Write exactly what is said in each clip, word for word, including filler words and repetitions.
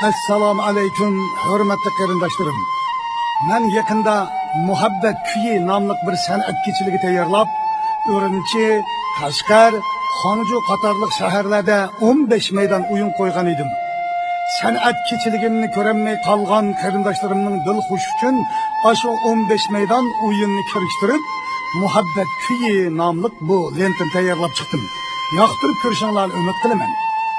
ئەسسالامۇ ئەلەيكۇم، ھۆرمەتلىك قېرىنداشلىرىم. مەن يېقىندا مۇھەببەت كۈيى ناملىق بىر سەنئەت كېچىلىكى تەييارلاپ، ئۈرۈمچى، قەشقەر، خاڭجۇ قاتارلىق شەھەرلەردە ئون بەش مەيدان ئويۇن قويغان ئىدىم. سەنئەت كېچىلىكىمنى كۆرەلمەي قالغان قېرىنداشلىرىمنىڭ دىل خۇشى ئۈچۈن ئاشۇ ئون بەش مەيدان ئويۇننى كىرىشتۈرۈپ، مۇھەببەت كۈيى ناملىق بۇ لېنتىنى تەييارلاپ چىقتىم. ياقتۇرۇپ كۆرۈشۈڭلارنى ئۈمىد قىلىمەن.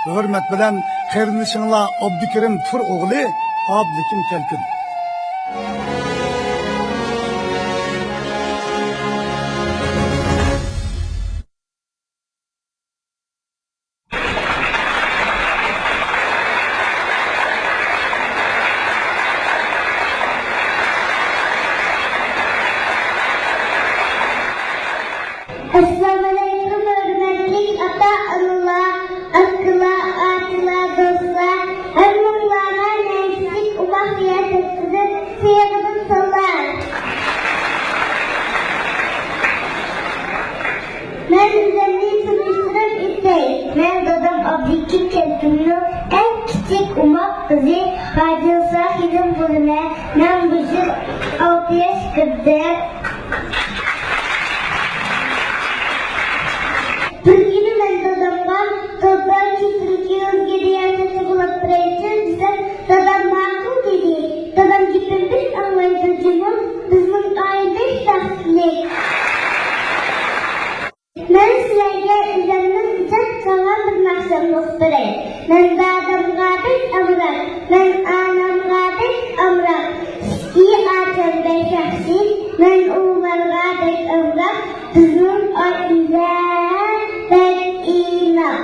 ھۆرمەت بىلەن، قېرىندىشىڭلار ئابدۇكېرىم تۇر ئوغلى، ئابلىكىم كەلكۈن. ئەسسالامۇئەلەيكۇم، ھۆرمەتلىك ئاتا-ئانىلار، ئاكىلار، ئاچىلار، دوستلار، ھەممىڭلارغا نەيزىلىك ئوماق يەر تەكشۈرۈپ، سىيىقىدىن سالام. مەن ئۆزۈمنى تونۇشتۇرۇپ ئۆتەي. مەن دادام ئابلىكىم كەلكۈننىڭ ئەڭ كىچىك ئوماق قىزى، بادىلسا خېنىم بولىمەن. مەن بۇ يىل ئالتە ياش كىردىم. بىر كۈنى مەن دادامغا، «دادا، كېچىلىكى ئۆزگە دېگەن سېتىپ ئالاپ بېرەيچۇ» دېسەم، دادام ماقۇل دېدى. دادام گېپىمنى بەك ئاڭلايدۇ جۇمۇ، بىزنىڭ ئائىلە بەك بەختلىك. مەن سىلەرگە ئۆزۈمنىڭ ئىجاد قىلغان بىر ناخشامنى ئوقۇپ بېرەي. مەن دادامغا بەك ئامراق، مەن ئانامغا بەك ئامراق. ئىككى ئاچام بەك ياخشى، مەن ئۇلارغا بەك ئامراق. بىزنىڭ ئائىلە بەك ئىناق.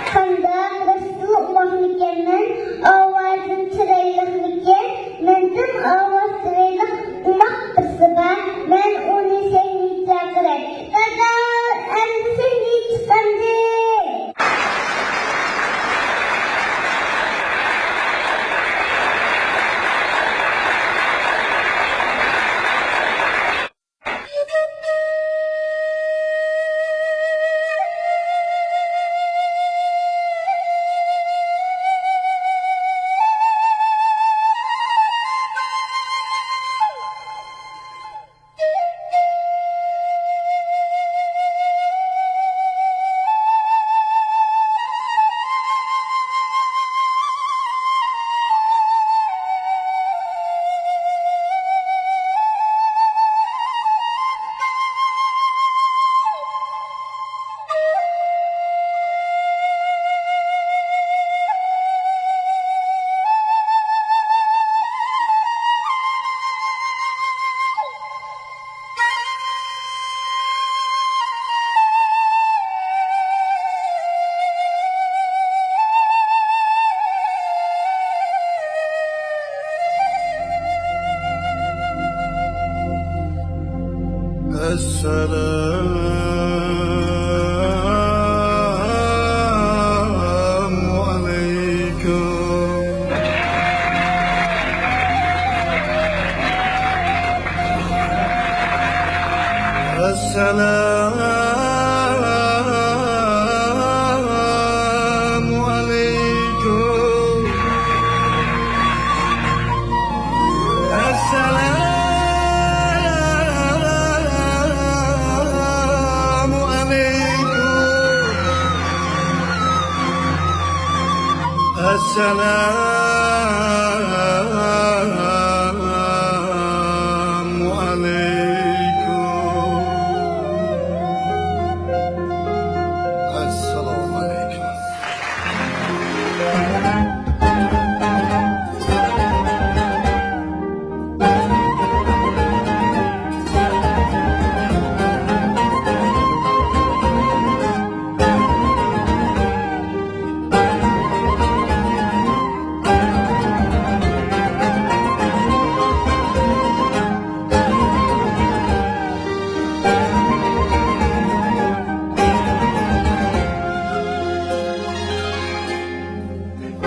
قانداق راستلا ئوماقمىكەنمەن؟ ئاۋازىم چىرايلىقمىكەن؟ مەندىن ئاۋاز چىرايلىق ئوماق بىرسى بار، مەن ئۇنى سەھنىگە چاقىراي. دادا، ئەمدى سەھنىگە چىقامدى. السلام عليكم. السلام عليكم. السلام عليكم. السلام عليكم. السلام عليكم.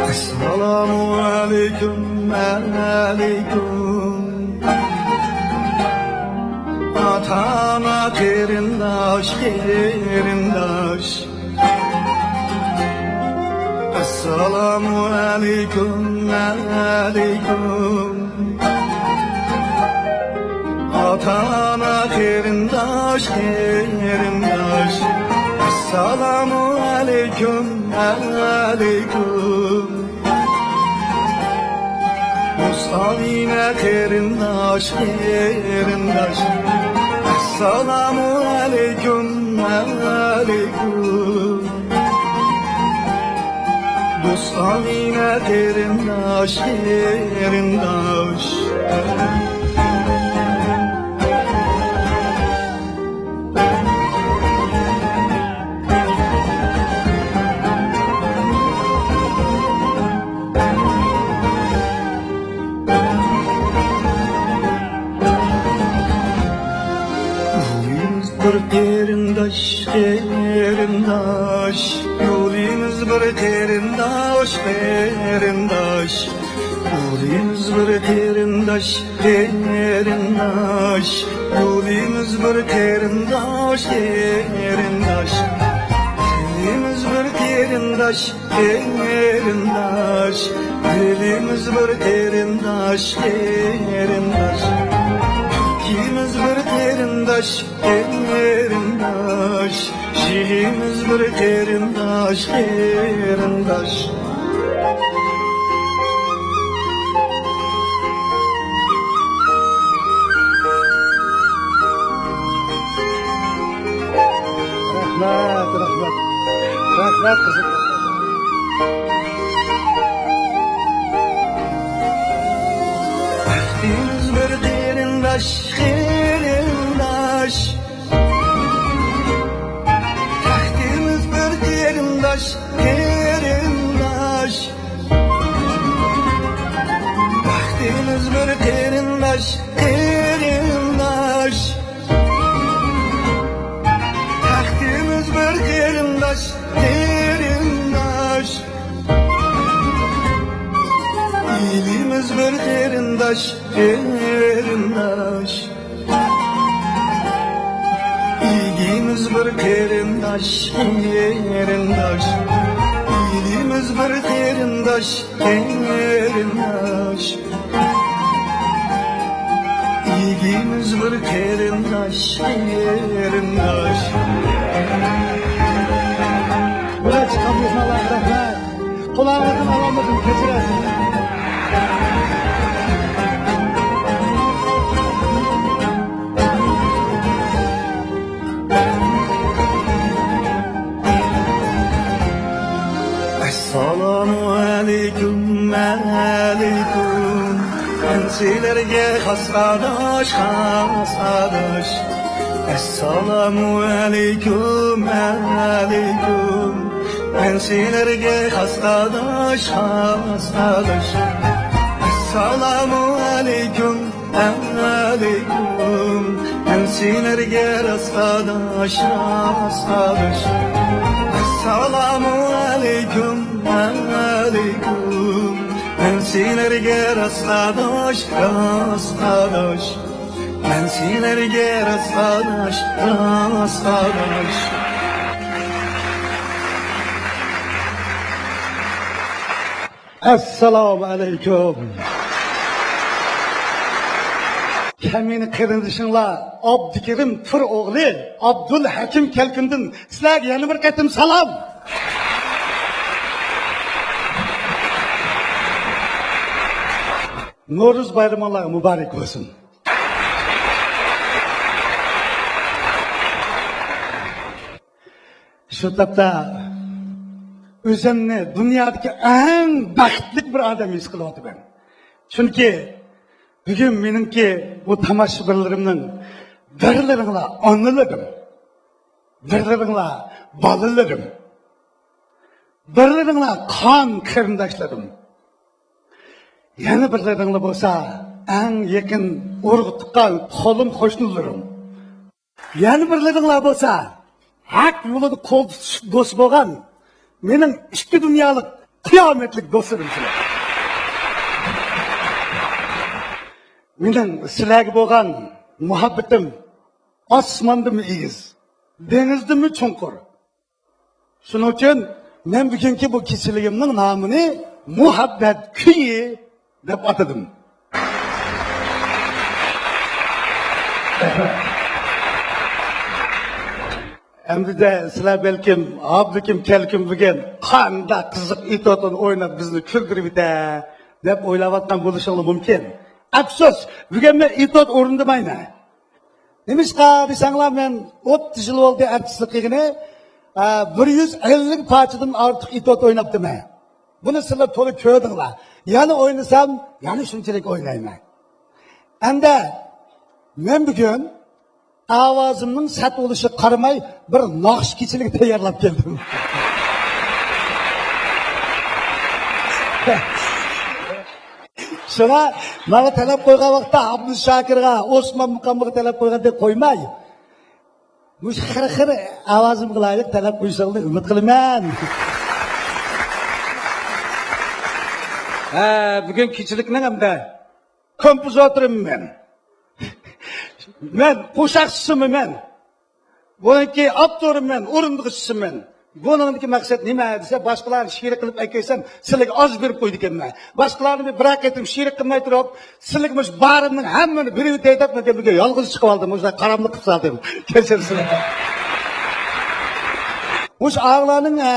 ئەسسالامۇ ئەلەيكۇم، ئەلەيكۇم. ئاتا-ئانا، قېرىنداش، قېرىنداش. ئەسسالامۇ ئەلەيكۇم، ئەلەيكۇم. ئاتا-ئانا، قېرىنداش، قېرىنداش. ئەسسالامۇ ئەلەيكۇم، ئەلەيكۇم. دوست-ئاغىنە، قېرىنداش، قېرىنداش. ئەسسالامۇ ئەلەيكۇم، ئەلەيكۇم. دوست-ئاغىنە، قېرىنداش، قېرىنداش. يولىمىز بىر قېرىنداش، قېرىنداش. يولىمىز بىر قېرىنداش، قېرىنداش. يولىمىز بىر قېرىنداش، قېرىنداش. يولىمىز بىر قېرىنداش، قېرىنداش. يولىمىز بىر قېرىنداش، قېرىنداش، دىلىمىز بىر قېرىنداش، قېرىنداش. ئىككىمىز بىر قېرىنداش، قېرىنداش، شېھىمىز بىر قېرىنداش، قېرىنداش. رەھمەت، رەھمەت. رەھمەت، قىزىم. بەختىمىز بىر قېرىنداش، قېرىنداش. بەختىمىز بىر قېرىنداش، قېرىنداش. بەختىمىز بىر قېرىنداش، قېرىنداش. بەختىمىز بىر قېرىنداش، قېرىنداش. ئېلىمىز بىر قېرىنداش، قېرىنداش. ئىگىمىز بىر قېرىنداش، قېرىنداش. ئېلىمىز بىر قېرىنداش، قېرىنداش. ئىگىمىز بىر قېرىنداش، قېرىنداش. بۇلار چىققان مېھمانلارغا رەھمەت. قۇلاقلىرىدىن ئالالمىدىم، كەچۈرەسىز. ئەسسالامۇ ئەلەيكۇم، ئەلەيكۇم. مەن سىلەرگە خاس ئاداش، خاس ئاداش. ئەسسالامۇ ئەلەيكۇم، ئەلەيكۇم. مەن سىلەرگە خاس ئاداش، خاس ئاداش. ئەسسالامۇ ئەلەيكۇم، ئەلەيكۇم. مەن سىلەرگە راست ئاداش، راست ئاداش. ئەسسالامۇ ئەلەيكۇم، ئەلەيكۇم. مەن سىلەرگە راست ئاداش، راست ئاداش. مەن سىلەرگە راست ئاداش، راست ئاداش. ئەسسالامۇ ئەلەيكۇم. كەمىنە قېرىندىشىڭلار ئابدۇكېرىم تۇر ئوغلى ئابدۇلھەكىم كەلكۈندىن سىلەرگە يەنە بىر قېتىم سالام. نورۇز بايرىمىڭلار مۇبارەك بولسۇن. شۇ تاپتا ئۆزۈمنى دۇنيادىكى ئەڭ بەختلىك بىر ئادەم ھېس قىلىۋاتىمەن. چۈنكى بۈگۈن مېنىڭكى بۇ تاماشىبىنلىرىمنىڭ بىرلىرىڭلار ئانىلىرىم، بىرلىرىڭلار بالىلىرىم، بىرلىرىڭلار قان قېرىنداشلىرىم. يەنە بىرلىرىڭلار بولسا ئەڭ يېقىن ئۇرۇق تۇغقان قولۇم قوشنىلىرىم. يەنە بىرلىرىڭلار بولسا ھەق يولىدا قول تۇتۇشۇپ دوست بولغان مېنىڭ ئىككى دۇنيالىق قىيامەتلىك دوستلىرىم سىلەر. مېنىڭ سىلەرگە بولغان مۇھەببىتىم ئاسماندىنمۇ ئېگىز، دېڭىزدىنمۇ چوڭقۇر. شۇنىڭ ئۈچۈن مەن بۈگۈنكى بۇ كېچىلىكىمنىڭ نامىنى مۇھەببەت كۈيى دەپ ئاتىدىم. ئەمدىدە سىلەر بەلكىم، «ئابلىكىم كەلكۈن بۈگۈن قانداق قىزىق ئېتوتنى ئويناپ بىزنى كۈلدۈرۈۋېتە» دەپ ئويلاۋاتقان بولۇشۇڭلار مۇمكىن. ئەپسۇس، بۈگۈن مەن ئېتوت ئورۇندىمايمەن. نېمىشقا دېسەڭلار، مەن ئوتتۇز يىل بولدى ئارتىسلىق قىلغىنى، ئە، بىر يۈز ئەللىك پارچىدىن ئارتۇق ئېتوت ئويناپتىمەن. بۇنى سىلەر تولا كۆردۈڭلار. يەنە ئوينىسام، يەنە شۇنچىلىك ئوينايمەن. ئەمدى مەن بۈگۈن ئاۋازىمنىڭ سەت بولۇشىغا قارىماي، بىر ناخشا كېچىلىكى تەييارلاپ كەلدىم. شۇڭا ماڭا تەلەپ قويغان ۋاقىتتا ئابدۇشاكىرغا، ئوسمان مۇقامغا تەلەپ قويغاندەك قويماي، مۇشۇ خىر-خىر ئاۋازىمغا لايىق تەلەپ قويۇشۇڭلارنى ئۈمىد قىلىمەن. ھە، بۈگۈن كېچىلىكنىڭ ئەمدى كومپوزىتورىمەن مەن. مەن قوشاقچىسىمەن مەن. بۇنىڭكى ئاپتورىمەن، ئورۇندىغۇچىسىمەن. بۇنىڭدىكى مەقسەت نېمە دېسە، باشقىلارنى شېرىك قىلىپ ئەكەلسەم، سىلىگە ئاز بېرىپ قويىدىكەنمەن. باشقىلارنى بىر قېتىم شېرىك قىلماي تۇرۇپ، سىلىگە مۇشۇ بارىمنىڭ ھەممىنى بېرىۋېتەي دەپ، مەن بۈگۈن يالغۇز چىقىۋالدىم. مۇشۇنداق قاراملىق قىلىپ سالدىم. كەچۈرسىلەر. مۇشۇ ئاغىلارنىڭ، ئە،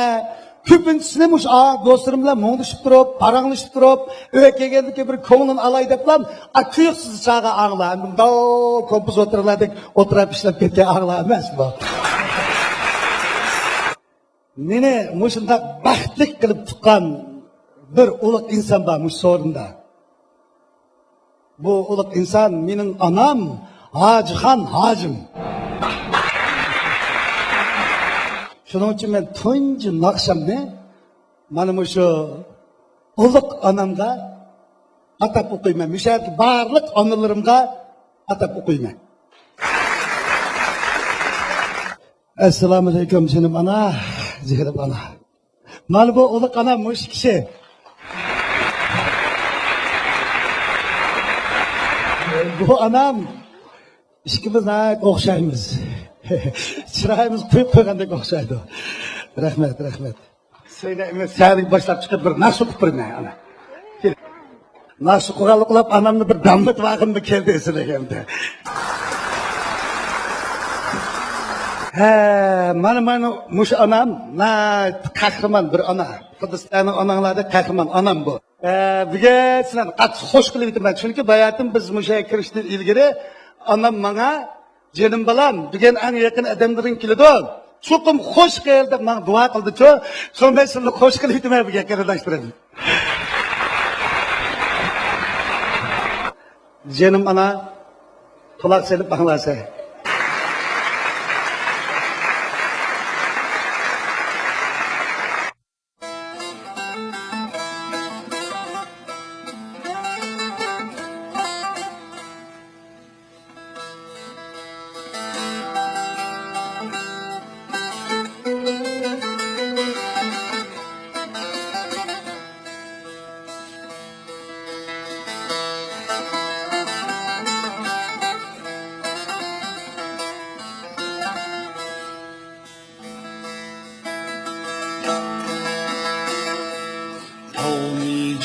كۆپىنچىسىنى مۇشۇ، ئا، دوستلىرىم بىلەن مۇڭدىشىپ تۇرۇپ، پاراڭلىشىپ تۇرۇپ، ئۆيگە كەلگەندىن كېيىن بىر كۆڭلىنى ئالاي دەپلا، ئا، تۇيۇقسىز چاغا ئاغىلار. مۇنداق كومپوزىتورلاردەك ئولتۇراپ ئىشلەپ كەتكەن ئاغىلار ئەمەس بۇ. مېنى مۇشۇنداق بەختلىك قىلىپ تۇغقان بىر ئۇلۇغ ئىنسان بار مۇشۇ سورۇندا. بۇ ئۇلۇغ ئىنسان مېنىڭ ئانام ھاجىخان ھاجىم. شۇنىڭ ئۈچۈن مەن تۇنجى ناخشامنى مانا مۇشۇ ئۇلۇغ ئانامغا ئاتاپ ئوقۇيمەن. مۇشۇ يەردىكى بارلىق ئانىلىرىمغا ئاتاپ ئوقۇيمەن. ئەسسالامۇئەلەيكۇم، جېنىم ئانا، جېنىم ئانا. مانا بۇ ئۇلۇغ ئانام مۇشۇ كىشى. بۇ ئانام ئىككىمىز ناھايىتى ئوخشايمىز. چىرايىمىز قويۇپ قويغاندەك ئوخشايدۇ. رەھمەت، رەھمەت. سەينە ئەمەس، سەھەردىن باشلاپ چىقىپ بىر ناخشا ئوقۇپ بېرىمەن، ئانا. ناخشا ئوقۇغانلىق قىلىپ، ئانامنى بىر داملىتىۋالغىنىم كەلدى ئېسىمگە ئەمدى. ھە، مانا، مانا، مۇشۇ ئانام ناھايىتى قەھرىمان بىر ئانا. خۇددى سىلەرنىڭ ئاناڭلاردەك قەھرىمان ئانام بۇ. ھە، بۈگۈن سىلەرنى قاتتىق خوش قىلىۋېتىمەن. چۈنكى باياتىن بىز مۇشۇ يەرگە كىرىشتىن ئىلگىرى ئانام ماڭا، «جېنىم بالام، بۈگۈن ئەڭ يېقىن ئادەملىرىڭ كېلىدۇ. چوقۇم خوش كەل» دەپ ماڭا دۇئا قىلدىچۇ. شۇڭا مەن سىلىنى خوش قىلىۋېتىمەن بۈگۈن، قېرىنداشلىرىم. جېنىم ئانا، قۇلاق سېلىپ ئاڭلاسەن.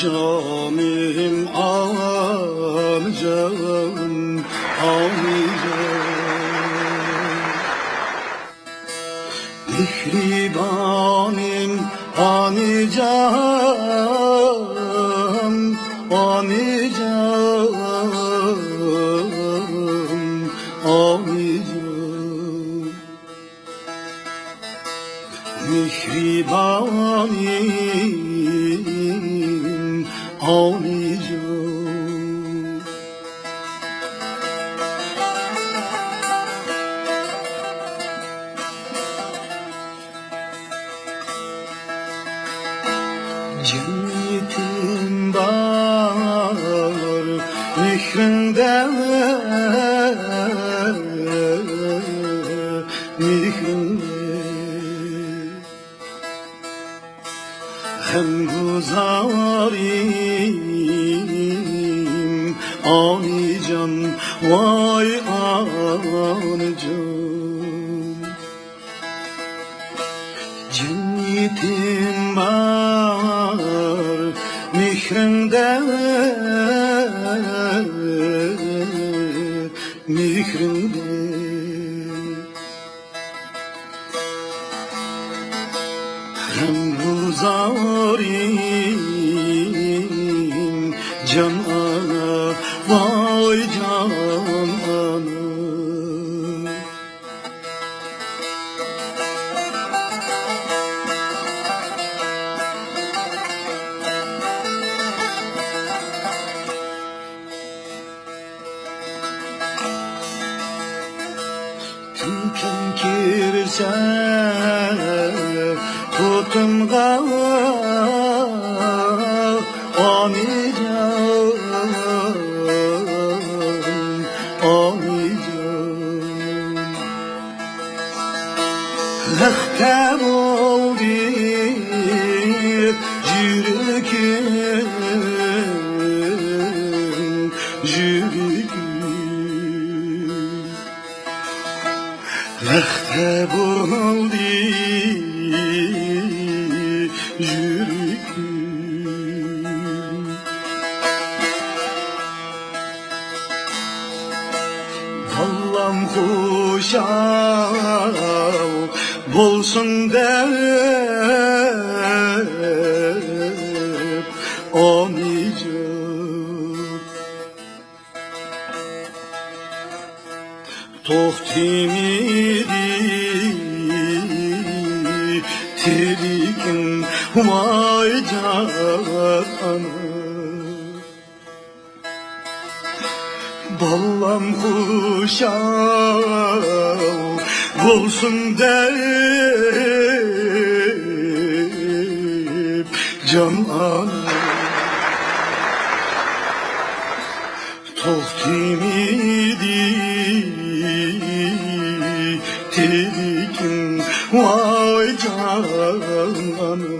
ئانىجانىم، ئانىجان، ئانىجان. مېھرىبانىم، ئانىجان، ئانىجان، ئانىجان. مېھرىبانىم، ئالىيجان. جەننىتىم بار مېھرىڭدە، مېھرىڭدە. غەمگۇزارىم ئانىجان، ۋاي ئانىجان. جەننىتىم يېتىم بار مېھرىڭدە، مېھرىڭدە. غەمگۇزارىم جان ئانا، ۋاي جان ئانا. كۈن كىرسە توتۇمغا، ئانىجان، ئانىجان. لەختە بولدى يۈرىكىم، يۈرىكىم. لەختە بولدى يۈرىكىم. بالام خۇشال بولسۇن دەپ، ئانىجان. توختىمىدى تىلىكىم، ۋاي جان ئانا. بالام خۇشال بولسۇن دەپ، جان ئانا. توختىمىدى تىلىكىم، ۋاي جان ئانا.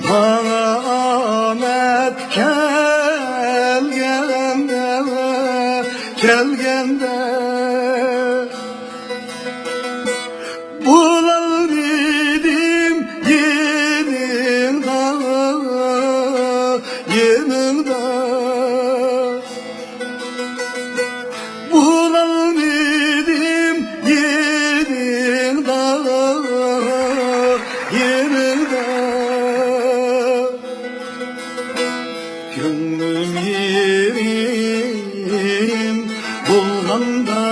ماڭا ئامەت كەلگەندە، كەلگەندە، بولالمىدىم يېنىڭدا، يېنىڭدا. بولالمىدىم يېنىڭدا، يېنىڭدا. كۆڭلۈم يېرىم بولغاندا،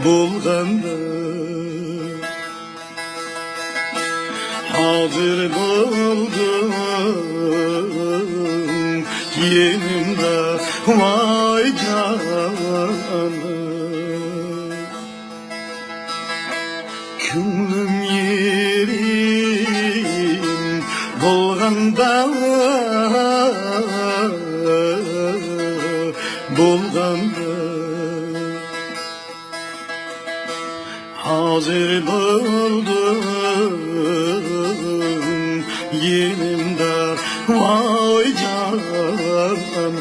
بولغاندا. ھازىر بولدۇڭ يېنىمدا، ۋاي جانىم. كۆڭلۈم يېرىم بولغاندا، بولغاندا. ھازىر بولدۇڭ يېنىمدا، ۋاي جانىم.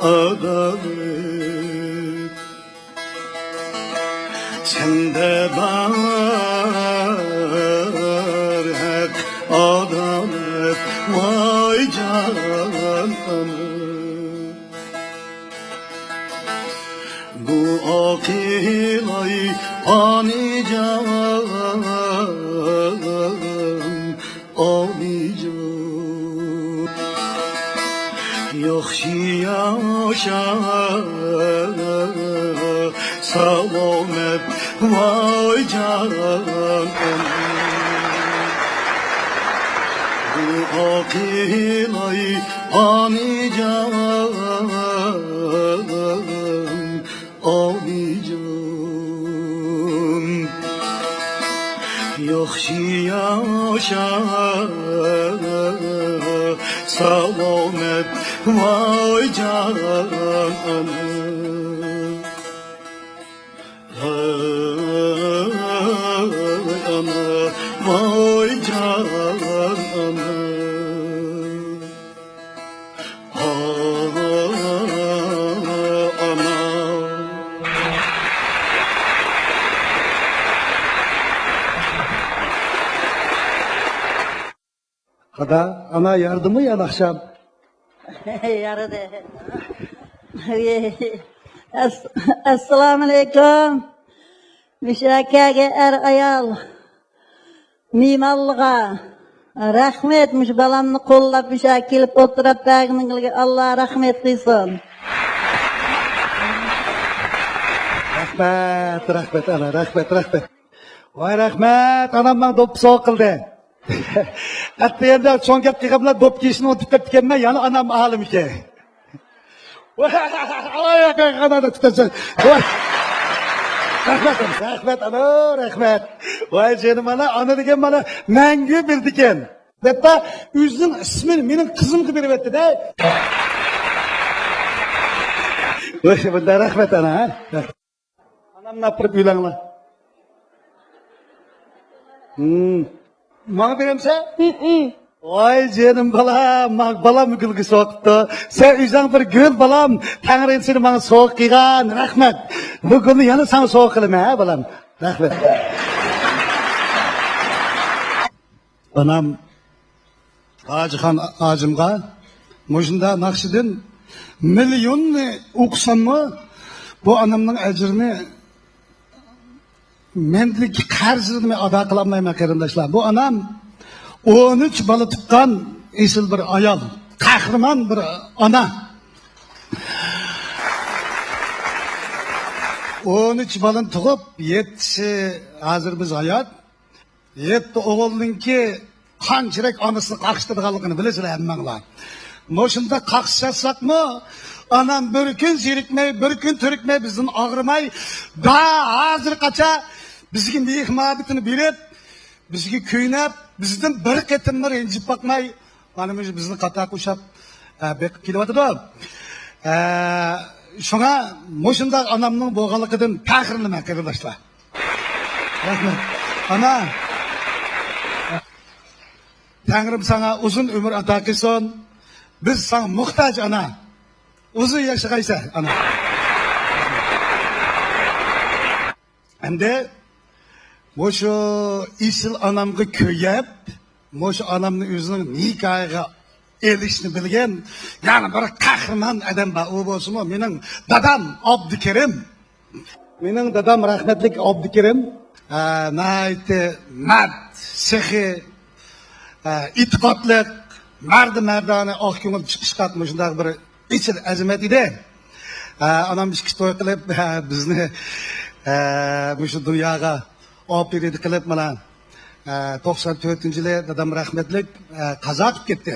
ئادالەت سەندە بار، ھەق، ئادالەت، ۋاي جان ئانا. بۇ ئاقىلاي پانىي جان، ئالىيجان، ياخشى ياشا، سالامەت، ۋاي جان. بۇ ئاقىلاي پانىي جان، ئالىيجان، ياخشى ياشا، سالامەت، ۋاي جان ئانا. ۋاي ئانا، ۋاي جان ئانا. خادا، ئانا ياردىمۇ يەنە ئاخشام؟ يارىدى. ئەس-، ئەسسالامۇئەلەيكۇم. مۇشاكەگە ئەر ئايال. مېھمانلىققا رەھمەت، مۇشۇ بالامنى قوللاپ، مۇشۇ كېلىپ ئولتۇراپ بەرگىنىڭلارغا ئاللا رەھمەت قىلسۇن. رەھمەت، رەھمەت، ئانا، رەھمەت، رەھمەت. ۋاي رەھمەت، ئانام ماڭا دوپپا سوۋغا قىلدى. ئەتىگەندە چوڭ گەپ قىلغان بىلەن دوپپا كىيىشنى ئۇنتۇپ قېپتىكەنمەن، يەنە ئانام ئالىمىكەن. ۋاي، ئانا تۇتىسەن. ۋاي. رەھمەت، رەھمەت، ئانا، رەھمەت. ۋاي جېنىم ئانا، ئانا دېگەن مانا مەڭگۈ بىلىدىكەن. ھەتتا ئۆزىنىڭ ئىسمىنى مېنىڭ قىزىمغا بېرىۋەتتى-دە. ۋاي، بۇنداق رەھمەت، ئانا، ھە؟ ئانامنى ئاپىرىپ ئۆيلەڭلار. ھىم. ماڭا بېرەمسەن؟ ھىم. ۋاي جېنىم بالام، ما-، بالام گۈلگە سوقۇپتۇ. سەن ئۆزۈڭ بىر گۈل بالام. تەڭرى سېنى ماڭا سوۋغا قىلغان. رەھمەت. بۇ گۈلنى يەنە ساڭا سوۋغا قىلىمەن، ھە بالام. رەھمەت. ئانام ھاجىخان ھاجىمغا مۇشۇنداق ناخشىدىن مىليوننى ئوقۇساممۇ، بۇ ئانامنىڭ ئەجرىنى، مەندىكى قەرزىنى مەن ئادا قىلالمايمەن، قېرىنداشلار. بۇ ئانام ئون ئۈچ بالا تۇغقان ئېسىل بىر ئايال، قەھرىمان بىر ئانا. ئون ئۈچ بالىنى تۇغۇپ، يەتتىسى ھازىر بىز ھايات. يەتتە ئوغۇلنىڭكى قانچىلىك ئانىسىنى قاقشىتىدىغانلىقىنى بىلىسىلەر ھەممەڭلار. مۇشۇنداق قاقشاشساقمۇ، ئانام بىر كۈن زېرىكمەي، بىر كۈن تۈرۈكمەي، بىزدىن ئاغرىماي، دا ھازىرغىچە بىزگە مېھىر-مۇھەببىتىنى بېرىپ، بىزگە كۆينەپ، بىزدىن بىر قېتىممۇ رەنجىپ باقماي، مانا مۇشۇ بىزنى قاتار قوشاپ، ئە، بېقىپ كېلىۋاتىدۇ. ئە، شۇڭا مۇشۇنداق ئانامنىڭ بولغانلىقىدىن پەخىرلىنىمەن، قېرىنداشلار. رەھمەت. ئانا، تەڭرىم ساڭا ئۇزۇن ئۆمۈر ئاتا قىلسۇن. بىز ساڭا موھتاج، ئانا. ئۇزۇن ياشىغايسەن، ئانا. ئەمدى مۇشۇ ئېسىل ئانامغا كۆيۈپ، مۇشۇ ئانامنى ئۆزىنىڭ نىكاھىغا ئېلىشنى بىلگەن يەنە بىر قەھرىمان ئادەم بار. ئۇ بولسىمۇ مېنىڭ دادام ئابدۇكېرىم. مېنىڭ دادام رەھمەتلىك ئابدۇكېرىم، ئە، ناھايىتى مەرد، سېخىي، ئە، ئېتىقادلىق، مەردى مەردانە، ئاق كۆڭۈل، چىقىشقاق مۇشۇنداق بىر ئېسىل ئەزىمەت ئىدى. ئە، ئانام ئىككى توي قىلىپ، ئە، بىزنى، ئە، مۇشۇ دۇنياغا ئاپىرىدە قىلىپ، مانا، ئە، توقسان تۆتىنچى يىلى دادام رەھمەتلىك، ئە، قازا قىلىپ كەتتى.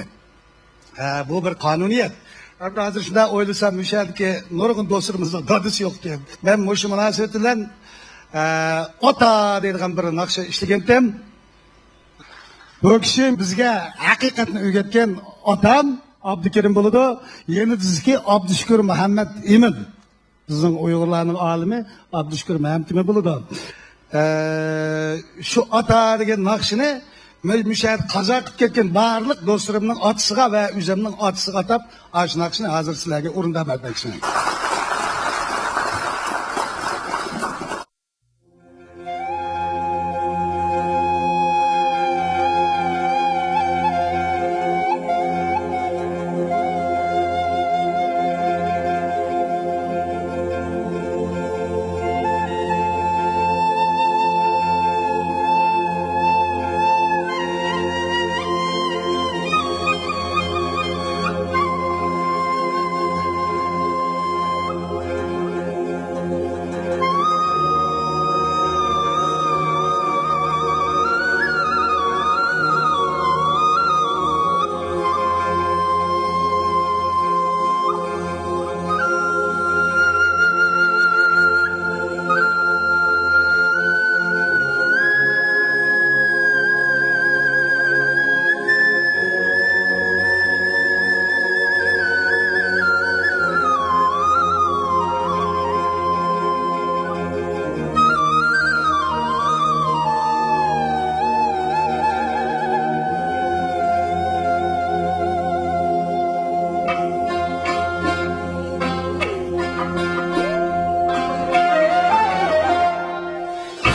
ئە، بۇ بىر قانۇنىيەت. ھازىر شۇنداق ئويلىسام، مۇشۇ يەردىكى نۇرغۇن دوستلىرىمىزنىڭ دادىسى يوق ئىكەن. مەن مۇشۇ مۇناسىۋەت بىلەن، ئە، ئاتا دەيدىغان بىر ناخشا ئىشلىگەنتىم. بۇ كىشى بىزگە ھەقىقەتنى ئۆگەتكەن ئاتام ئابدۇكېرىم بولىدۇ. يېنىدىكى ئابدۇشۈكۈر مۇھەممەت ئىمىن. بىزنىڭ ئۇيغۇرلارنىڭ ئالىمى ئابدۇشۈكۈر مەمتىمىن بولىدۇ. ئە، شۇ ئاتا دېگەن ناخشىنى مۇ-، مۇشۇ يەردە قازا قىلىپ كەتكەن بارلىق دوستلىرىمنىڭ ئاتىسىغا ۋە ئۆزۈمنىڭ ئاتىسىغا ئاتاپ ئاشۇ ناخشىنى ھازىر سىلەرگە ئورۇنداپ بەرمەكچىمەن.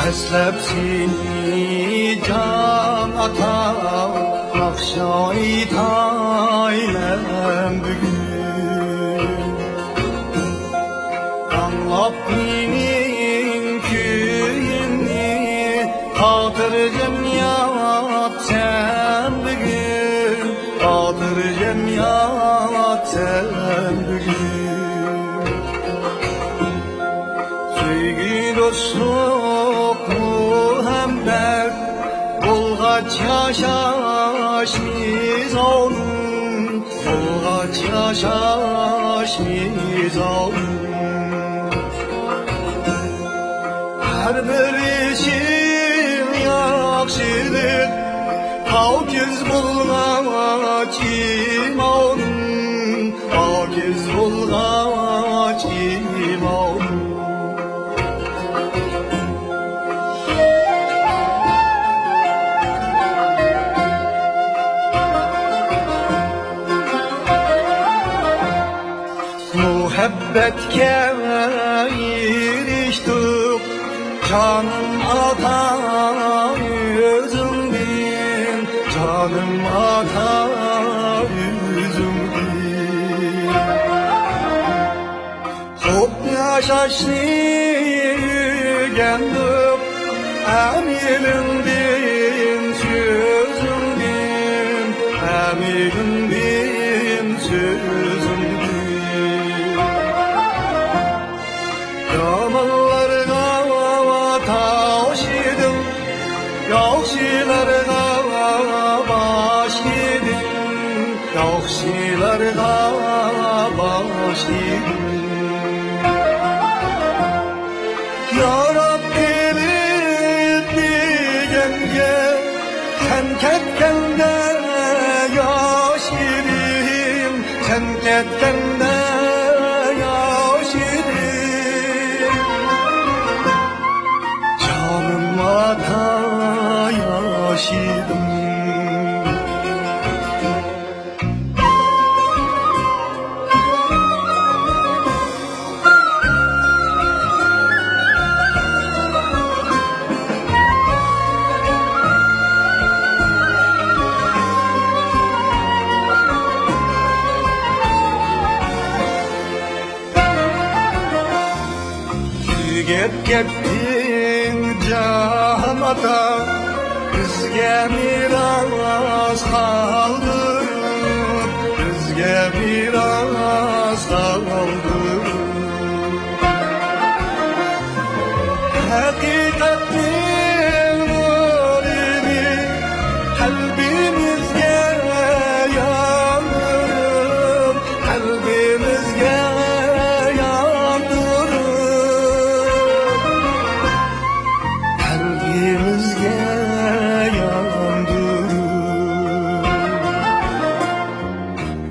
ئەسلەپ سېنى جان ئاتا، ناخشا ئېيتاي مەن بۈگۈن. ئاڭلاپ مېنىڭ كۈيۈمنى، خاتىرجەم يات سەن بۈگۈن، خاتىرجەم يات سەن بۈگۈن. سۆيگۈ، دوستلۇق، مۇھەببەت بولغاچ ياشاشنى زورۇم، بولغاچ ياشاشنى زورۇم. ھەر بىر ئىشىڭ ياخشىلىق، پاكىز بولغاچ ئىمانىم، پاكىز بولغاچ ئىمانىم. مۇھەببەتكە ئېرىشتۇق، جانىم ئاتا ئۆزۈڭدىن، جانىم ئاتا ئۆزۈڭدىن. خوپ ياشاشنى ئۆگەندۇق، ئەمىلىڭدىن، سۆزۈڭدىن، ئەمىلىڭدىن، سۆزۈڭدىن. يامانلارغا تاش ئىدىڭ، ياخشىلارغا باش ئىدىڭ، ياخشىلارغا باش ئىدىڭ. ياراپ قېلىپ دېگەنگە سەن كەتكەندە ياش ئىدىم، سەن كەتكەندە ياش ئىدىم. جانىم ئاتا ياش ئىدىم. تۈگەپ كەتتىڭ جان ئاتا، بىزگە مىراس قالدۇرۇپ، بىزگە مىراس قالدۇرۇپ. ھەقىقەتنىڭ نۇرىنى قەلبىمىزگە ياندۇرۇپ، قەلبىمىزگە ياندۇرۇپ، قەلبىمىزگە ياندۇرۇپ.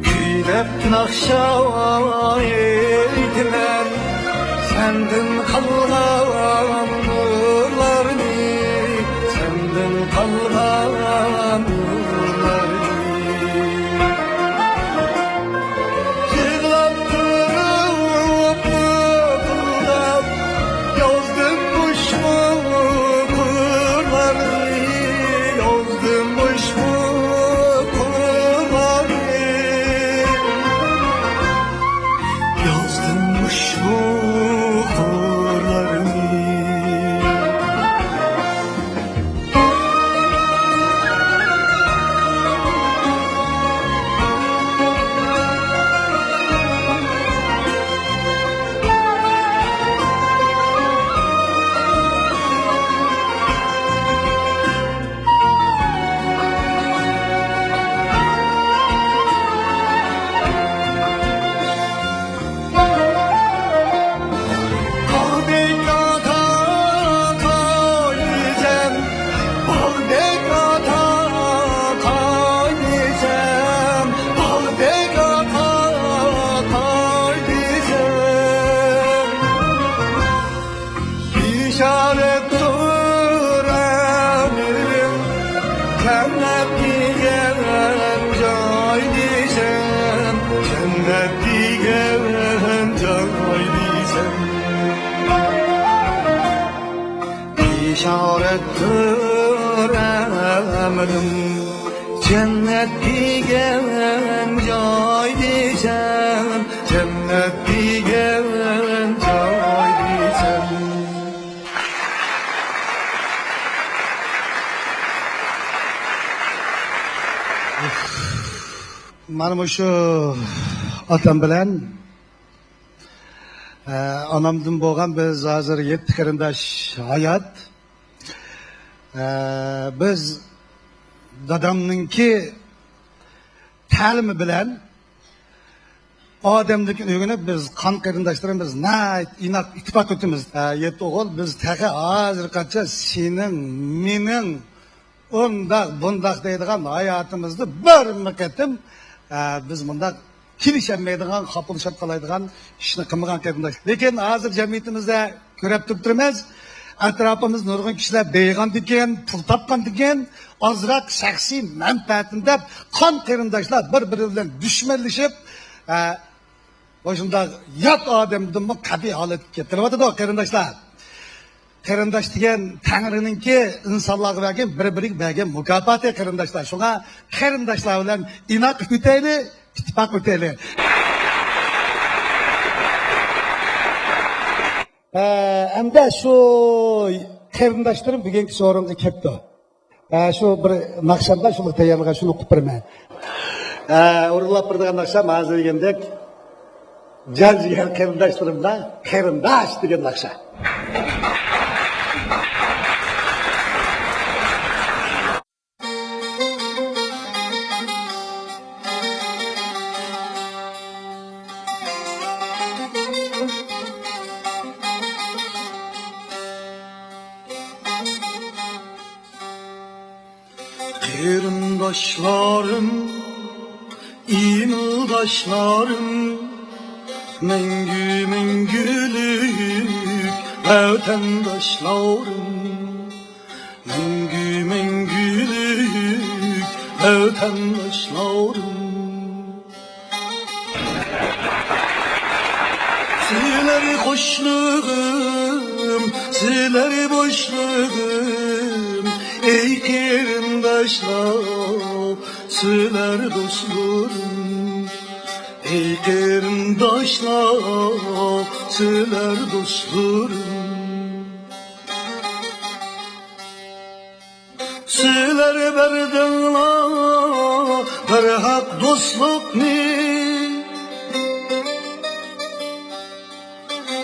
كۈي دەپ ناخشا ئېيتىمەن، سەندىن قالغان نۇرلارنى، سەندىن قالغان بېشارەتتۇر ئەمىلىم، جەننەت دېگەن جاي دېسەم، جەننەت دېگەن جاي دېسەم. مانا مۇشۇ ئاتام بىلەن، ئە، ئانامدىن بولغان بىز ھازىر يەتتە قېرىنداش ھايات. ئە، بىز دادامنىڭكى تەلىمى بىلەن ئادەمدىن ئۆگىنىپ، بىز قان قېرىنداشلىرىمىز ناھايىتى ئىناق، ئىتتىپاق ئۆتىمىز. ئە، يەتتە ئوغۇل، بىز تېخى ھازىرغىچە سېنىڭ، مېنىڭ، ئۇنداق، بۇنداق دەيدىغان ھاياتىمىزدا بىرمۇ قېتىم، ئە، بىز مۇنداق كېلىشەلمەيدىغان، خاپىلىشىپ قالايدىغان ئىشنى قىلمىغان قېرىنداش. لېكىن ھازىر جەمئىيىتىمىزدە كۆرۈپ تۇرۇپتۇرمىز، ئەتراپىمىزدا نۇرغۇن كىشىلەر بېيىغاندىكىن، پۇل تاپقاندىكىن، ئازراق شەخسىي مەنپەئەتىم دەپ قان قېرىنداشلار بىر-بىرى بىلەن دۈشمەنلىشىپ، ئە، مۇشۇنداق يات ئادەمدىنمۇ قەبىھ ھالەتكە كېتىرىۋاتىدۇ، قېرىنداشلار. قېرىنداش دېگەن تەڭرىنىڭكى ئىنسانلارغا بەرگەن، بىر-بىرىگە بەرگەن مۇكاپاتى، قېرىنداشلار. شۇڭا قېرىنداشلار بىلەن ئىناق ئۆتەيلى، ئىتتىپاق ئۆتەيلى. ئە، ئەمدى شۇ قېرىنداشلىرىم بۈگۈنكى سورۇنغا كەپتۇ. ئە، شۇ بىر ناخشام بار، شۇنى تەييارلىغان، شۇنى ئوقۇپ بېرىمەن. ئە، ئورۇنلاپ بېرىدىغان ناخشام ھازىر دېگەندەك، جان جىگەر قېرىنداشلىرىمدا قېرىنداش دېگەن ناخشا. قېرىنداشلارىم، ئىمىلداشلارىم، مەڭگۈ مەڭگۈلۈك ۋەتەنداشلارىم، مەڭگۈ مەڭگۈلۈك ۋەتەنداشلارىم. سىلەر قوشلىغىم، سىلەر بوشلۇغۇم، ئەي قېرىنداشلار، سىلەر دوستلىرىم، ئەي قېرىنداشلار، سىلەر دوستلىرىم. سىلەر بەردىڭلار بىر ھەق دوستلۇقنى،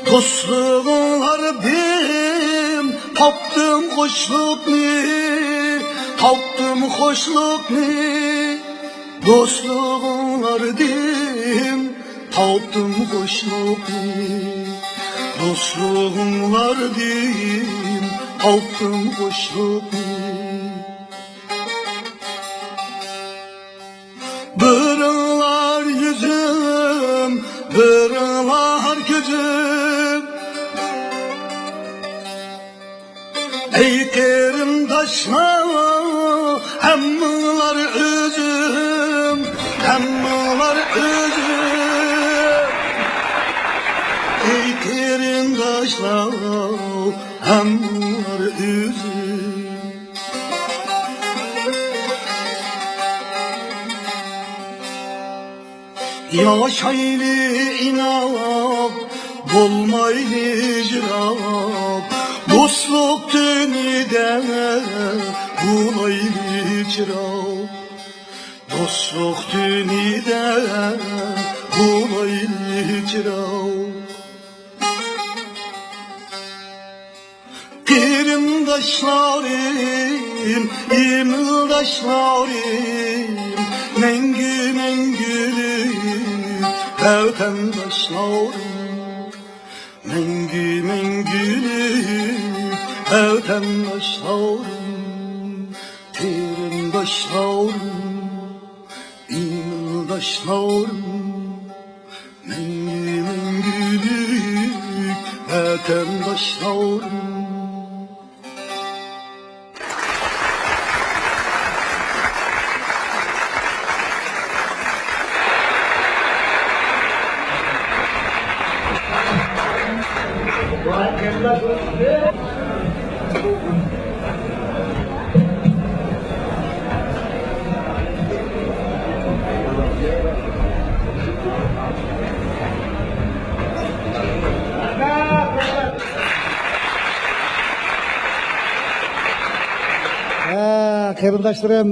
دوستلۇقۇڭلاردىن تاپتىم خوشلۇقنى، تاپتىم خوشلۇقنى. دوستلۇقۇڭلاردىن تاپتىم خوشلۇقنى، دوستلۇقۇڭلاردىن تاپتىم خوشلۇقنى. بىرىڭلار يۈزۈم، بىرىڭلار كۆزۈم. ئەي قېرىنداشلار، ھەممىڭلار ئۆزۈم، ھەممىڭلار ئۆزۈم. ئەي قېرىنداشلار، ھەممىڭلار ئۆزۈم. ياشايلى ئىناق، بولمايلى جىراق، دوستلۇق تۈنىدە بولايلى چىراغ، دوستلۇق تۈنىدە بولايلى چىراغ. قېرىنداشلارىم، ئىمىلداشلارىم، مەڭگۈ مەڭگۈلۈك ۋەتەنداشلارىم، مەڭگۈ مەڭگۈلۈك ۋەتەنداشلارىم، قېرىنداشلارىم، ئىمىلداشلارىم. مەڭگۈ مەڭگۈلۈك ۋەتەنداشلار. قېرىنداشلىرىم،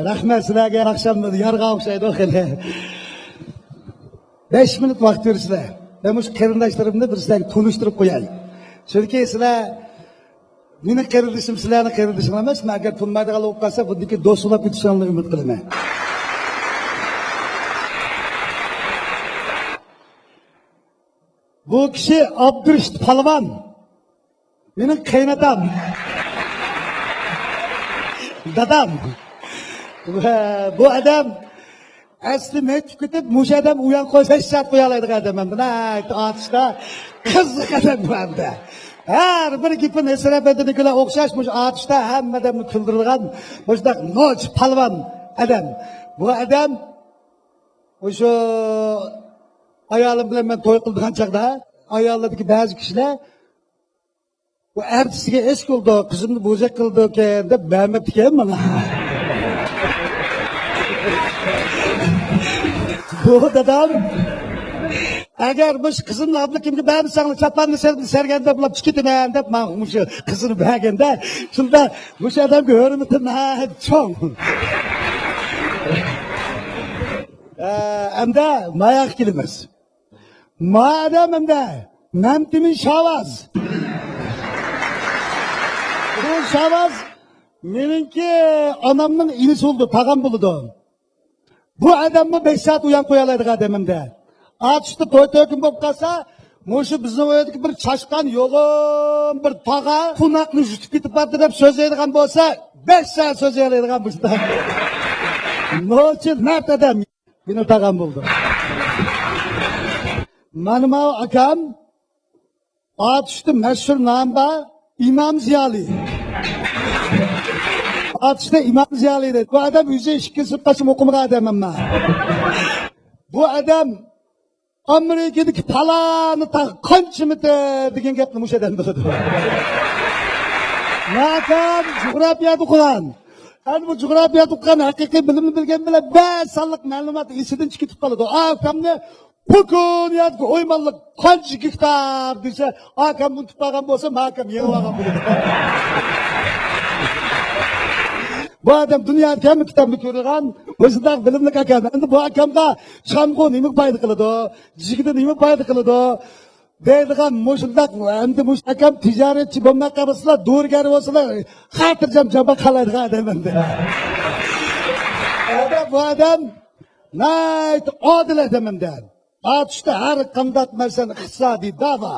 رەھمەت سىلەرگە. ئاخشام يارغا ئوخشايدۇ خېلى. بەش مىنۇت ۋاقىت بېرىسىلەر. مەن مۇشۇ قېرىنداشلىرىمنى بىر سىلەرگە تونۇشتۇرۇپ قوياي. چۈنكى سىلەر مېنىڭ قېرىندىشىم، سىلەرنىڭ قېرىندىشىڭلار ئەمەس. مەن ئەگەر تونۇمايدىغان بولۇپ قالسا، بۇندىن كېيىن دوست بولۇپ كېتىشىڭلارنى ئۈمىد قىلىمەن. بۇ كىشى ئابدۇرېشىت پالۋان. مېنىڭ قېيىناتام. دادام. ۋە بۇ ئادەم ئەسلى مەكتىپ كېتىپ، مۇشۇ ئادەم ئۇيان قويسا، بەش سائەت قويالايدىغان ئادەم ئەمدى. ناھايىتى ئاتۇشتا، قىزىق ئادەم بۇ ئەمدى. ھەر بىر گېپى نەسىر ئەپەندىنىڭكىگە ئوخشاش، مۇشۇ ئاتۇشتا ھەممە ئادەمنى كۈلدۈرىدىغان، مۇشۇنداق نوچى پالۋان ئادەم. بۇ ئادەم مۇشۇ ئايالىم بىلەن مەن توي قىلىدىغان چاغدا، ئاياللاردىكى بەزى كىشىلەر بۇ ئەتىسىگە ئىش قىلىدۇ، قىزىمنى بوزەك قىلىدىكەن دەپ بەرمەپتىكەن ماڭا. بۇ دادام، ئەگەر مۇشۇ قىزىمنى ئابلىكىمگە بەرمىسەڭلار، چاپاننى سەر-، سەرگەندە بولۇپ چىقىتىمەن دەپ، ماڭا مۇشۇ قىزىنى بەرگەندە، شۇندا مۇشۇ ئادەمگە ھۆرمىتى ناھايىتى چوڭ. ئە، ئەمدى ماياققا كېلىمىز. ما ئادەم ئەمدى مەمتىمىن شاۋاز. بۇ شاۋاز مېنىڭكى ئانامنىڭ ئىنىسى بولىدۇ، تاغام بولىدۇ. بۇ ئادەممۇ بەش سائەت ئۇيان قويالايدىغان ئادەم ئەمدى. ئاتۇشتا توي تۆكۈن بولۇپ قالسا، مۇشۇ بىزنىڭ ئۆيدىكى بىر چاشقان يوغان بىر تاغا قوناقنى يۇتۇپ كېتىپ باراتتى دەپ سۆزلەيدىغان بولسا، بەش سائەت سۆزلىيەلەيدىغان مۇشۇنداق نوچى مەرد ئادەم. مېنىڭ تاغام بولىدۇ. مانا ماۋۇ ئاكام، ئاتۇشتا مەشھۇر نامى بار ئىمام زىيالىي. ئاتۇشتا ئىمام زىيالىي دەيدۇ. بۇ ئادەم ئۆزى ئىككىنچى سىنىپ قاچان ئوقۇمىغان ئادەم ئەمما. بۇ ئادەم ئامېرىكىدىكى پالانى تاغ قانچە مېتىر دېگەن گەپنى مۇشۇ ئادەم بىلىدۇ. ماكان جۇغراپىيەدە ئوقۇغان. ئەنە بۇ جۇغراپىيەدە ئوقۇغان ھەقىقىي بىلىمنى بىلگەن بىلەن بەش سانلىق مەلۇمات ئېسىدىن چىقىپ قالىدۇ. ئاكامنى پۇكۇن يەردىكى ئويمانلىق قانچە گېكتار دېسە، ئاكام ئۇنتۇپ قالغان بولسا، ماكام يېڭىۋالغان بولىدۇ. بۇ ئادەم دۇنيادا ھەممە كىتابنى كۆرىدىغان، مۇشۇنداق بىلىملىك ئاكام. ئەمدى بۇ ئاكامغا چامغۇ نېمە پايدا قىلىدۇ؟ جىگدە نېمە پايدا قىلىدۇ؟ دەيدىغان مۇشۇنداق، ئەمدى مۇشۇ ئاكام تىجارەتچى بولماي قالمىسىلا، دورىگەر بولسىلا، خاتىرجەم جان باقالايدىغان ئادەم ئەمدى. ئەمدى بۇ ئادەم ناھايىتى ئادىل ئادەم ئەمدى. ئاتۇشتا ھەر قانداق مەسىلەن ئىقتىسادىي دەۋا،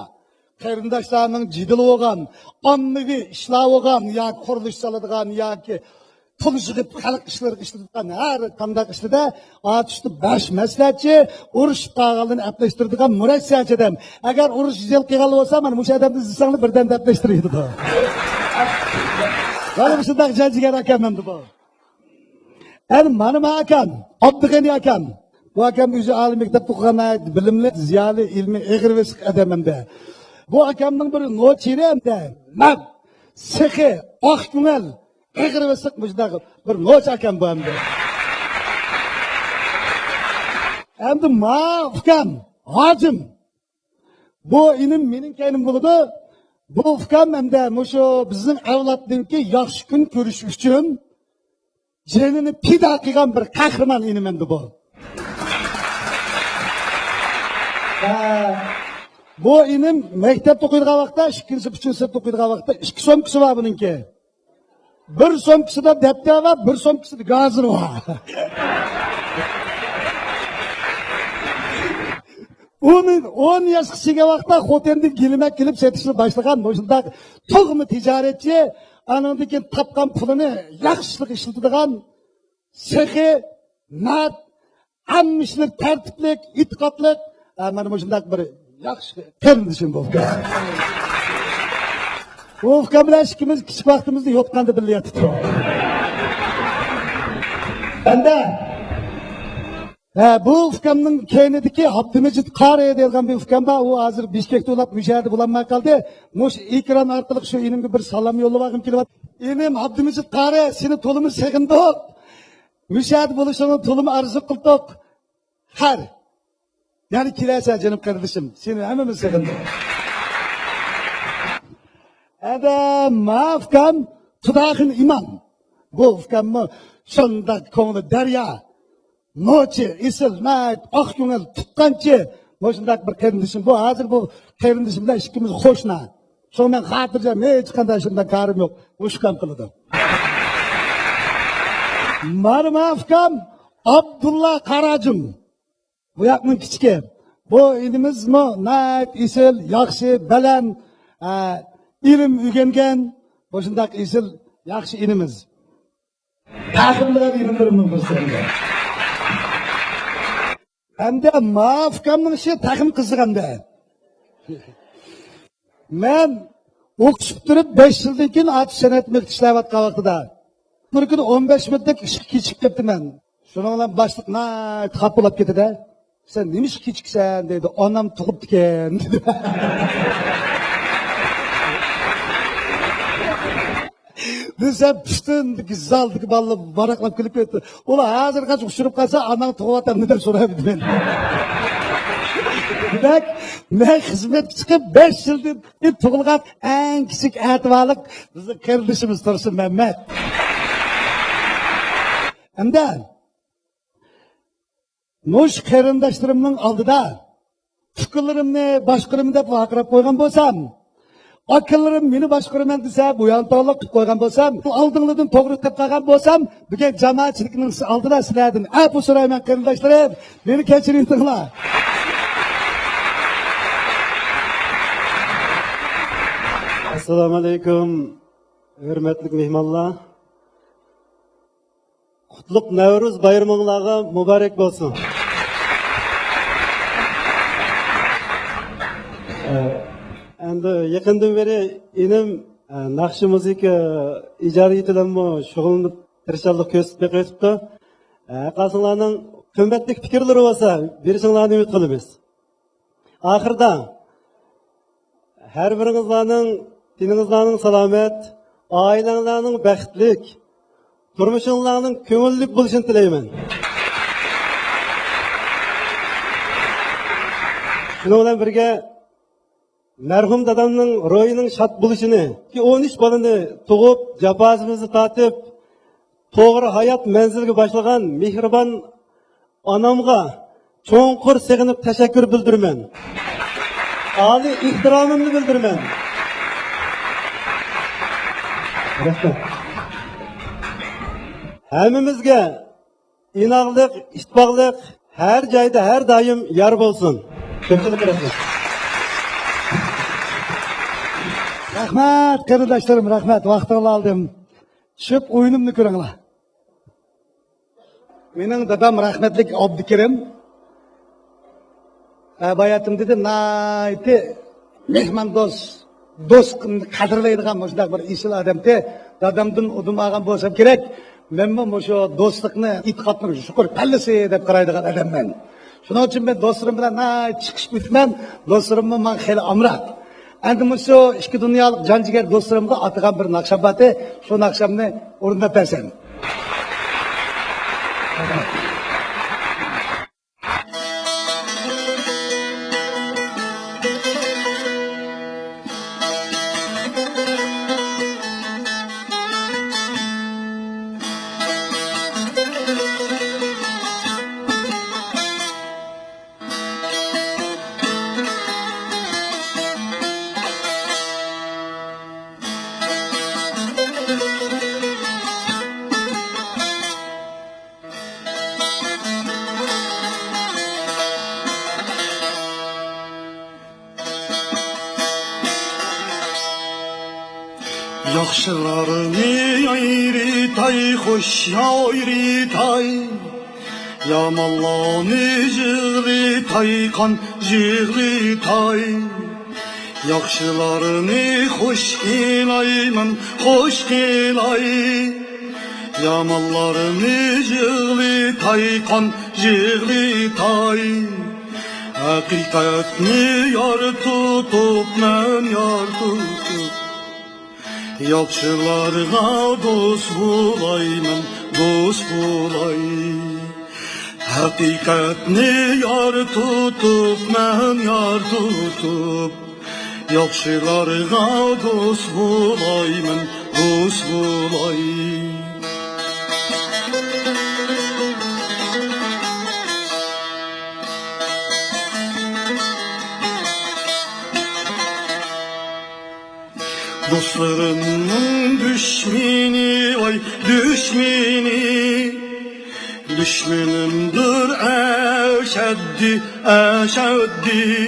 قېرىنداشلارنىڭ جېدىلى بولغان، ئاممىۋى ئىشلار بولغان، ياكى قۇرۇلۇش سالىدىغان، ياكى پۇل يىغىپ خەلق ئىشلىرىغا ئىشلىتىدىغان ھەر قانداق ئىشلىردا ئاتۇشتا باش مەسلىھەتچى، ئۇرۇشۇپ قالغانلارنى ئەپلەشتۈرىدىغان مۇرەسسىيەچى ئادەم. ئەگەر ئۇرۇش جېدەل قىلغان بولسا، مانا مۇشۇ ئادەمنى ئىزدىسەڭلار بىردەم ئەپلەشتۈرۈۋېتىدۇ. مانا مۇشۇنداق جان جىگەر ئاكام ئەمدى بۇ. ئەنە مانا ما ئاكام، ئابدۇغېنى ئاكام. بۇ ئاكام ئۆزى ئالىي مەكتەپتە ئوقۇغان، بىلىملىك، زىيالىي، ئىلمىي، ئېغىر بېسىق ئادەم ئەمدى. بۇ ئاكامنىڭ بىر نوچىرى ئەمدى، مەرد، سېخىي، ئاق كۆڭۈل، ئېغىر بېسىق مۇشۇنداق بىر نوچى ئاكام بۇ ئەمدى. ئەمدى ما ئۇكام، ھاجىم. بۇ ئىنىم مېنىڭ كەينىم بولىدۇ. بۇ ئۇكام ئەمدى مۇشۇ بىزنىڭ ئەۋلادنىڭكى ياخشى كۈن كۆرۈش ئۈچۈن جېنىنى پىدا قىلغان بىر قەھرىمان ئىنىم ئەمدى بۇ. ھە، بۇ ئىنىم مەكتەپتە ئوقۇيدىغان ۋاقىتتا، ئىككىنچى سىنىپ، ئۈچىنچى سىنىپتا ئوقۇيدىغان ۋاقىتتا ئىككى سومكىسى بار بۇنىڭكى. بىر سومكىسىدا دەپتەر بار، بىر سومكىسىدا گازىر بار. ئۇنى ئون ياشقا كىرگەن ۋاقىتتا خوتەندىن گىلىمەك كېلىپ سېتىشنى باشلىغان مۇشۇنداق تۇغما تىجارەتچى، ئانىڭدىن كېيىن تاپقان پۇلىنى ياخشىلىق ئىشلىتىدىغان سېخىي، مەرد، ھەممە ئىشلىرى تەرتىپلىك، ئېتىقادلىق، ھە، مانا مۇشۇنداق بىر ياخشى قېرىندىشىم بۇ ئۇكا. بۇ ئۇكا بىلەن ئىككىمىز كىچىك ۋاقتىمىزدا يوتقاندا بىللە ياتتۇق. ئەمدى، ھە، بۇ ئۇكامنىڭ كەينىدىكى ئابدۇمىجىت قارى دەيدىغان بىر ئۇكام بار. ئۇ ھازىر بىشكەكتە ئۇلاپ، مۇشۇ يەردە بولالماي قالدى. مۇشۇ ئېكران ئارقىلىق شۇ ئىنىمگە بىر سالام يوللىۋالغۇم كېلىۋاتىدۇ. ئىنىم ئابدۇمىجىت قارى، سېنى تولىمۇ سېغىندۇق. مۇشۇ يەردە بولۇشۇڭنى تولىمۇ ئارزۇ قىلدۇق. خەير. يەنە كېلەرسەن جېنىم قېرىندىشىم. سېنى ھەممىمىز سېغىندۇق. ئەدە ما ئۇكام خۇداخىن ئىمام. بۇ ئۇكاممۇ شۇنداق كۆڭلى دەريا. نوچى، ئېسىل، ناھايىتى ئاق كۆڭۈل، تۇغقانچى، مۇشۇنداق بىر قېرىندىشىم. بۇ ھازىر بۇ قېرىندىشىم بىلەن ئىككىمىز قوشنا. شۇڭا مەن خاتىرجەم، ھېچقانداق شۇنداق كارىم يوق. مۇشۇ ئۇكام قىلىدۇ. مانا ما ئۇكام ئابدۇللا قاراجۇم. بۇ ياقنىڭ كىچىكى. بۇ ئىنىمىزمۇ ناھايىتى ئېسىل، ياخشى، بەلەن، ئە، ئىلىم ئۆگەنگەن، مۇشۇنداق ئېسىل، ياخشى ئىنىمىز. پەخىرلىنىدىغان ئىنىملىرىمنىڭ بىرسى ئەمدى. ئەمدى ما ئۇكامنىڭ ئىشى تېخىمۇ قىزىق ئەمدى. مەن ئوقۇش پۈتتۈرۈپ بەش يىلدىن كېيىن ئاتۇش سەنئەت مەكتىپىدە ئىشلەۋاتقان ۋاقتىدا، بىر كۈنى ئون بەش مىنۇتتەك ئىشقا كېچىكىپ كەپتىمەن. شۇنىڭ بىلەن باشلىق ناھايىتى خاپا بولۇپ كېتىدۇ. «سەن نېمە ئىشقا كېچىكىسەن؟» دەيدۇ. «ئانام تۇغۇپتىكەن» دېدى. دېسەم، پۈتۈن زالدىكى بالىلار ۋاراقلاپ كۈلۈپ كەتتى. ئۇلار ھازىرغىچە ئۇچرىپ قالسا، «ئاناڭ تۇغۇۋاتامدۇ؟» دەپ سورايدۇ مەن. دېمەك، مەن خىزمەتكە چىقىپ بەش يىلدىن كېيىن تۇغۇلغان ئەڭ كىچىك ئەتىۋارلىق بىزنىڭ قېرىندىشىمىز تۇرسۇن مەمەت. ئەمدى مۇشۇ قېرىنداشلىرىمنىڭ ئالدىدا ئۇكىلىرىمنى باشقۇرىمەن دەپ ۋارقىراپ قويغان بولسام، ئاكىلىرىم مېنى باشقۇرىمەن دېسە، بۇيانتاڭلىق قىلىپ قويغان بولسام، ئالدىڭلاردىن توغرا قىلىپ قالغان بولسام، بۈگۈن جامائەتچىلىكنىڭ ئالدىدا سىلەردىن ئەپۇ سورايمەن، قېرىنداشلىرىم، مېنى كەچۈرۈڭلار. ئەسسالامۇ ئەلەيكۇم، ھۆرمەتلىك مېھمانلار. قۇتلۇق نەۋرۇز بايرىمىڭلارغا مۇبارەك بولسۇن. ئەمدى يېقىندىن بېرى ئىنىم، ئە، ناخشا مۇزىكا ئىجادىيىتى بىلەنمۇ شۇغۇللىنىپ، تىرىشچانلىق كۆرسىتىپ بېقىۋېتىپتۇ. ئە، قالسىڭلارنىڭ قىممەتلىك پىكىرلىرى بولسا، بېرىشىڭلارنى ئۈمىد قىلىمىز. ئاخىردا، ھەر بىرىڭىزلارنىڭ تېنىڭىزلارنىڭ سالامەت، ئائىلەڭلارنىڭ بەختلىك، تۇرمۇشۇڭلارنىڭ كۆڭۈللۈك بولۇشىنى تىلەيمەن. شۇنىڭ بىلەن بىرگە، مەرھۇم دادامنىڭ روھىنىڭ شاد بولۇشىنى، ئون ئۈچ بالىنى تۇغۇپ، جاپاسىمىزنى تارتىپ، توغرا ھايات مەنزىلىگە باشلىغان مېھرىبان ئانامغا چوڭقۇر سېغىنىپ تەشەككۈر بىلدۈرىمەن. ئالىي ئېھتىرامىمنى بىلدۈرىمەن. رەھمەت. ھەممىمىزگە ئىناقلىق، ئىتتىپاقلىق ھەر جايدا، ھەر دائىم يار بولسۇن. كۆپچىلىككە رەھمەت. رەھمەت، قېرىنداشلىرىم، رەھمەت. ۋاقتىڭلارنى ئالدىم. چۈشۈپ ئويۇنۇمنى كۆرۈڭلار. مېنىڭ دادام رەھمەتلىك ئابدۇكېرىم، ھە، باياتىم دېدى، ناھايىتى مېھماندوست، دوست قەدىرلەيدىغان مۇشۇنداق بىر ئېسىل ئادەمتى. دادامدىن ئۇدۇم ئالغان بولسام كېرەك، مەنمۇ مۇشۇ دوستلۇقنى ئېتىقادنىڭ يۇقىرى پەللىسى دەپ قارايدىغان ئادەممەن. شۇنىڭ ئۈچۈن مەن دوستلىرىم بىلەن ناھايىتى چىقىشىپ ئۆتىمەن. دوستلىرىممۇ ماڭا خېلى ئامراق. ئەمدى مۇشۇ ئىككى دۇنيالىق جان جىگەر دوستلىرىمغا ئاتىغان بىر ناخشام بارتى، شۇ ناخشامنى ئورۇنداپ بەرسەم. ياخشىلارنى ئايرىتاي، خوش ئايرىتاي. يامانلارنى يىغلىتاي، قان يىغلىتاي. ياخشىلارنى خوش قىلايمەن، خوش قىلاي. يامانلارنى يىغلىتاي، قان يىغلىتاي. ھەقىقەتنى يار تۇتۇپ، مەن يار تۇتۇپ. ياخشىلارغا دوست بولايمەن، دوست بولاي. ھەقىقەتنى يار تۇتۇپ، مەن يار تۇتۇپ. ياخشىلارغا دوست بولايمەن، دوست بولاي. دوستلىرىمنىڭ دۈشمىنى، ۋاي دۈشمىنى، دۈشمىنىمدۇر ئەشەددىي، ئەشەددىي.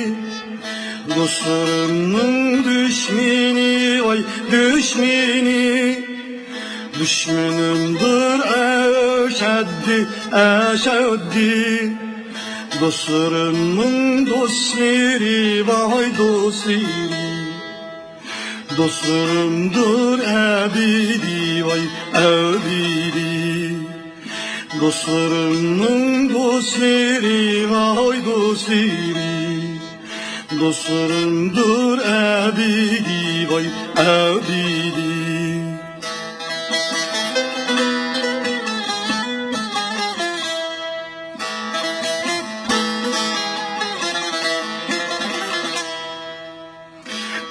دوستلىرىمنىڭ دۈشمىنى، ۋاي دۈشمىنى، دۈشمىنىمدۇر ئەشەددىي، ئەشەددىي. دوستلىرىمنىڭ دوستلىرى، ۋاي دوستلىرى، دوستلىرىمدۇر ئەبىدىي، ۋاي ئەبىدىي. دوستلىرىمنىڭ دوستلىرى، ۋاي دوستلىرى، دوستلىرىمدۇر ئەبىدىي، ۋاي ئەبىدىي.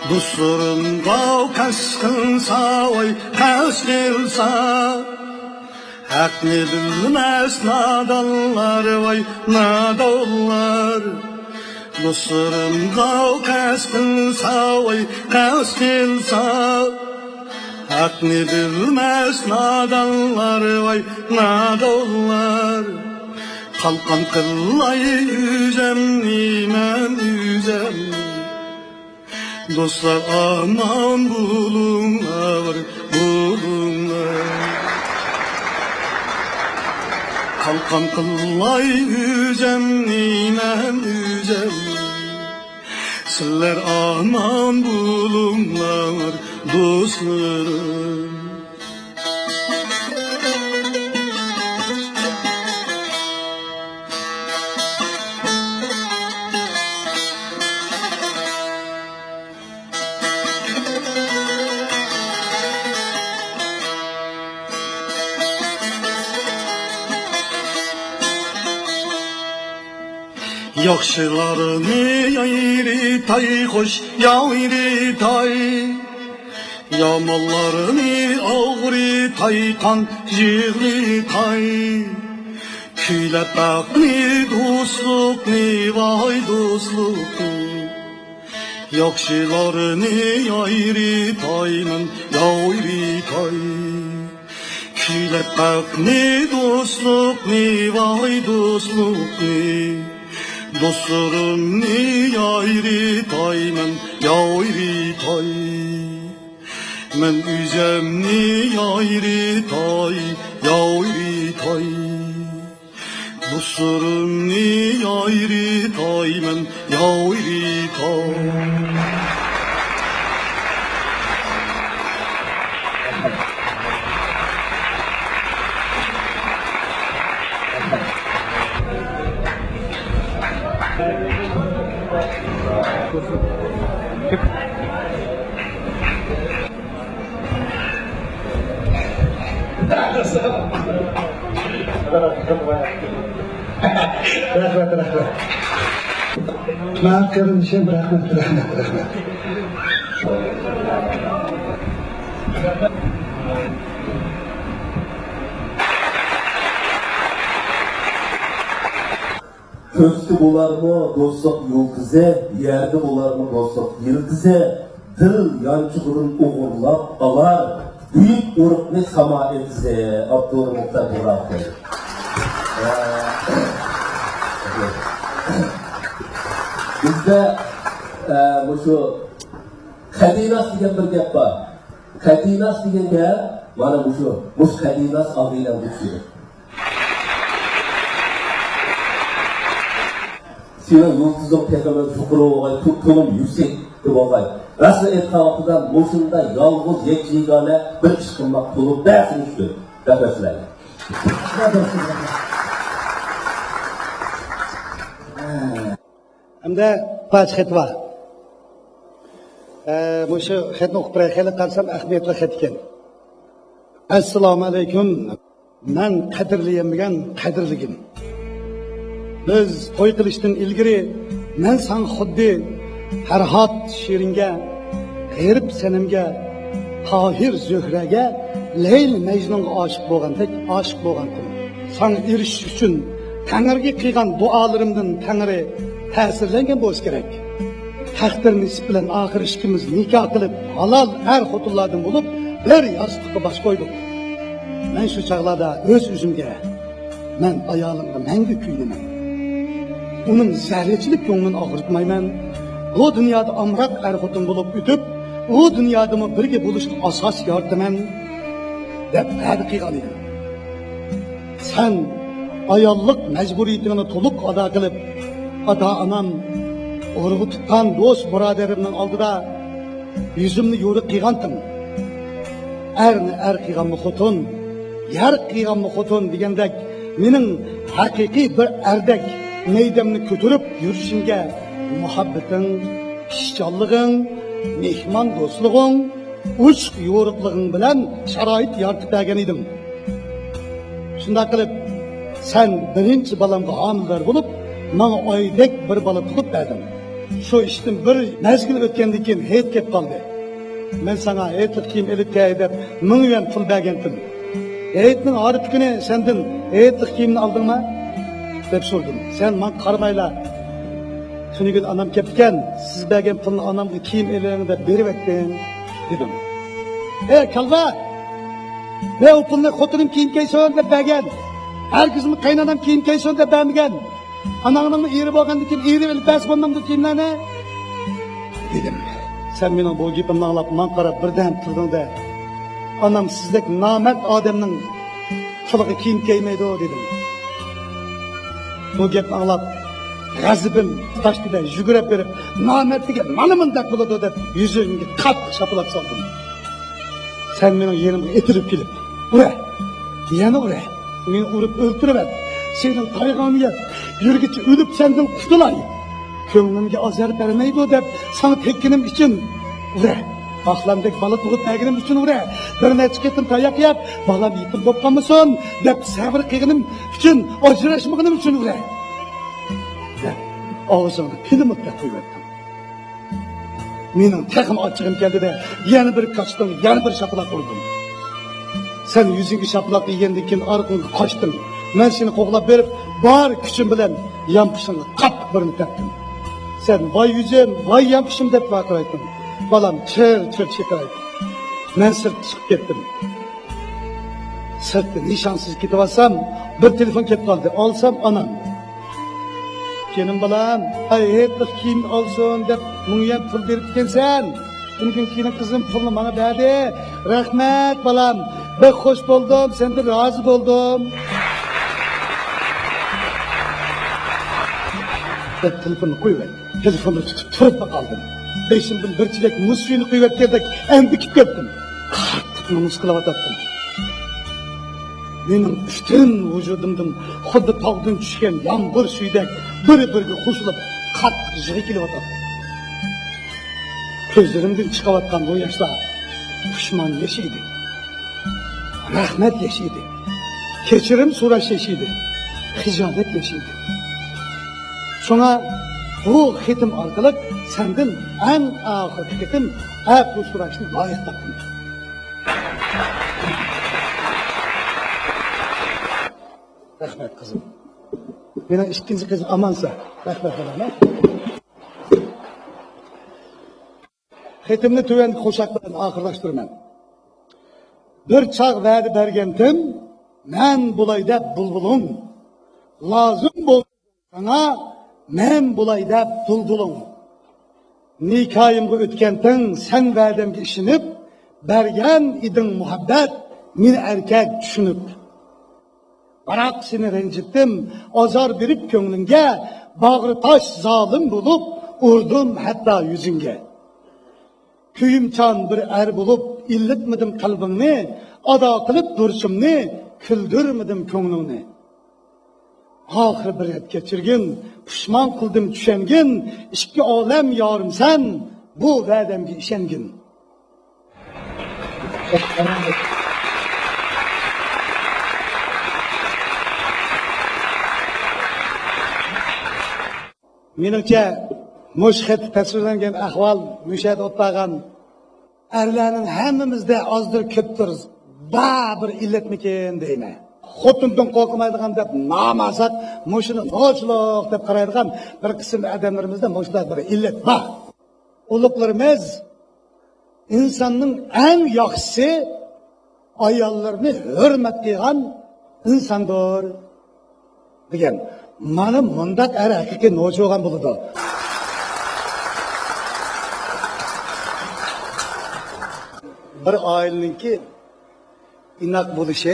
دوستلىرىمغا قەست قىلسا، ۋاي قەست قىلسا، ھەقنى بىلمەس نادانلار، ۋاي نادانلار. دوستلىرىمغا قەست قىلسا، ۋاي قەست قىلسا، ھەقنى بىلمەس نادانلار، ۋاي نادانلار. قالقان قىلاي ئۆزۈمنى مەن ئۆزۈم. دوستلار، ئامان بولۇڭلار، بولۇڭلار. قالقان قىلاي ئۆزۈمنى مەن ئۆزۈم. سىلەر ئامان بولۇڭلار، دوستلىرىم. ياخشىلارنى يايرىتاي، خوش يايرىتاي. يامانلارنى ئاغرىتاي، قان يىغلىتاي. كۈيلەپ ھەقنى، دوستلۇقنى، ۋاي دوستلۇقنى. ياخشىلارنى يايرىتاي مەن، يايرىتاي. كۈيلەپ ھەقنى، دوستلۇقنى، ۋاي دوستلۇقنى. دوستلىرىمنى يايرىتاي مەن، يايرىتاي. مەن ئۆزۈمنى يايرىتاي، يايرىتاي. دوستلىرىمنى يايرىتاي مەن، يايرىتاي. رەھمەت، رەھمەت. ماڭا قېرىندىشىم، رەھمەت، رەھمەت، رەھمەت. كۆكتە بولارمۇ دوستلۇق يۇلتۇزى، يەردە بولارمۇ دوستلۇق يىلتىزى، دىل يانچۇقىدىن ئوغۇرلاپ ئالار بۈيۈك ئۇرۇقنى ساما ئېتىزى. ئاپتور مۇختار بۇغراخۇن. بىزدە، ئە، مۇشۇ قەدىناس دېگەن بىر گەپ بار. قەدىناس دېگەن گەپ مانا مۇشۇ، مۇشۇ قەدىناس ئاغىنەمگە چۈشىدۇ. سېنىڭ يۇلتۇزۇڭ تېخىمۇ يۇقىرى بولغاي، تو-، تولىمۇ يۈكسەكتە بولغاي. راستىنى ئېيتقان ۋاقتىدا مۇشۇنداق يالغۇز يەككە يېگانە بىر ئىش قىلماق تولىمۇ بەك ئۈچتۈر. رەھمەت سىلەرگە. ئەمدى پارچە خەت بار. ئە، مۇشۇ خەتنى ئوقۇپ بېرەي. خېلى قارىسام ئەھمىيەتلىك خەت ئىكەن. ئەسسالامۇ ئەلەيكۇم. مەن قەدىرلىيەلمىگەن قەدىرلىكىم. بىز توي قىلىشتىن ئىلگىرى مەن ساڭا خۇددى پەرھات شېرىنگە، غېرىب سەنەمگە، تاھىر زۆھرەگە، لەيلى مەجنۇنغا ئاشىق بولغاندەك ئاشىق بولغانتىم. ساڭا ئېرىشىش ئۈچۈن تەڭرىگە قىلغان دۇئالىرىمدىن تەڭرى تەسىرلەنگەن بولسا كېرەك. تەقدىر نېسىپ بىلەن ئاخىر ئىككىمىز نىكاھ قىلىپ، ھالال ئەر-خوتۇنلاردىن بولۇپ، بىر ياستۇققا باش قويدۇق. مەن شۇ چاغلاردا ئۆز-ئۆزۈمگە، مەن ئايالىمغا مەڭگۈ كۆيۈنىمەن. ئۇنىڭ زەررىچىلىك كۆڭلىنى ئاغرىتمايمەن. بۇ دۇنيادا ئامراق ئەر-خوتۇن بولۇپ ئۆتۈپ، ئۇ دۇنيادىمۇ بىرگە بولۇشقا ئاساس يارىتىمەن، دەپ ۋەدە قىلغان ئىدىم. سەن ئاياللىق مەجبۇرىيىتىڭنى تولۇق ئادا قىلىپ، ئاتا-ئانام، ئۇرۇق تۇتقان دوست-بۇرادەرلىرىمنىڭ ئالدىدا يۈزۈمنى يورۇق قىلغانتىڭ. ئەرنى ئەر قىلغانمۇ خوتۇن، يەر قىلغانمۇ خوتۇن دېگەندەك، مېنىڭ ھەقىقىي بىر ئەردەك مەيدەمنى كۆتۈرۈپ يۈرۈشۈمگە مۇھەببىتىڭ، ئىشچانلىقىڭ، مېھماندوستلۇقۇڭ، ئوچۇق يورۇقلۇقۇڭ بىلەن شارائىت يارىتىپ بەرگەن ئىدىڭ. شۇنداق قىلىپ، سەن بىرىنچى بالامغا ھامىلىدار بولۇپ، ماڭا ئايدەك بىر بالا تۇغۇپ بەردىڭ. شۇ ئىشتىن بىر مەزگىل ئۆتكەندىن كېيىن ھېيت كەپ قالدى. مەن ساڭا ھېيتلىق كىيىم ئېلىپ كەل دەپ مىڭ يۈەن پۇل بەرگەنتىم. ھېيتنىڭ ئارىپى كۈنى سەندىن ھېيتلىق كىيىمنى ئالدىڭما؟ دەپ سورىدىم. سەن ماڭا قارىمايلا، تۈنۈگۈن ئانام كەپتىكەن، سىز بەرگەن پۇلنى ئانامغا كىيىم ئېلىڭ دەپ بېرىۋەتتىم، دېدىڭ. ئەي كالۋا! مەن ئۇ پۇلنى خوتۇنۇم كىيىم كىيسۇن دەپ بەرگەن. ھەرگىزمۇ قېيىنئانام كىيىم كىيسۇن دەپ بەرمىگەن. ئاناڭنىڭمۇ ئېرى بولغاندىن كېيىن ئېرى ئېلىپ بەرسە بولمامدۇ كىيىملەرنى؟ دېدىم. سەن مېنىڭ بۇ گېپىمنى ئاڭلاپ ماڭا قاراپ بىردەم تۇردۇڭ-دە. ئانام سىزدەك نامەرد ئادەمنىڭ پۇلىغا كىيىم كىيمەيدۇ دېدىم. بۇ گەپنى ئاڭلاپ غەزىپىم تاشتى-دە، يۈگۈرۈپ بېرىپ، نامەردلىكى مانا مۇنداق بولىدۇ دەپ يۈزۈمگە قاتتىق شاپىلاق سالدىم. سەن مېنىڭ يېنىمغا ئېتىلىپ كېلىپ، ئۇرە، يەنە ئۇرە، مېنى ئۇرۇپ ئۆلتۈرۈۋەت، سېنىڭ تايىقىڭنى يەپ يۈرگۈچە ئۆلۈپ سەندىن قۇتۇلاي. كۆڭلۈمگە ئازار بەرمەيدۇ دەپ ساڭا تەگكىنىم ئۈچۈن ئۇرە. باقلاندەك بالا تۇغۇپ بەرگىنىم ئۈچۈن ئۇرە. بىر نەچچە قېتىم تاياق يەپ، بالام يېتىم بولۇپ قالمىسۇن دەپ سەۋر قىلغىنىم ئۈچۈن، ئاجراشمىغىنىم ئۈچۈن ئۇرە، دەپ ئاغزىڭنى پىلىمۇتتەك قويۇۋەتتىڭ. مېنىڭ تېخىمۇ ئاچچىقىم كەلدى-دە، يەنە بىر قاچتىڭ، يەنە بىر شاپىلاق ئۇردۇم. سەن يۈزۈڭگە شاپىلاق يېگەندىن كېيىن ئارقاڭغا قاچتىڭ. مەن سېنى قوغلاپ بېرىپ، بار كۈچۈم بىلەن يانپۇشۇڭغا قاتتىق بىرنى تەپتىم. سەن ۋاي يۈزۈم، ۋاي يانپۇشۇم دەپ ۋارقىرايتتىڭ. بالام چىر-چىر چىرقىرايتتى. مەن سىرتقا چىقىپ كەتتىم. سىرتتا نىشانسىز كېتىۋاتسام، بىر تېلېفون كېلىپ قالدى. ئالسام ئانام. جېنىم بالام، ئاي ھېيتلىق كىيىم ئالسۇن دەپ مىڭ يۈەن پۇل بېرىپتىكەنسەن. بىر كۈن كېيىن قىزىم پۇلنى ماڭا بەردى. رەھمەت بالام، بەك خوش بولدۇم، سەندىن رازى بولدۇم، دەپ تېلېفوننى قويۇۋەتتى. تېلېفوننى تۇتۇپ تۇرۇپلا قالدىم. بېشىمدىن بىر چېلەك مۇز سۈيىنى قۇيۇۋەتكەندەك ئەندىكىپ كەتتىم. قاتتىق نومۇس قىلىۋاتاتتىم. مېنىڭ پۈتۈن ۋۇجۇدۇمدىن خۇددى تاغدىن چۈشكەن يامغۇر سۈيىدەك بىر-بىرىگە قوشۇلۇپ، قاتتىق يىغا كېلىۋاتاتتى. كۆزلىرىمدىن چىقىۋاتقان بۇ ياشلار پۇشمان يېشى ئىدى. رەھمەت يېشى ئىدى. كەچۈرۈم سوراش يېشى ئىدى. خىجالەت يېشى ئىدى. شۇڭا بۇ خېتىم ئارقىلىق سەندىن ئەڭ ئاخىرقى قېتىم ئەپۇ سوراشنى لايىق تاپتىم. رەھمەت، قىزىم. مېنىڭ ئىككىنچى قىزىم ئامانسا. رەھمەت، بالام. خېتىمنى تۆۋەندىكى قوشاق بىلەن ئاخىرلاشتۇرىمەن. بىر چاغ ۋەدە بەرگەنتىم، مەن بولاي دەپ بۇلبۇلۇڭ. لازىم بولسا ساڭا مەن بولاي دەپ دۇلدۇلۇڭ. نىكاھىمغا ئۆتكەنتىڭ سەن ۋەدەمگە ئىشىنىپ، بەرگەن ئىدىڭ مۇھەببەت مېنى ئەركەك چۈشىنىپ. بىراق سېنى رەنجىتتىم، ئازار بېرىپ كۆڭلۈڭگە، باغرى تاش زالىم بولۇپ ئۇردۇم ھەتتا يۈزۈڭگە. كۆيۈمچان بىر ئەر بولۇپ ئىللىتمىدىم قەلبىڭنى، ئادا قىلىپ بۇرچۇمنى، كۈلدۈرمىدىم كۆڭلۈڭنى. ئاخىرى بىر رەت كەچۈرگىن، پۇشمان قىلدىم چۈشەنگىن، ئىككى ئالەم يارىمسەن، بۇ ۋەدەمگە ئىشەنگىن. مېنىڭچە، مۇشۇ خەتتە تەسۋىرلەنگەن ئەھۋال مۇشۇ يەردە ئولتۇرغان ئەرلەرنىڭ ھەممىمىزدە ئازدۇر كۆپتۇر بار بىر ئىللەتمىكىن دەيمەن. خوتۇندىن قورقمايدىغان دەپ ناماسات، مۇشۇنى نوچىلىق دەپ قارايدىغان بىر قىسىم ئادەملىرىمىزدە مۇشۇنداق بىر ئىللەت بار. ئۇلۇغلىرىمىز، ئىنساننىڭ ئەڭ ياخشىسى ئاياللىرىنى ھۆرمەت قىلغان ئىنساندۇر، دېگەن. مانا مۇنداق ئەر ھەقىقىي نوچى بولغان بولىدۇ. بىر ئائىلىنىڭكى ئىناق بولۇشى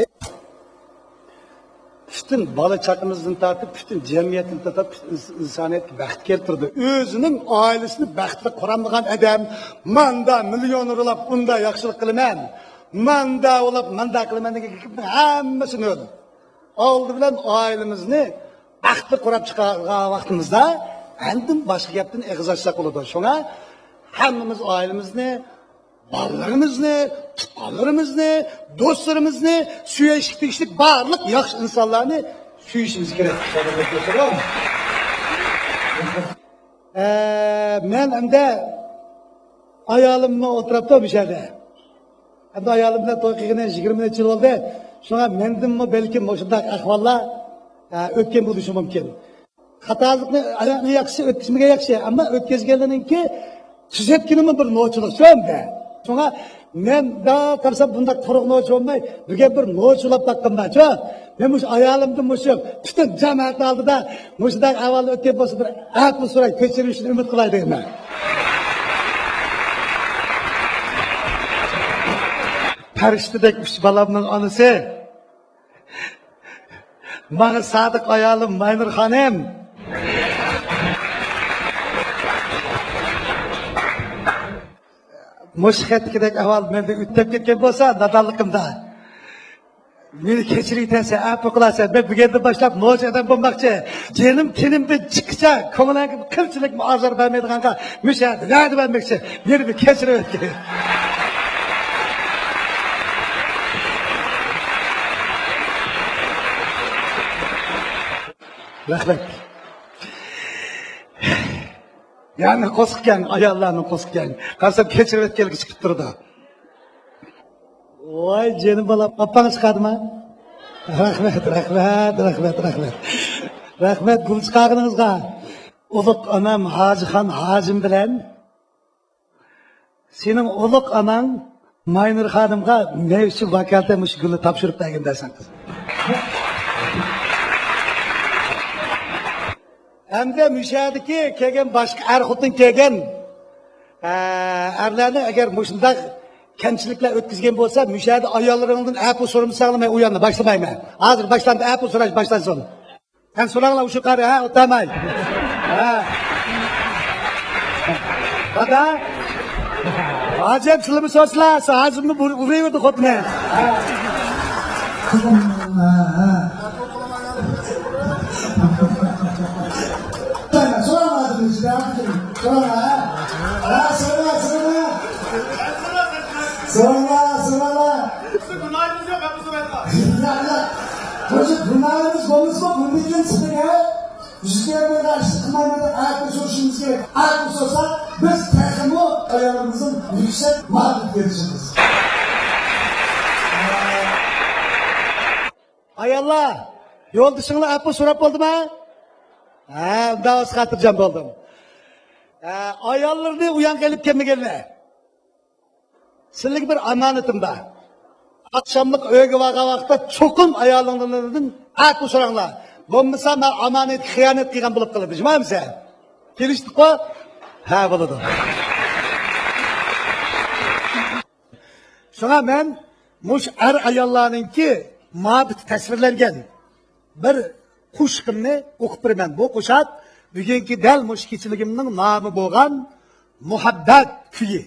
پۈتۈن بالا چاقىمىزدىن تارتىپ، پۈتۈن جەمئىيەتتىن تارتىپ، پۈتۈن ئىنس-، ئىنسانىيەتكە بەخت كەلتۈرىدۇ. ئۆزىنىڭ ئائىلىسىنى بەختلىك قۇرالمىغان ئادەم، ماندا مىليونېر بولاپ، ئۇندا ياخشىلىق قىلىمەن، ماندا بولاپ، ماندا قىلىمەن دېگەن گەپنىڭ ھەممىسى نۆل. ئالدى بىلەن ئائىلىمىزنى بەختلىك قۇراپ چىقارغان ۋاقتىمىزدا، ئاندىن باشقا گەپتىن ئېغىز ئاچساق بولىدۇ. شۇڭا ھەممىمىز ئائىلىمىزنى، بالىلىرىمىزنى، تۇغقانلىرىمىزنى، دوستلىرىمىزنى، سۆيۈشكە تېگىشلىك بارلىق ياخشى ئىنسانلارنى سۆيۈشىمىز كېرەك. ئە، مەن ئەمدى ئايالىممۇ ئولتۇرۇپتۇ مۇشۇ يەردە. ئەمدى ئايالىم بىلەن توي قىلغىنى يىگىرمە نەچچە يىل بولدى. شۇڭا مەندىنمۇ بەلكىم مۇشۇنداق ئەھۋاللار، ئە، ئۆتكەن بولۇشى مۇمكىن. خاتالىقنى ئاياقنى ياخشى ئۆتكۈزمىگەن ياخشى، ئەمما ئۆتكۈزگەنلىرىنىڭكى تۈزەتكىنىمۇ بىر نوچىلىق شۇ ئەمدى. شۇڭا مەن دا قارىسام بۇنداق قۇرۇق نوچى بولماي، بۈگۈن بىر نوچىلاپ باققىنىمدا شۇ. مەن مۇشۇ ئايالىمدىن مۇشۇ پۈتۈن جامائەت ئالدىدا مۇشۇنداق ئەھۋال ئۆتكەن بولسا بىر ئەپۇ سوراي كەچۈرۈشىنى ئۈمىد قىلاي دەيمەن. پەرىشتىدەك ئۈچ بالامنىڭ ئانىسى. ماڭا سادىق ئايالىم ماينۇر خانىم. مۇشۇ خەتتىكىدەك ئەھۋال مەندە ئۆتۈپ كەتكەن بولسا، نادانلىقىمدا. مېنى كەچۈرۈۋېتەرسەن، ئەپۇ قىلارسەن. مەن بۈگۈندىن باشلاپ نوچى ئادەم بولماقچى. جېنىم تېنىمدىن چىققىچە، كۆڭلۈڭگە قىلچىلىكمۇ ئازار بەرمەيدىغانغا مۇشۇ يەردە ۋەدە بەرمەكچى. مېنى بىر كەچۈرۈۋەتكىن. رەھمەت. يەنى قوسۇقكەن، ئاياللارنىڭ قوسۇقكەن. قارىسام كەچۈرۈۋەتكەنلىكى چىقىپ تۇرىدۇ. ۋاي جېنىم بالام، ئاپاڭ چىقاردىما؟ رەھمەت، رەھمەت، رەھمەت، رەھمەت. رەھمەت گۈل چىقارغىنىڭىزغا. ئۇلۇغ ئانام ھاجىخان ھاجىم بىلەن سېنىڭ ئۇلۇغ ئاناڭ ماينۇر خانىمغا مەن ئۈچۈن ۋاكالىتەن مۇشۇ گۈلنى تاپشۇرۇپ بەرگىن دەرسەن قىز. ئەمدى مۇشۇ يەردىكى كەلگەن باشقا ئەر خوتۇن كەلگەن، ئە، ئەرلەرنى ئەگەر مۇشۇنداق كەمچىلىكلەر ئۆتكۈزگەن بولسا، مۇشۇ يەردە ئاياللىرىڭدىن ئەپۇ سورىمىساڭلار مەن ئۇ يەرنى باشلىمايمەن. ھازىر باشلاندى، ئەپۇ سوراش باشلانسۇن. سەن سوراڭلار ئۇشۇ قارى، ھە، ئوتاماي. ھە. دادا. ھاجىم سىلىمۇ سورىسىلا، ھاجىمنى ئۇرۇۋېرىدۇ خوتۇنى. ھە. سوراڭلار، سوراڭلار. ھە، سوراڭلار، سوراڭلار. سوراڭلار، سوراڭلار. بىزنىڭ گۇناھىمىز يوق، ھەممە سورايدۇ. ياق، ياق. مۇشۇ گۇناھىمىز بولمىسىمۇ، بۇندىن كېيىن سىزگە يۈز بەرمەيدىغان ئىشنى قىلمايمەن دەپ ئەپۇ سورىشىمىز كېرەك. ئەپۇ سورىسا، بىز تېخىمۇ ئايالىمىزنىڭ يۈكسەك مۇھەببىتىگە ئېرىشىمىز. ئاياللار، يولدىشىڭلار ئەپۇ سوراپ بولدىما؟ ھە، ئۇنداق بولسا خاتىرجەم بولدۇم. ھە، ئاياللىرىنى ئۇيانغا ئېلىپ كەلمىگەنلەر. سىلىگە بىر ئامانىتىم بار. ئاخشاملىق ئۆيگە بارغان ۋاقىتتا چوقۇم ئايالىڭلاردىن ئەپۇ سوراڭلار. بولمىسا مەن ئامانەتكە خىيانەت قىلغان بولۇپ قالىدۇ. جۇمامىسەن؟ كېلىشتۇققۇ؟ ھە، بولىدۇ. شۇڭا مەن مۇشۇ ئەر-ئاياللارنىڭكى مۇھەببىتى تەسۋىرلەنگەن بىر قوشىقىمنى ئوقۇپ بېرىمەن. بۇ قوشاق بۈگۈنكى دەل مۇشۇ كېچىلىكىمنىڭ نامى بولغان مۇھەببەت كۈيى.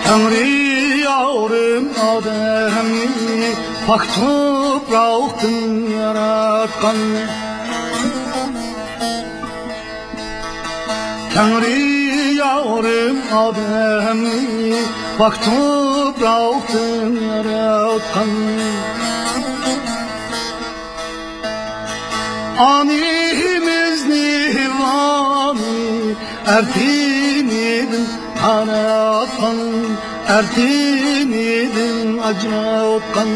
تەڭرى يارىم ئادەمنى پاك تۇپراقتىن ياراتقان. تەڭرى ئورۇن ئادەمنى پاك تۇپراقتىن ياراتقان. ئانىمىزنى ھەۋۋانى ئەرتىنىدىن قاراتقان، ئەرتىنىدىن ئاجراتقان.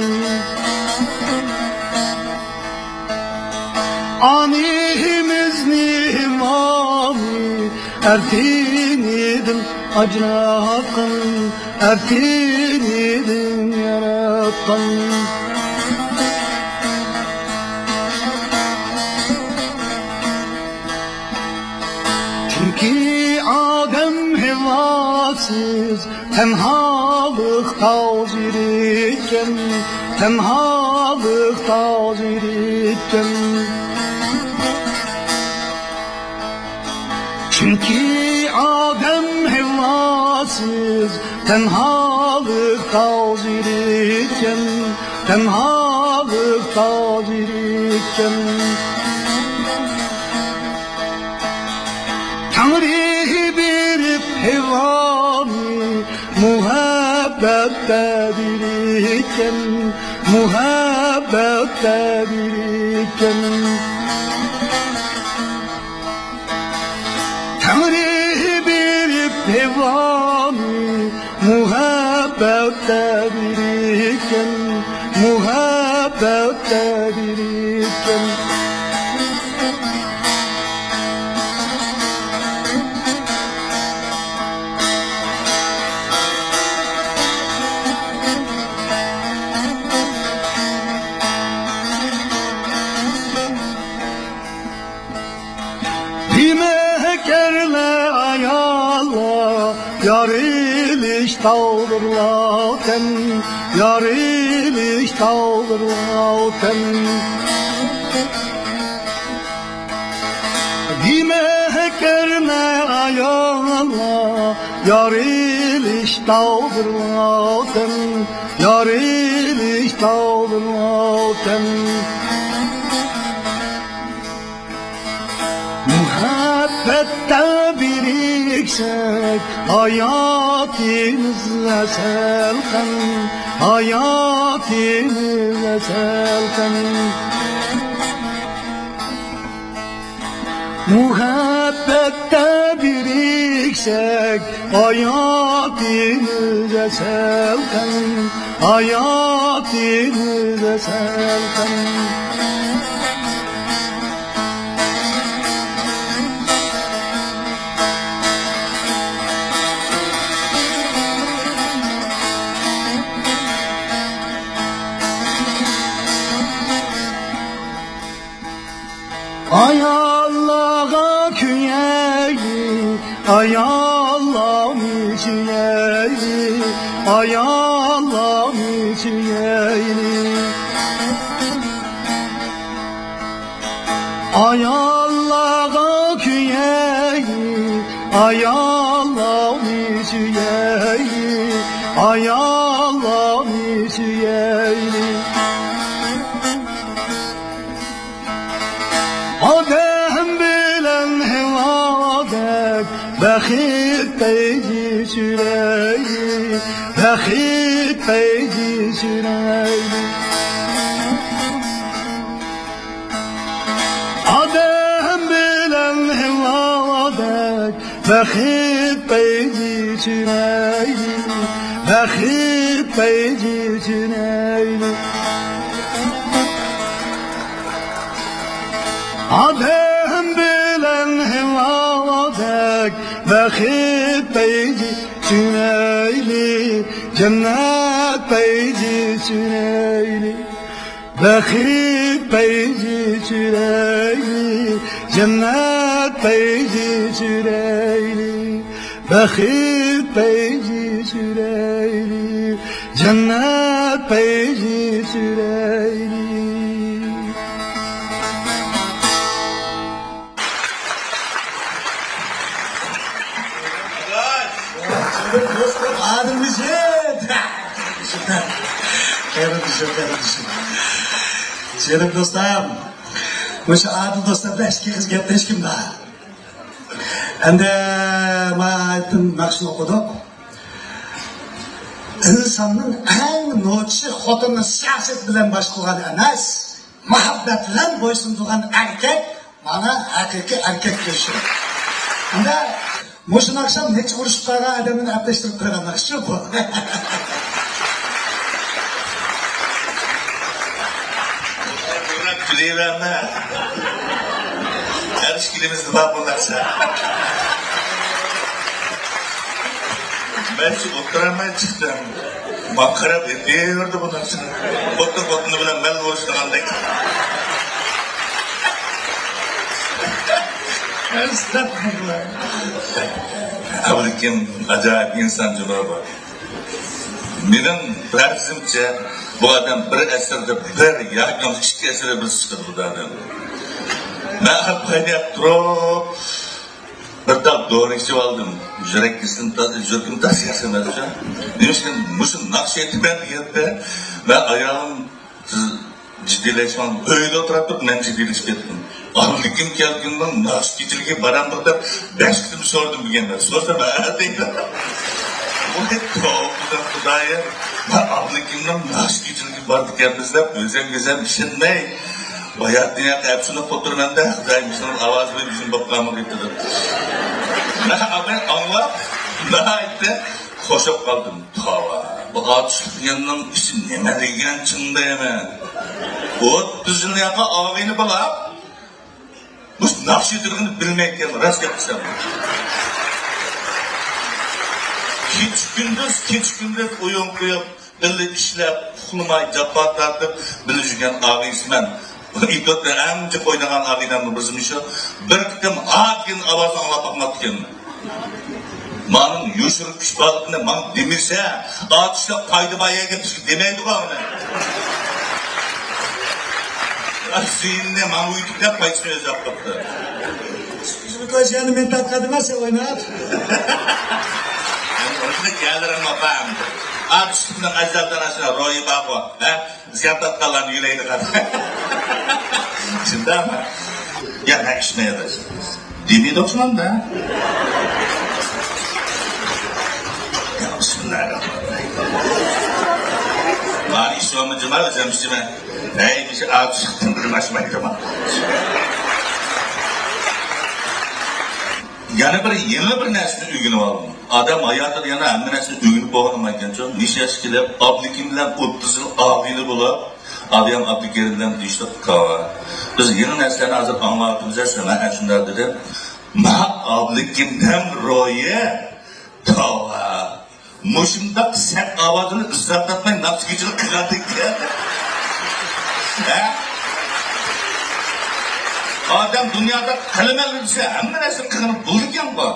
ئانىمىزنى ھەۋۋانى ئەرتىنىدىن ئاجراتقان، ئەرتىنىدىن ياراتقان. چۈنكى ئادەم ھەۋۋاسىز تەنھالىق تاغ زېرىككەن، تەنھالىق تاغ زېرىككەن. چۈنكى ئادەم ھەۋۋاسىز تەنھالىق تاغ زېرىككەن، تەنھالىق تاغ زېرىككەن. تەڭرى بېرىپ ھەۋۋانى مۇھەببەتتە بېرىككەن، مۇھەببەتتە بېرىككەن. تەڭرى بېرىپ ھەۋۋانى مۇھەببەتتە بېرىككەن، مۇھەببەتتە بېرىككەن. دېمەك، ئەرلەر، ئاياللار، يارىلىش تاغدۇرلاۋۇتەن، يارىلىش تاغدۇرلاۋۇتەن. دېمەك، ئەرلەر، ئاياللار، يارىلىش تاغدۇرلاۋۇتەن، يارىلىش تاغدۇرلاۋۇتەن. مۇھەببەتتە بىرىكسەك، ھاياتىمىز ئەسەلقەن، ھاياتىمىز ئەسەلقەن. مۇھەببەتتە بىرىكسەك، ھاياتىمىز ئەسەلقەن، ھاياتىمىز ئەسەلقەن. ئاياللارغا كۆيەيلى، ئاياللارنى سۆيەيلى، ئاياللارنى سۆيەيلى. ئاياللارغا كۆيەيلى، ئاياللارنى سۆيەيلى، ئاياللارنى سۆيەيلى. ئادەم بىلەن ھاۋادەك بەخت پەيزى سۈرەيلى، بەخت پەيزى سۈرەيلى. ئادەم بىلەن ھاۋادەك بەخت پەيزى سۈرەيلى، بەخت پەيزى سۈرەيلى. ئادەم بىلەن ھاۋادەك بەخت پەيزى سۈرەيلى، جەننەت پەيزى سۈرەيلى. بەخت پەيزى سۈرەيلى، جەننەت پەيزى سۈرەيلى. بەخت پەيزى سۈرەيلى، جەننەت پەيزى سۈرەيلى. ئادىل مىجىت. قېرىندىشىم، قېرىندىشىم. جېنىم دوستلار، مۇشۇ ئادىل دوستلار بىلەن ئىككى ئېغىز گەپلەشكىم بار. ئەمدى مايتىن ناخشىنى ئوقۇدۇق. ئىنساننىڭ ئەڭ نوچىسى خوتۇننى سىياسەت بىلەن باشقۇرغان ئەمەس، مۇھەببەت بىلەن بويسۇندۇرغان ئەركەك، مانا ھەقىقىي ئەركەك كىشى. ئەمدى مۇشۇ ئاخشام نەچچە ئۇرۇشۇپ قالغان ئادەمنى ئەپلەشتۈرۈپ قويغان ناخشىچۇ بۇ. كۈلۈۋەرمە. قارشى كېلىمىز نېمە بۇ ناخشا؟ مەن شۇ ئولتۇرالماي چىقتىم. ماڭا قاراپ ئېتىۋېرىدۇ بۇ ناخشىنى. خۇددى خوتۇنى بىلەن مەل ئۇرۇشىدىغاندەك. ئەستەغپۇرۇللا. ئابلىكىم ئاجايىپ ئىنسان جۇمۇ بۇ. مېنىڭ پەرىزىمچە، بۇ ئادەم بىر ئەسىردە بىر ياكى بولمىسا ئىككى ئەسىردە بىر چىقىدۇ بۇ ئادەم. مەن قايناپ تۇرۇپ، بىر تال دورا ئىچىپ ئالدىم. يۈرەك كېسىلىم تا-، يۈرىكىم تاز ياسىماس ئۈچۈن. نېمىشقا مۇشۇ ناخشا ئېيتىمەن دېگەندە، مەن ئايالىم، سىز جىددىيلەشمەڭ، ئۆيدە ئولتۇرۇپ تۇرۇپ مەن جىددىيلىشىپ كەتتىم. ئابلىكىم كەلكۈننىڭ ناخشا كېچىلىكى بارامدۇ دەپ بەش قېتىم سورىدىم دېگەن. سورىسام، ھە دەيدۇ. بۇ توۋا خۇدايىم، مەن ئابلىكىمنىڭ ناخشا كېچىلىكى بارىدىكەنمىز دەپ ئۆزۈم ئۆزۈم ئىشەنمەي، باياتىن ياقى ئەپسۇنۇپ ئولتۇرىمەن-دە، خۇدايىم، شۇنىڭ ئاۋازى بىلەن يۈزۈم بوپ قالمىغىيتتى دەپ. مەن ئاڭلاپ، ناھايىتى خوش بولۇپ قالدىم. توۋا، بۇ ئاتۇشلۇق يەرنىڭ ئىچى نېمە دېگەن چىڭ دەيمەن. ئوتتۇز يىل ياقى ئاغىنە بولاپ، بۇ ناخشا ئېيتىدىغىنىنى بىلمەيدىكەن، راست گەپ دېسەم. كېچە-كۈندۈز، كېچە-كۈندۈز ئويۇن قويۇپ، بىللە ئىشلەپ، ئۇخلىماي، جاپا تارتىپ، بىللە يۈرگەن ئاغىنىسىمەن. ئېيتىۋاتىمەن، ئەڭ جىق ئوينىغان ئاغىنەمنىڭ بىرسىمۇ شۇ. بىر قېتىم ئا دېگەن ئاۋازنى ئاڭلاپ باقماپتىكەنمەن. مانىڭ يوشۇرۇن كۈچ بارلىقىنى ماڭا دېمىسە، ئاتۇشلۇق پايدا بار يەرگە بىزگە دېمەيدىغۇ ئۇنى. زېيىننى ماڭا ئۆيدىكىلەر پايدىسىنى ئۆزى ئاپ قاپتۇ. شۇنى كۆرسە يەنە مېنى تارتقان دېمەسسەن ئويناپ. ئەمدى ئۇنى يەرلىرىم ئاپام. ئاتۇشلۇقنىڭ ئەجدادلار ئاشۇ روھى بارغۇ. ھە؟ زىيان تارتقانلارنى يۆلەيدىغان. شۇنداقمۇ؟ يا، مەن ئىچمەي ئاداش. دېمەيدۇ ئوخشىمامدا. يا، بىسمىللاھىررەھمانىررەھىم. مانا ئىچىۋالما جۇما، ئۆزۈم ئىچىمەن. ھەي، مۇشۇ ئاتۇشلۇقتىن بىر ئاشمايدىغان. يەنە بىر، يېڭى بىر نەرسىنى ئۆگىنىۋالدىم. ئادەم ھاياتىدا يەنە ھەممە نەرسىنى ئۆگىنىپ بولغىنى بولمايدىكەنچۇ. نەچچە ياشقا كېلىپ، ئابلىكىم بىلەن ئوتتۇز يىل ئاغىنە بولۇپ، ئادەم ئابدۇكېرىم بىلەن دېيىشلىك كاۋا. بىز يېڭى نەرسىلەرنى ھازىر ئاڭلاۋاتىمىز، مەن ئەشۇنداق دېدىم. ما ئابلىكىمنىڭ روھى، توۋا. مۇشۇنداق سەت ئاۋازىنى ئىززەت تاپماي ناخشا كېچىلىك قىلغاندىكىن. ھە؟ ئادەم دۇنيادا قىلىمەن دېسە، ھەممە نەرسە قىلغىنى بولىدىكەنغۇ.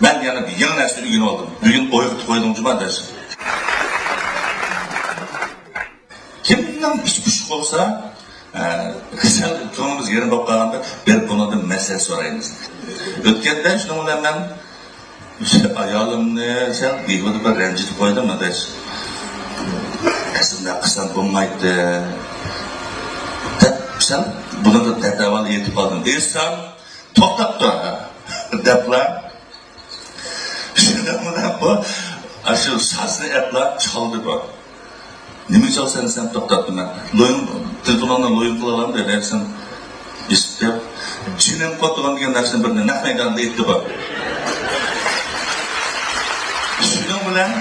مەن يەنە بىر يېڭى نەرسىنى ئۆگىنىۋالدىم. بۈگۈن ئويغىتىپ قويدۇڭ، جۇما ئاداش. كىمنىڭ ئىچى پۇشۇق بولسا، ئە، سەل كۆڭلىمىز يېرىم بولۇپ قالغاندا، بېرىپ بۇنىڭدىن مەسلىھەت سورايمىز. ئۆتكەندە شۇنىڭ بىلەن مەن ئايالىمنى سەل بىھۇدە بىر رەنجىتىپ قويدۇم، ئاداش. ئەسلىدە قىلسام بولمايتتى دەپ، سەل بۇنىڭغا دەتاۋان ئېيتىپ قالدىم. ئېيتسام، توختاپتۇ دەپلا. شۇنىڭ بىلەن بۇ، ئاشۇ سازنى ئەپلا چالدى بۇ. نېمە چالىسەن دېسەم، توختاپتۇ مەن. لويۇن، تېلېفونۇڭنى لويۇن قىلالامدۇ دېسەم، ئېسىپ دەپ، جېنىم قاتىدىغان دېگەن نەرسىنى بىرنى نەق مەيداندا ئېيتتى بۇ. شۇنىڭ بىلەن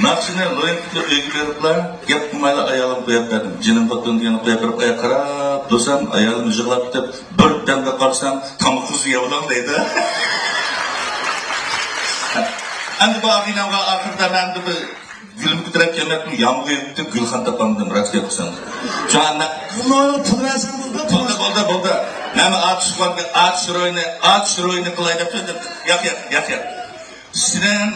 ناخشىنى لويۇن قىلىپ ئۆيگە بېرىپلا، گەپ قىلمايلا ئايالىمغا قويۇپ بەردىم. جېنىم قاتىدىغان دېگەننى قويۇپ بېرىپ، ئاياغ قاراپ تۇرسام، ئايالىم يىغلاپ كېتىپ، بىردەمدە قارىسام، تامىقىڭىزنى يەۋالدىڭ دەيدۇ. ئەمدى بۇ ئاغىنەمگە ئاخىرىدا مەن بىر گۈلۈم كۆتۈرۈپ كەلمەپتۇ، يامغۇر يېغىپتۇ، گۈلخان تاپالمىدىم، راست گەپ قىلسام. شۇڭا مەن بۇنىڭغا پۇل بەرسەڭ بولىدۇ. بولدى، بولدى، بولدى. مەن ئاتۇشلۇققا، ئاتۇش روھىنى، ئاتۇش روھىنى قىلاي دەپ سۆزلەپتۇ. ياق، ياق، ياق، ياق. سېنىڭ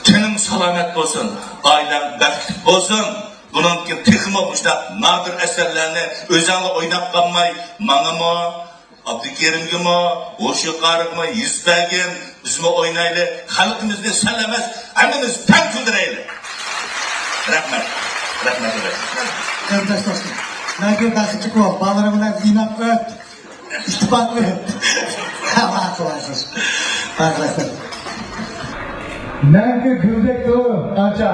تېنىڭ سالامەت بولسۇن، ئائىلەڭ بەختلىك بولسۇن. بۇنىڭدىن كېيىن تېخىمۇ مۇشۇنداق نادىر ئەسەرلەرنى ئۆزۈڭلا ئويناپ قالماي، ماڭىمۇ، ئابدۇكېرىمگىمۇ، ھوشىيارغىمۇ يېزىپ بەرگىن، بىزمۇ ئوينايلى، خەلقىمىزنى سەن ئەمەس، ھەممىمىز تەڭ كۈلدۈرەيلى. رەھمەت. رەھمەت، رەھمەت. قېرىنداشلار، مەڭگۈ بەختلىك بول، بالىلىرىڭ بىلەن ئىناق ئۆت، ئىتتىپاق ئۆت. ئاللاھ قىلغان ئىش. بارلىقلار. مەڭگۈ گۈلدەك تۇر، ئاچا.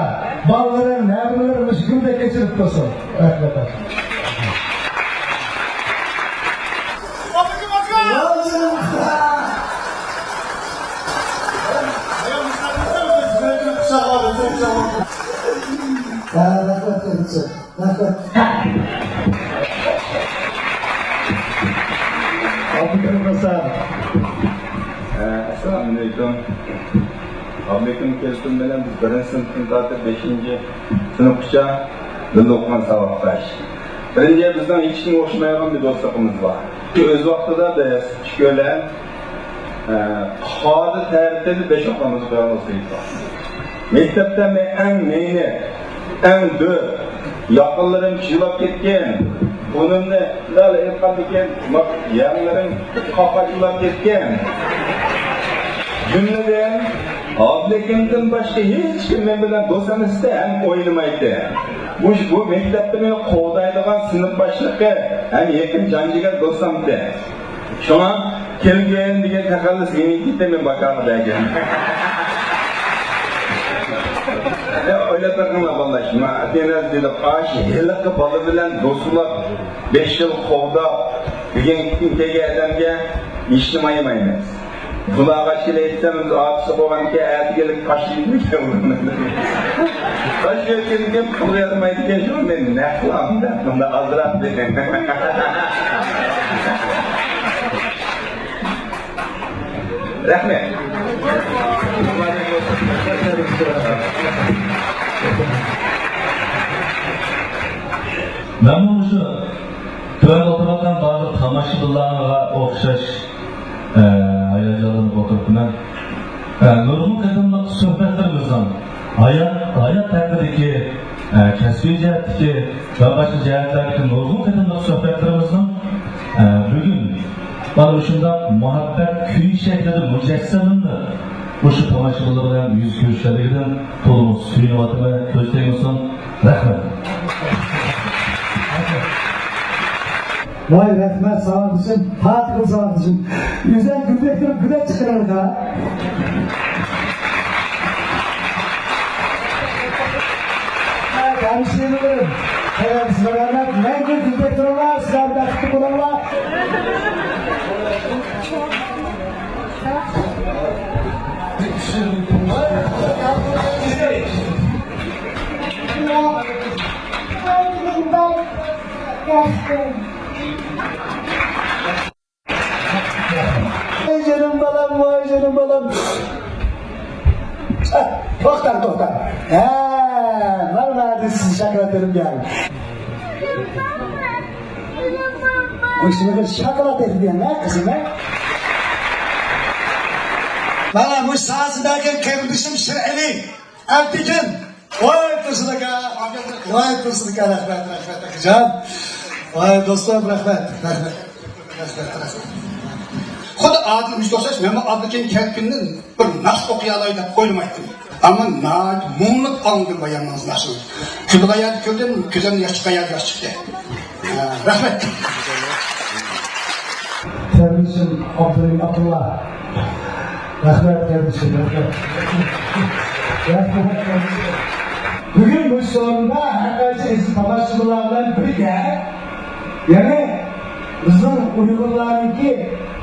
بالىلىرىڭ، نەۋرىلىرىڭ مۇشۇ گۈلدەك ئېچىلىپ تۇرسۇن. رەھمەت. ئابلىكىم قىلسا. ئەسسالامۇئەلەيكۇم. ئابلىكىم كەلكۈن بىلەن بىز بىرىنچى سىنىپتىن تارتىپ بەشىنچى سىنىپقىچە بىللە ئوقۇغان ساۋاقداش. بىرىنچى، بىزنىڭ ھېچكىمگە ئوخشىمايدىغان بىر دوستلۇقىمىز بار. شۇ ئۆز ۋاقتىدا بىز ئۈچ كۆلەم، ئە، قاردا تەرىتىدە بەش ئوقۇغان بولسا ئوخشايدۇ. مەكتەپتە مەن ئەڭ مەينەت، ئەڭ دۆت، ياقىنلىرىم چىللاپ كەتكەن. بۇنىمنى لەل ئېيتقاندىكىن، يەڭلىرىم قاقاچلاپ كەتكەن. جۈملىدىن، ئابلىكىمدىن باشقا ھېچكىم مەن بىلەن دوست ئەمەستى ھەم ئوينىمايتتى. بۇ، بۇ مەكتەپتە مېنى قوغدايدىغان سىنىپ باشلىقى ھەم يېقىن جان جىگەر دوستۇمتى. شۇڭا كەلگىن دېگەن تەخەللۇس مېنىڭكى، مەن باكاغا بەرگەن. يا، ئويلاپ بېقىڭلار بالىلار، شۇ ئەتىنەز دېدى، ئاش ھېلىقى بالا بىلەن دوست بولاپ، بەش يىل قوغداپ، بۈگۈنكى كۈن كەلگەن ئادەمگە ھېچنېمە ئايىمايمىز. بۇلارغا ئىشكىلە ئېيتسام، ئۆزى ئاپىسى بولغانكەن، ئەتىگىلىك قاش يېيىپ قاش يەيدىكەن، پۇل يارىمايدىكەن، شۇ مەن نەقلام دەپ مۇنداق ئازراق دېدىم. رەھمەت. مەنمۇ مۇشۇ تۆۋەندە ئولتۇرۇۋاتقان بارلىق تاماشىبىنلارغا ئوخشاش، ئە، ھاياجانلىنىپ ئولتۇرۇپتىمەن. ئە، نۇرغۇن قېتىملىق سۆھبەتلىرىمىزنىڭ ھايات، ھايات ھەققىدىكى، ئە، كەسپىي جەھەتتىكى ۋە باشقا جەھەتلەردىكى نۇرغۇن قېتىملىق سۆھبەتلىرىمىزنىڭ، ئە، بۈگۈن مانا مۇشۇنداق مۇھەببەت كۈيى شەكلىدە مۇجەسسەملىنىپ، مۇشۇ تاماشىبىنلار بىلەن يۈز كۆرۈشكەنلىكىدىن تولىمۇ سۆيۈنۈۋاتىمەن. كۆز تەگمىسۇن. رەھمەت. ۋاي، رەھمەت ساۋاقدىشىم، پاتىگۈل ساۋاقدىشىم. ئۆزۈڭ گۈلدەك تۇرۇپ گۈلەپ چىقىرىڭلار. ھەمشىرىلىرىم، ھەمشىرىلەر، مەڭگۈ گۈلدەك تۇرۇڭلار، سىلەر بەختلىك بولۇڭلار. ۋاي جېنىم بالام، ۋاي جېنىم بالام. توختاڭ، توختاڭ. ھە، مانا، مانا، سىز شاكىلات بېرىپ بېرىڭ. مۇشۇنى بىر شاكىلات ئېتىپ بېرىڭ، ھە، قىزىم، ھە؟ مانا، مۇشۇ سازنى بەرگەن قېرىندىشىم شىرئەلى ئەبدىكىن. ۋاي، تۇرسۇن ئاكا. ۋاي، تۇرسۇن ئاكا، رەھمەت، رەھمەت، ئاكىجان. ۋاي، دوستۇم، رەھمەت، رەھمەت. رەھمەت، رەھمەت. خۇددى ئادىل ئۈچكە ئوخشاش، مەنمۇ ئابلىكىم كەلكۈندىن بىر ناخشا ئوقۇيالاي دەپ ئويلىمايتتىم. ئەمما ناھايىتى مۇڭلۇق ئاڭلىدىم بايامنىڭ ناخشىسىنى. كۈلىدىغان يەردە كۈلدۈم، كۆزۈمدىن ياش چىققان يەردە ياش چىقتى. ھە، رەھمەت. قېرىندىشىم ئابدۇرېھىم ئابدۇللا. رەھمەت، قېرىندىشىم، رەھمەت. رەھمەت، قېرىندىشىم. بۈگۈن بۇ سورۇندا ھەر قايسى ئەزىز تاماشىبىنلار بىلەن بىرگە يەنە بىزنىڭ ئۇيغۇرلارنىڭكى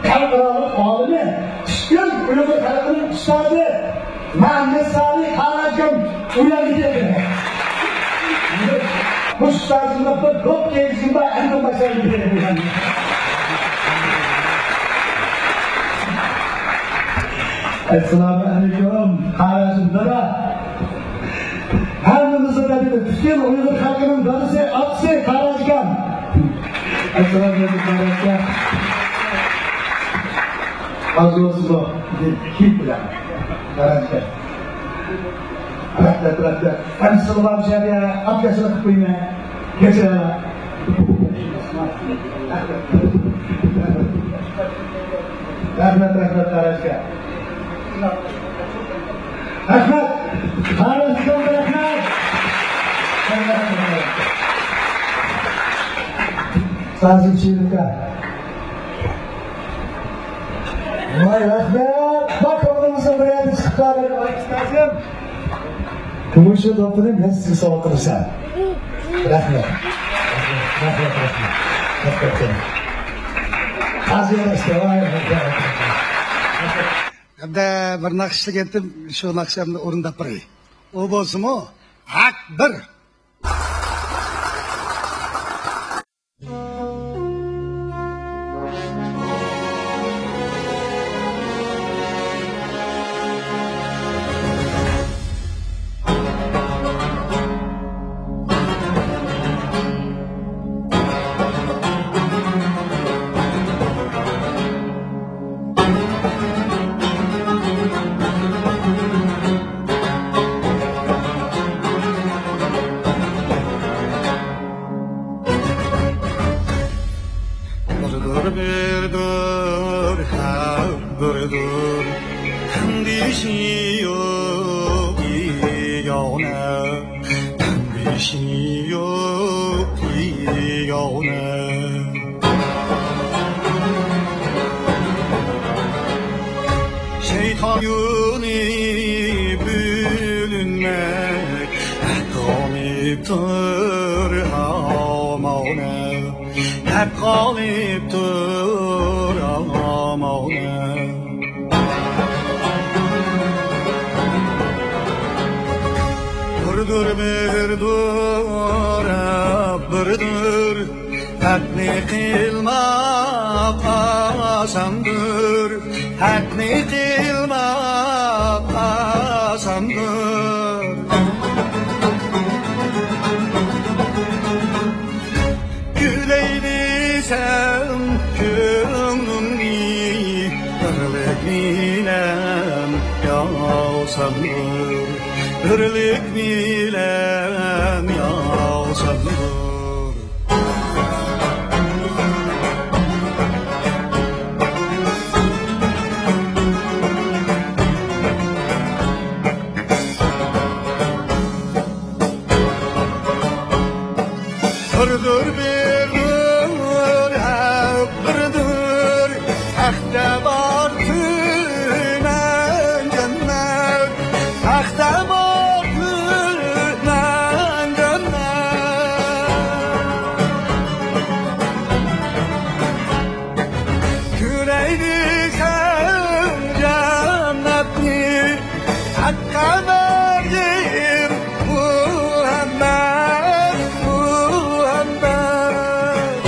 خەلقئارالىق ئالىمى، پۈتكۈل ئۇيغۇر خەلقىنىڭ ئۇستازى مەمتىسالى قاراجان ئۇيانغا كەلدى. مۇشۇ ئۇستازىمنىڭ بىر دوپ كەيزىم بار، ئەمدى باشلايلى. ئەسسالامۇ ئەلەيكۇم، قاراجان دادا. ھەممىمىزنىڭ دادىسى، پۈتكۈل ئۇيغۇر خەلقىنىڭ دادىسى، ئاتىسى قاراجان. ئەسسالامۇئەلەيكۇم، قاراجان. ئاز بولسىمۇ، كىيىپ بىلەن. قاراجان. رەھمەت، رەھمەت. ئەمدى سىلىغا مۇشۇ يەردە ئابكەشلىك قىلىپ قويىمەن. كەچۈرۈڭلار. رەھمەت، رەھمەت، قاراجان. رەھمەت! قارىسىڭىز رەھمەت! رەھمەت! لازىم شېرىككە. ۋاي، رەھمەت. باق، كۆڭلىمىزدىن بىر يەردە چىقىپ قالدى. مۇشۇ دوپپىنى مەن سىزگە سوۋغا قىلىمەن. رەھمەت. رەھمەت، رەھمەت. رەھمەت. قازى ياراشتى. ۋاي، رەھمەت. ئەمدى بىر ناخشا ئىشلىگەنتىم، شۇ ناخشامنى ئورۇنداپ بېرەي. ئۇ بولسىمۇ، ھەق بىر. بىردۇر، بىردۇر، ھەق بىردۇر، تەڭدىشى يوق يېگانە، تەڭدىشى يوق يېگانە. شەيتان يولى بۆلۈنمەك، ھەق غالىبتۇر ھامانە، ھەق غالىبتۇر ھامانە. بىردۇر، بىردۇر، ھەق بىردۇر، ھەقنى قىلماق ئاساندۇر، ھەقنى قىلماق ئاساندۇر. كۈلەي دېسەم كۆڭلۈڭنى، بىرلىك بىلەن ياۋساندۇر، بىرلىك بىلەن ياۋساندۇر. بىردۇر، بىردۇر، ھەق بىردۇر، ھەقتە بار تۈمەن جەننەت، ھەقتە بار تۈمەن جەننەت. كۆرەيلى سەن جەننەتنى، ھەققە بەرگىن مۇھەممەد، مۇھەممەد.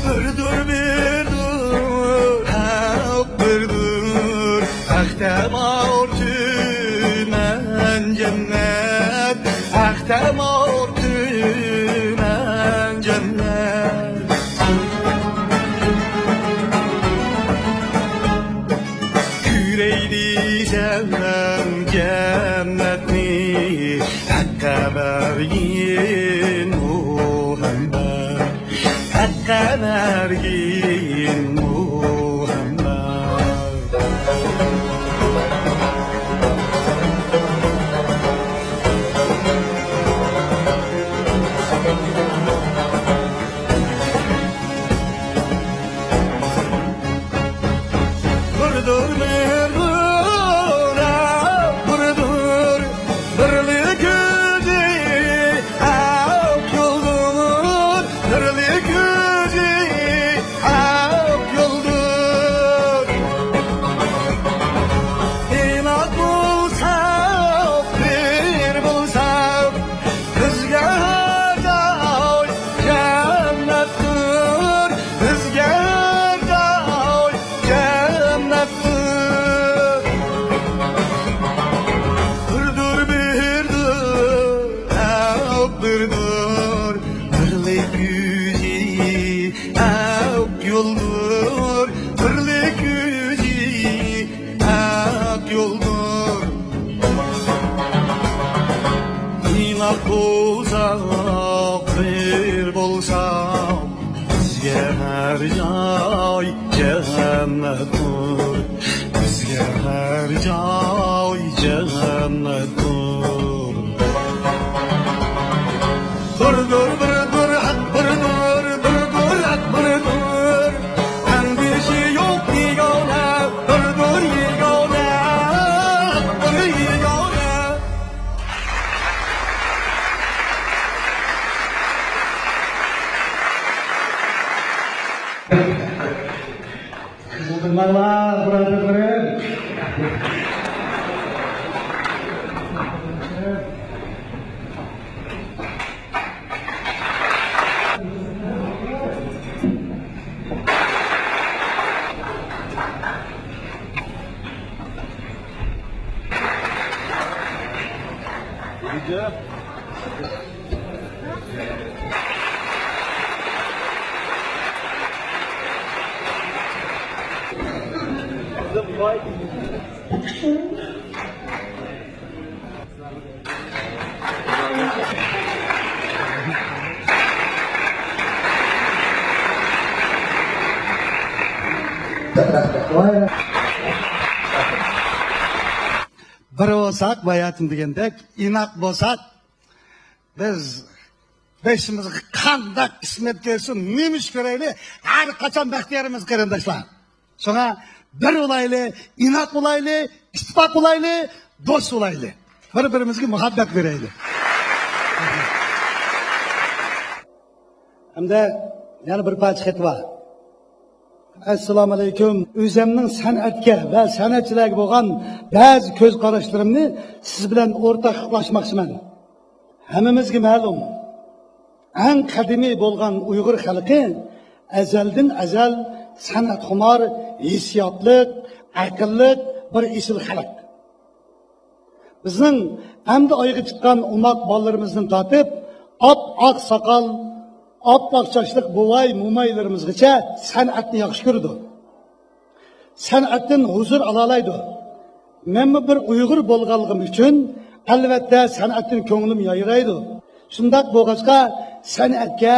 بىردۇر، بىردۇر، ھەق بىردۇر، ھەقتە بار تۈمەن جەننەت، ھەقتە بار تۈمەن جەننەت. كۆرەيلى سەن جەننەتنى، ھەققە بەرگىن مۇھەممەد، ھەققە بەرگىن مۇھەممەد. بىردۇر، بىردۇر، بىردۇر، بىرلىك ئۆزى ھەق يولدۇر، بىرلىك ئۆزى ھەق يولدۇر. ئىناق بولساق، بىر بولساق، بىزگە ھەر جاي جەننەتتۇر، بىزگە ھەر جاي جەننەتتۇر. بىردۇر، بىردۇر، ھەق بىردۇر، بىرلىك ئۆزى ھەق يولدۇر، بىرلىك ئۆزى ھەق يولدۇر. ئىناق بولساق، بىر بولساق، بىزگە ھەر جاي جەننەتتۇر، بىزگە ھەر جاي جەننەتتۇر. بىر، بىر، بىر، ھەق، بىر، بىر، بىر، بىر، ھەق، بىر، بىر. تەڭدىشى يوق يېگانە، بىر، بىر، يېگانە، ھەق، بىر، يېگانە. قىزىلدىرماڭلار، بۇرادەرلىرىم. بىر بولساق، باياتىن دېگەندەك، ئىناق بولساق، بىز بېشىمىزغا قانداق قىسمەت كەلسۇن، نېمە ئىش كۆرەيلى، ھەر قاچان بەختىيارمىز، قېرىنداشلار. شۇڭا بىر بولايلى، ئىناق بولايلى، ئىتتىپاق بولايلى، دوست بولايلى. بىر-بىرىمىزگە مۇھەببەت بېرەيلى. ھەمدە يەنە بىر پارچە خەت بار. ئەسسالامۇئەلەيكۇم. ئۆزۈمنىڭ سەنئەتكە ۋە سەنئەتچىلەرگە بولغان بەزى كۆز قاراشلىرىمنى سىز بىلەن ئورتاقلاشماقچىمەن. ھەممىمىزگە مەلۇم، ئەڭ قەدىمىي بولغان ئۇيغۇر خەلقى ئەزەلدىن ئەزەل سەنئەتخۇمار، ھېسسىياتلىق، ئەقىللىق بىر ئېسىل خەلق. بىزنىڭ ئەمدى ئايىغى چىققان ئوماق بالىلىرىمىزدىن تارتىپ، ئاپئاق ساقال، ئاپئاق چاچلىق بوۋاي، مومايلىرىمىزغىچە سەنئەتنى ياخشى كۆرىدۇ. سەنئەتتىن ھۇزۇر ئالالايدۇ. مەنمۇ بىر ئۇيغۇر بولغانلىقىم ئۈچۈن، ئەلۋەتتە، سەنئەتتىن كۆڭلۈم يايرايدۇ. شۇنداق بولغاچقا، سەنئەتكە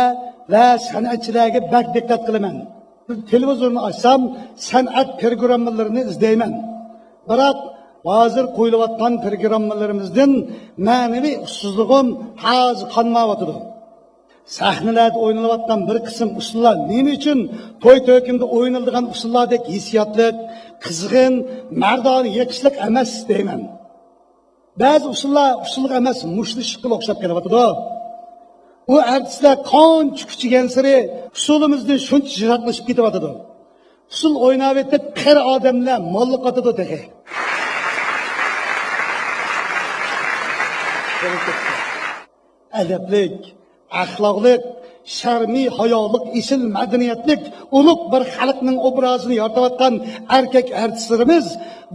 ۋە سەنئەتچىلەرگە بەك دىققەت قىلىمەن. تېلېۋىزورنى ئاچسام، سەنئەت پىروگراممىلىرىنى ئىزدەيمەن. بىراق، ھازىر قويۇلۇۋاتقان پىروگراممىلىرىمىزدىن مەنىۋى ئۇسسۇزلۇقۇم ھازىر قانمايۋاتىدۇ. سەھنىلەردە ئوينىلىۋاتقان بىر قىسىم ئۇسسۇللار نېمە ئۈچۈن توي-تۆكۈندە ئوينىلىدىغان ئۇسسۇللاردەك ھېسسىياتلىق، قىزغىن، مەردانە، يېقىشلىق ئەمەس دەيمەن. بەزى ئۇسسۇللار ئۇسسۇلغا ئەمەس، مۇشتلىشىشقىلا ئوخشاپ قېلىۋاتىدۇ. ئۇ ئەرتىسلەر قانچە كۈچىگەنسېرى ئۇسسۇلىمىزدىن شۇنچە يىراقلىشىپ كېتىۋاتىدۇ. ئۇسسۇل ئويناۋېتىپ، قېرى ئادەملەر ماللىق ئاتىدۇ تېخى. ئەدەپلىك، ئەخلاقلىق، شەرمى ھايالىق، ئېسىل مەدەنىيەتلىك، ئۇلۇغ بىر خەلقنىڭ ئوبرازىنى يارىتىۋاتقان ئەركەك ئارتىسلىرىمىز،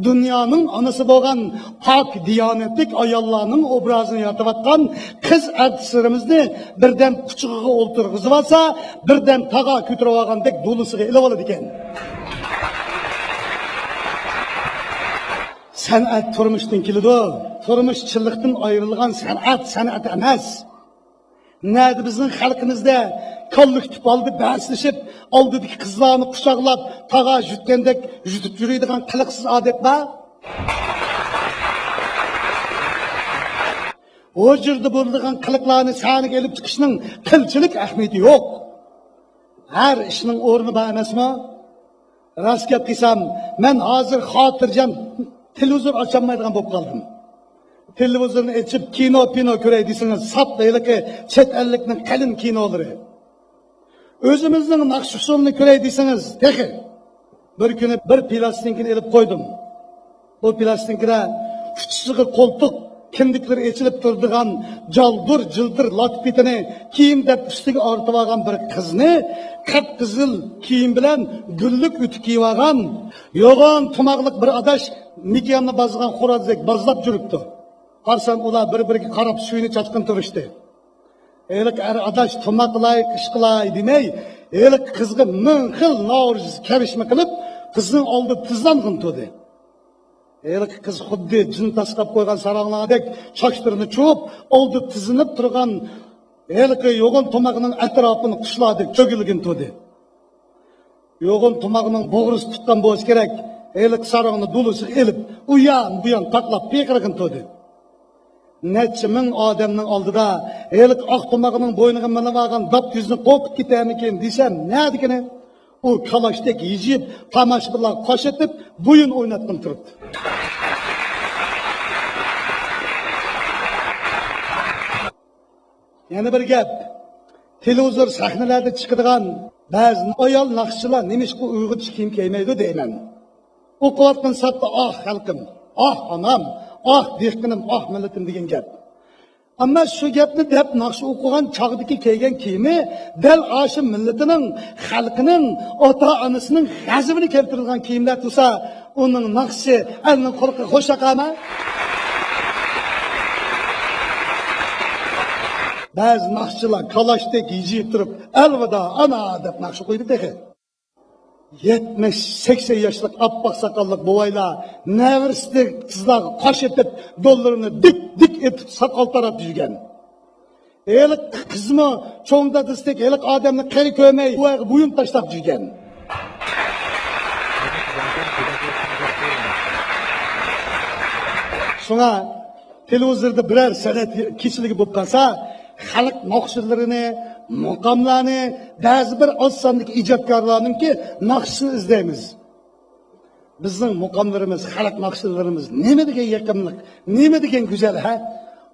دۇنيانىڭ ئانىسى بولغان پاك دىيانەتلىك ئاياللارنىڭ ئوبرازىنى يارىتىۋاتقان قىز ئارتىسلىرىمىزنى بىردەم قۇچىقىغا ئولتۇرغۇزۇۋالسا، بىردەم تاغا كۆتۈرۈۋالغاندەك دولىسىغا ئېلىۋالىدىكەن. سەنئەت تۇرمۇشتىن كېلىدۇ. تۇرمۇش چىنلىقتىن ئايرىلغان سەنئەت، سەنئەت ئەمەس. نەدە بىزنىڭ خەلقىمىزدە كاللىكتىپ ھالدا بەسلىشىپ، ئالدىدىكى قىزلارنى قۇچاقلاپ، تاغا يۈتكەندەك يۈتۈپ يۈرىدىغان قىلىقسىز ئادەت بار؟ ھۇجرىدا بولىدىغان قىلىقلارنى سەھنىگە ئېلىپ چىقىشنىڭ قىلچىلىك ئەھمىيىتى يوق. ھەر ئىشنىڭ ئورنى بار ئەمەسمۇ؟ راست گەپ قىلسام، مەن ھازىر خاتىرجەم تېلېۋىزور ئاچالمايدىغان بولۇپ قالدىم. تېلېۋىزورنى ئېچىپ، كىنو، پىنو كۆرەي دېسىڭىز، ساپ ھېلىقى چەت ئەللىكنىڭ قېلىن كىنولىرى. ئۆزىمىزنىڭ ناخشا ئۇسسۇلىنى كۆرەي دېسىڭىز، تېخى. بىر كۈنى بىر پىلاستىنكىنى ئېلىپ قويدۇم. بۇ پىلاستىنكىدا ئۇچىسىغا قولتۇق كىندىكلىرى ئېچىلىپ تۇرىدىغان جالدۇر جىلدىر لاتا پېتىنى كىيىم دەپ ئۈستىگە ئارتىۋالغان بىر قىزنى قىپقىزىل كىيىم بىلەن گۈللۈك ئۆتۈك كىيىۋالغان يوغان تۇماقلىق بىر ئاداش مېكىياننى بازغان خورازدەك بازلاپ يۈرۈپتۇ. قارىسام، ئۇلار بىر-بىرىگە قاراپ سۈيىنى چاچقىلى تۇرۇشتى. ھېلىقى ئەر ئاداش تۇماق قىلاي، ئىش قىلاي دېمەي، ھېلىقى قىزغا مىڭ خىل نارازى كەرىشمە قىلىپ، قىزنىڭ ئالدىدا تىزلانغىن تۇردى. ھېلىقى قىز خۇددى جىن تاسلاپ قويغان ساراڭلاردەك چاچلىرىنى چۇۋۇپ، ئالدىدا تىزلىنىپ تۇرغان ھېلىقى يوغان تۇماقنىڭ ئەتراپىنى قۇشلاردەك چۆگىلىگىن تۇردى. يوغان تۇماقنىڭ بوغرىسى تۇتقان بولسا كېرەك، ھېلىقى ساراڭنى دولىسىغا ئېلىپ، ئۇيان-بۇيان تاقلاپ پىقىرغىن تۇردى. نەچچە مىڭ ئادەمنىڭ ئالدىدا ھېلىقى ئاق تۇماقنىڭ بوينىغا مىلىۋالغان داپ كۆزىنى قورقۇت كېتەرمىكىن دېسەم، نەدىكىنى؟ ئۇ كالاچتەك ھىجىيىپ، تاماشىبىنلارغا قاش ئېتىپ، بويۇن ئويناتقىلى تۇرۇپتۇ. يەنە بىر گەپ، تېلېۋىزور سەھنىلەردە چىقىدىغان بەزى ئايال ناخشىچىلار نېمىشقا ئۇيغۇرچە كىيىم كىيمەيدۇ دەيمەن. ئوقۇۋاتقان ساپتا «ئاھ خەلقىم، ئاھ ئانام، ئاھ دېھقىنىم، ئاھ مىللىتىم» دېگەن گەپ. ئەمما شۇ گەپنى دەپ ناخشا ئوقۇغان چاغدىكى كىيگەن كىيىمى دەل ئاشۇ مىللىتىنىڭ، خەلقىنىڭ، ئاتا-ئانىسىنىڭ غەزىپىنى كەلتۈرىدىغان كىيىملەر تۇرسا، ئۇنىڭ ناخشىسى ئەلنىڭ قۇلىقىغا خوش چاقامۇ؟ بەزى ناخشىچىلار كالاچتەك ھىجىيىپ تۇرۇپ، «ئەلۋىدا ئانا» دەپ ناخشا قويىدۇ تېخى. يەتمىش، سەكسەن ياشلىق ئاپئاق ساقاللىق بوۋايلار نەۋرىسىدەك قىزلارغا قاش ئېتىپ، دوللىرىنى دىك دىك ئېتىپ ساقال تاراپ يۈرگەن. ھېلىقى قىزمۇ چوڭ دادىسىدەك ھېلىقى ئادەمنى قېرى كۆرمەي، بوۋايغا بويۇن تاشلاپ يۈرگەن. شۇڭا تېلېۋىزوردا بىرەر سەنئەت كېچىلىكى بولۇپ قالسا، خەلق ناخشىلىرىنى، مۇقاملارنى، بەزى بىر ئاز ساندىكى ئىجادكارلارنىڭكى ناخشىسىنى ئىزدەيمىز. بىزنىڭ مۇقاملىرىمىز، خەلق ناخشىلىرىمىز نېمە دېگەن يېقىملىق، نېمە دېگەن گۈزەل، ھە؟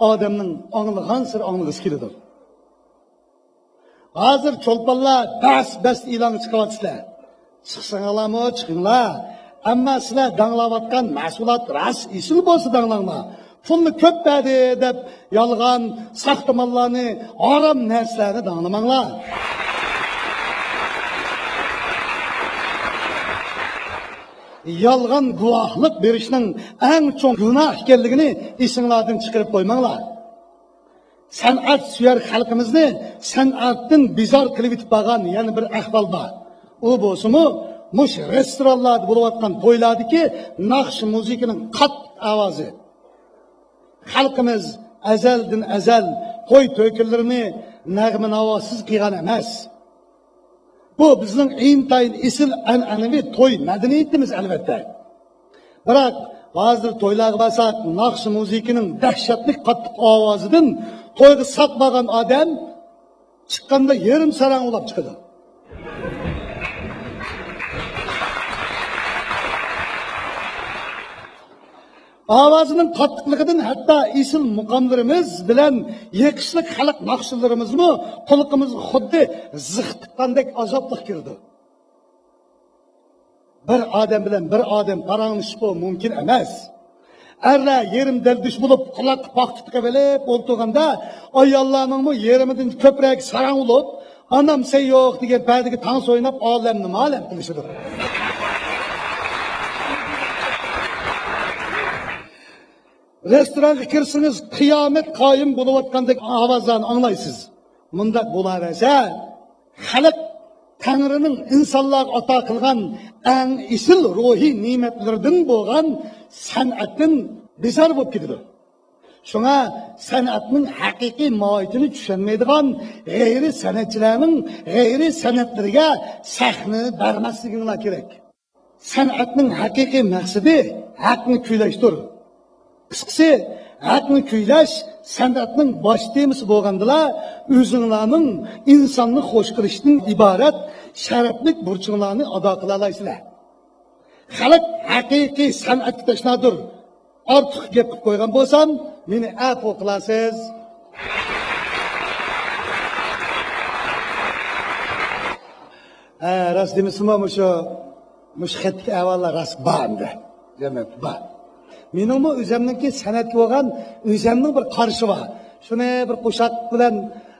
ئادەمنىڭ ئاڭلىغانسېرى ئاڭلىغۇسى كېلىدۇ. ھازىر چولپانلار بەس-بەس ئېلانغا چىقىۋاتىسىلەر. چىقسىڭلارمۇ چىقىڭلار. ئەمما سىلەر داڭلاۋاتقان مەھسۇلات راست ئېسىل بولسا داڭلاڭلار. پۇلنى كۆپ بەردى دەپ يالغان، ساختىمانلارنى، ھارام نەرسىلەرنى داڭلىماڭلار. يالغان گۇۋاھلىق بېرىشنىڭ ئەڭ چوڭ گۇناھ ئىكەنلىكىنى ئېسىڭلاردىن چىقىرىپ قويماڭلار. سەنئەت سۆيەر خەلقىمىزنى سەنئەتتىن بىزار قىلىۋېتىپ بارغان يەنە بىر ئەھۋال بار. ئۇ بولسىمۇ، مۇشۇ رېستورانلاردا بولۇۋاتقان تويلاردىكى ناخشا مۇزىكىنىڭ قاتتىق ئاۋازى. خەلقىمىز ئەزەلدىن ئەزەل توي تۆكۈنلىرىنى نەغمە ناۋاسىز قىلغان ئەمەس. بۇ بىزنىڭ ئىنتايىن ئېسىل ئەنئەنىۋى توي مەدەنىيىتىمىز، ئەلۋەتتە. بىراق، ھازىر تويلارغا بارساق، ناخشا مۇزىكىنىڭ دەھشەتلىك قاتتىق ئاۋازىدىن تويغا ساق بارغان ئادەم چىققاندا يېرىم ساراڭ ئۇلاپ چىقىدۇ. ئاۋازىنىڭ قاتتىقلىقىدىن ھەتتا ئېسىل مۇقاملىرىمىز بىلەن يېقىشلىق خەلق ناخشىلىرىمىزمۇ قۇلىقىمىزغا خۇددى زىخ تىققاندەك ئازابلىق كىرىدۇ. بىر ئادەم بىلەن بىر ئادەم پاراڭلىشىشقۇ مۇمكىن ئەمەس. ئەرلەر يېرىم دەلدۈش بولۇپ، قۇلاققا پاختا تىقىۋېلىپ ئولتۇرغاندا، ئاياللارنىڭمۇ يېرىمىدىن كۆپرەك ساراڭ بولۇپ، «ئانام سەن يوق» دېگەن پەدىگە تانسا ئويناپ، ئالەمنى مالەم قىلىشىدۇ. رېستورانغا كىرسىڭىز، قىيامەت قايىم بولۇۋاتقاندەك ئاۋازلارنى ئاڭلايسىز. مۇنداق بولاۋەرسە، خەلق تەڭرىنىڭ ئىنسانلارغا ئاتا قىلغان ئەڭ ئېسىل روھىي نېمەتلىرىدىن بولغان سەنئەتتىن بىزار بولۇپ كېتىدۇ. شۇڭا سەنئەتنىڭ ھەقىقىي ماھىيىتىنى چۈشەنمەيدىغان غەيرىي سەنئەتچىلەرنىڭ غەيرىي سەنئەتلىرىگە سەھنە بەرمەسلىكىڭلار كېرەك. سەنئەتنىڭ ھەقىقىي مەقسىتى ھەقنى كۈيلەشتۇر. قىسقىسى، ھەقنى كۈيلەش سەنئەتنىڭ باش تېمىسى بولغاندىلا، ئۆزۈڭلارنىڭ ئىنساننى خوش قىلىشتىن ئىبارەت شەرەپلىك بۇرچۇڭلارنى ئادا قىلالايسىلەر. خەلق ھەقىقىي سەنئەتكە تەشنادۇر. ئارتۇق گەپ قىلىپ قويغان بولسام، مېنى ئەپۇ قىلارسىز. ھە، راست دېمىسىمۇ، مۇشۇ، مۇشۇ خەتتىكى ئەھۋاللار راست بار ئەمدى. دېمەك، بار. مېنىڭمۇ ئۆزەمنىڭكى سەنئەتكە بولغان ئۆزەمنىڭ بىر قارىشى بار. شۇنى بىر قوشاق بىلەن،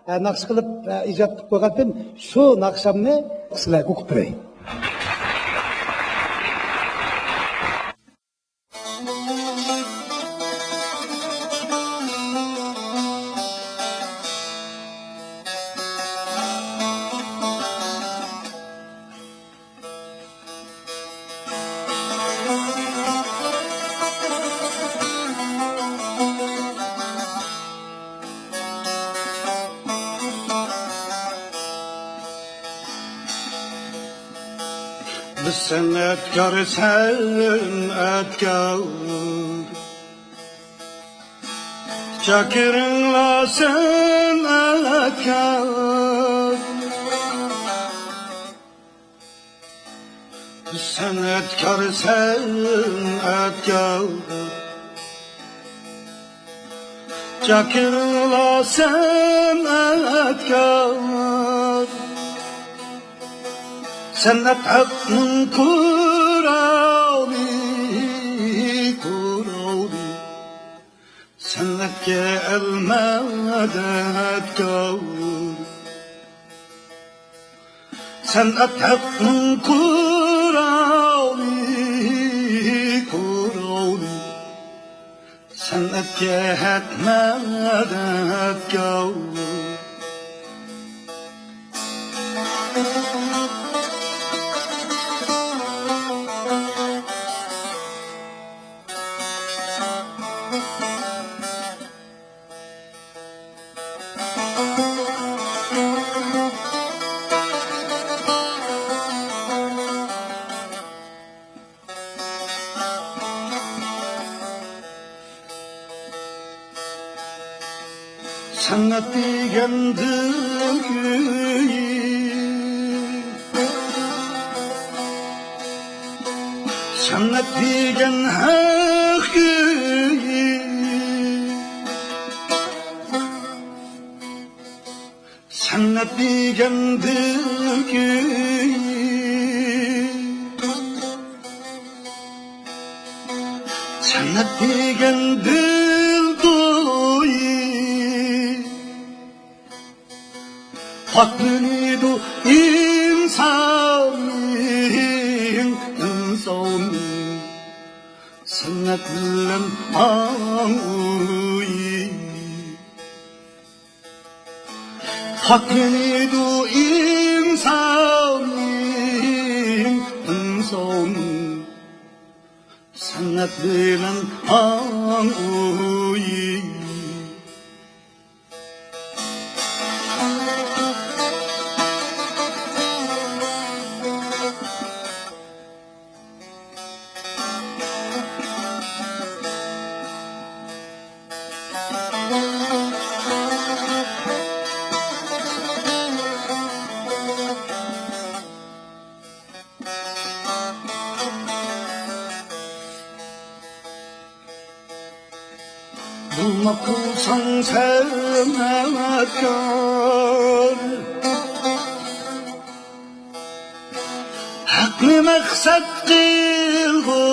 ئە، ناخشا قىلىپ، ئە، ئىجاد قىلىپ قويغانتىم. شۇ ناخشامنى سىلەرگە ئوقۇپ بېرەي. بىز سەنئەتكار، سەنئەتكار. شاكىرىڭلار سەنئەتكار، سەنئەتكار، سەنئەتكار. شاكىرىڭلار سەنئەتكار، سەنئەت ھەقنىڭ قورالى، قورالى. سەنئەتكە ئەل مەدەتكار، سەنئەت ھەقنىڭ قورالى، قورالى. سەنئەتكە ھەق مەدەتكار. سەنئەت دېگەن دىل كۈيى، سەنئەت دېگەن ھەق كۈيى. سەنئەت دېگەن دىل كۈيى، سەنئەت دېگەن دىل تويى. پاكلىنىدۇ ئىنساننىڭ، ئىنساننىڭ سەنئەت بىلەن ئاڭۇيى. پاكلىنىدۇ ئىنساننىڭ، ئىنساننىڭ سەنئەت بىلەن ئاڭۇيى. بولماق بولساڭ سەنئەتكار، ھەقنى مەقسەت قىلغۇ.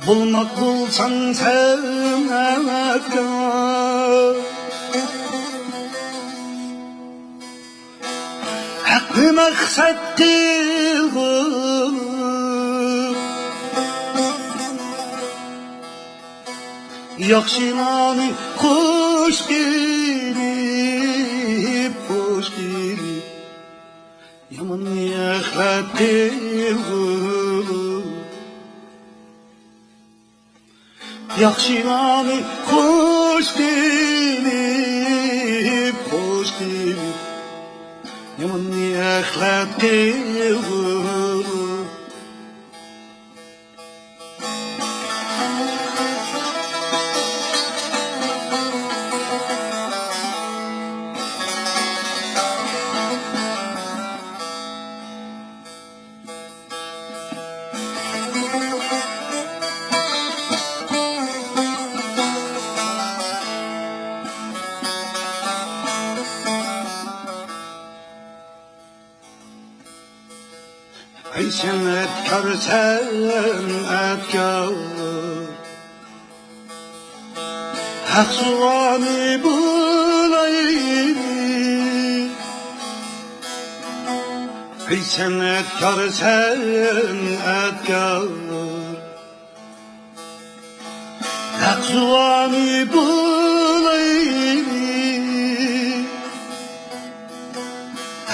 بولماق بولساڭ سەنئەتكار، ھەقنى مەقسەت قىلغۇ. ياخشىلارنى خوش قىلىپ، خوش قىلىپ، ياماننى ئەخلەت قىلغۇ. ياخشىلارنى خوش قىلىپ، خوش قىلىپ، ياماننى ئەخلەت قىلغۇ. ئەي سەنئەتكار، سەنئەتكار، ھەق زۇۋانى بولايلى. ئەي سەنئەتكار، سەنئەتكار، ھەق زۇۋانى بولايلى.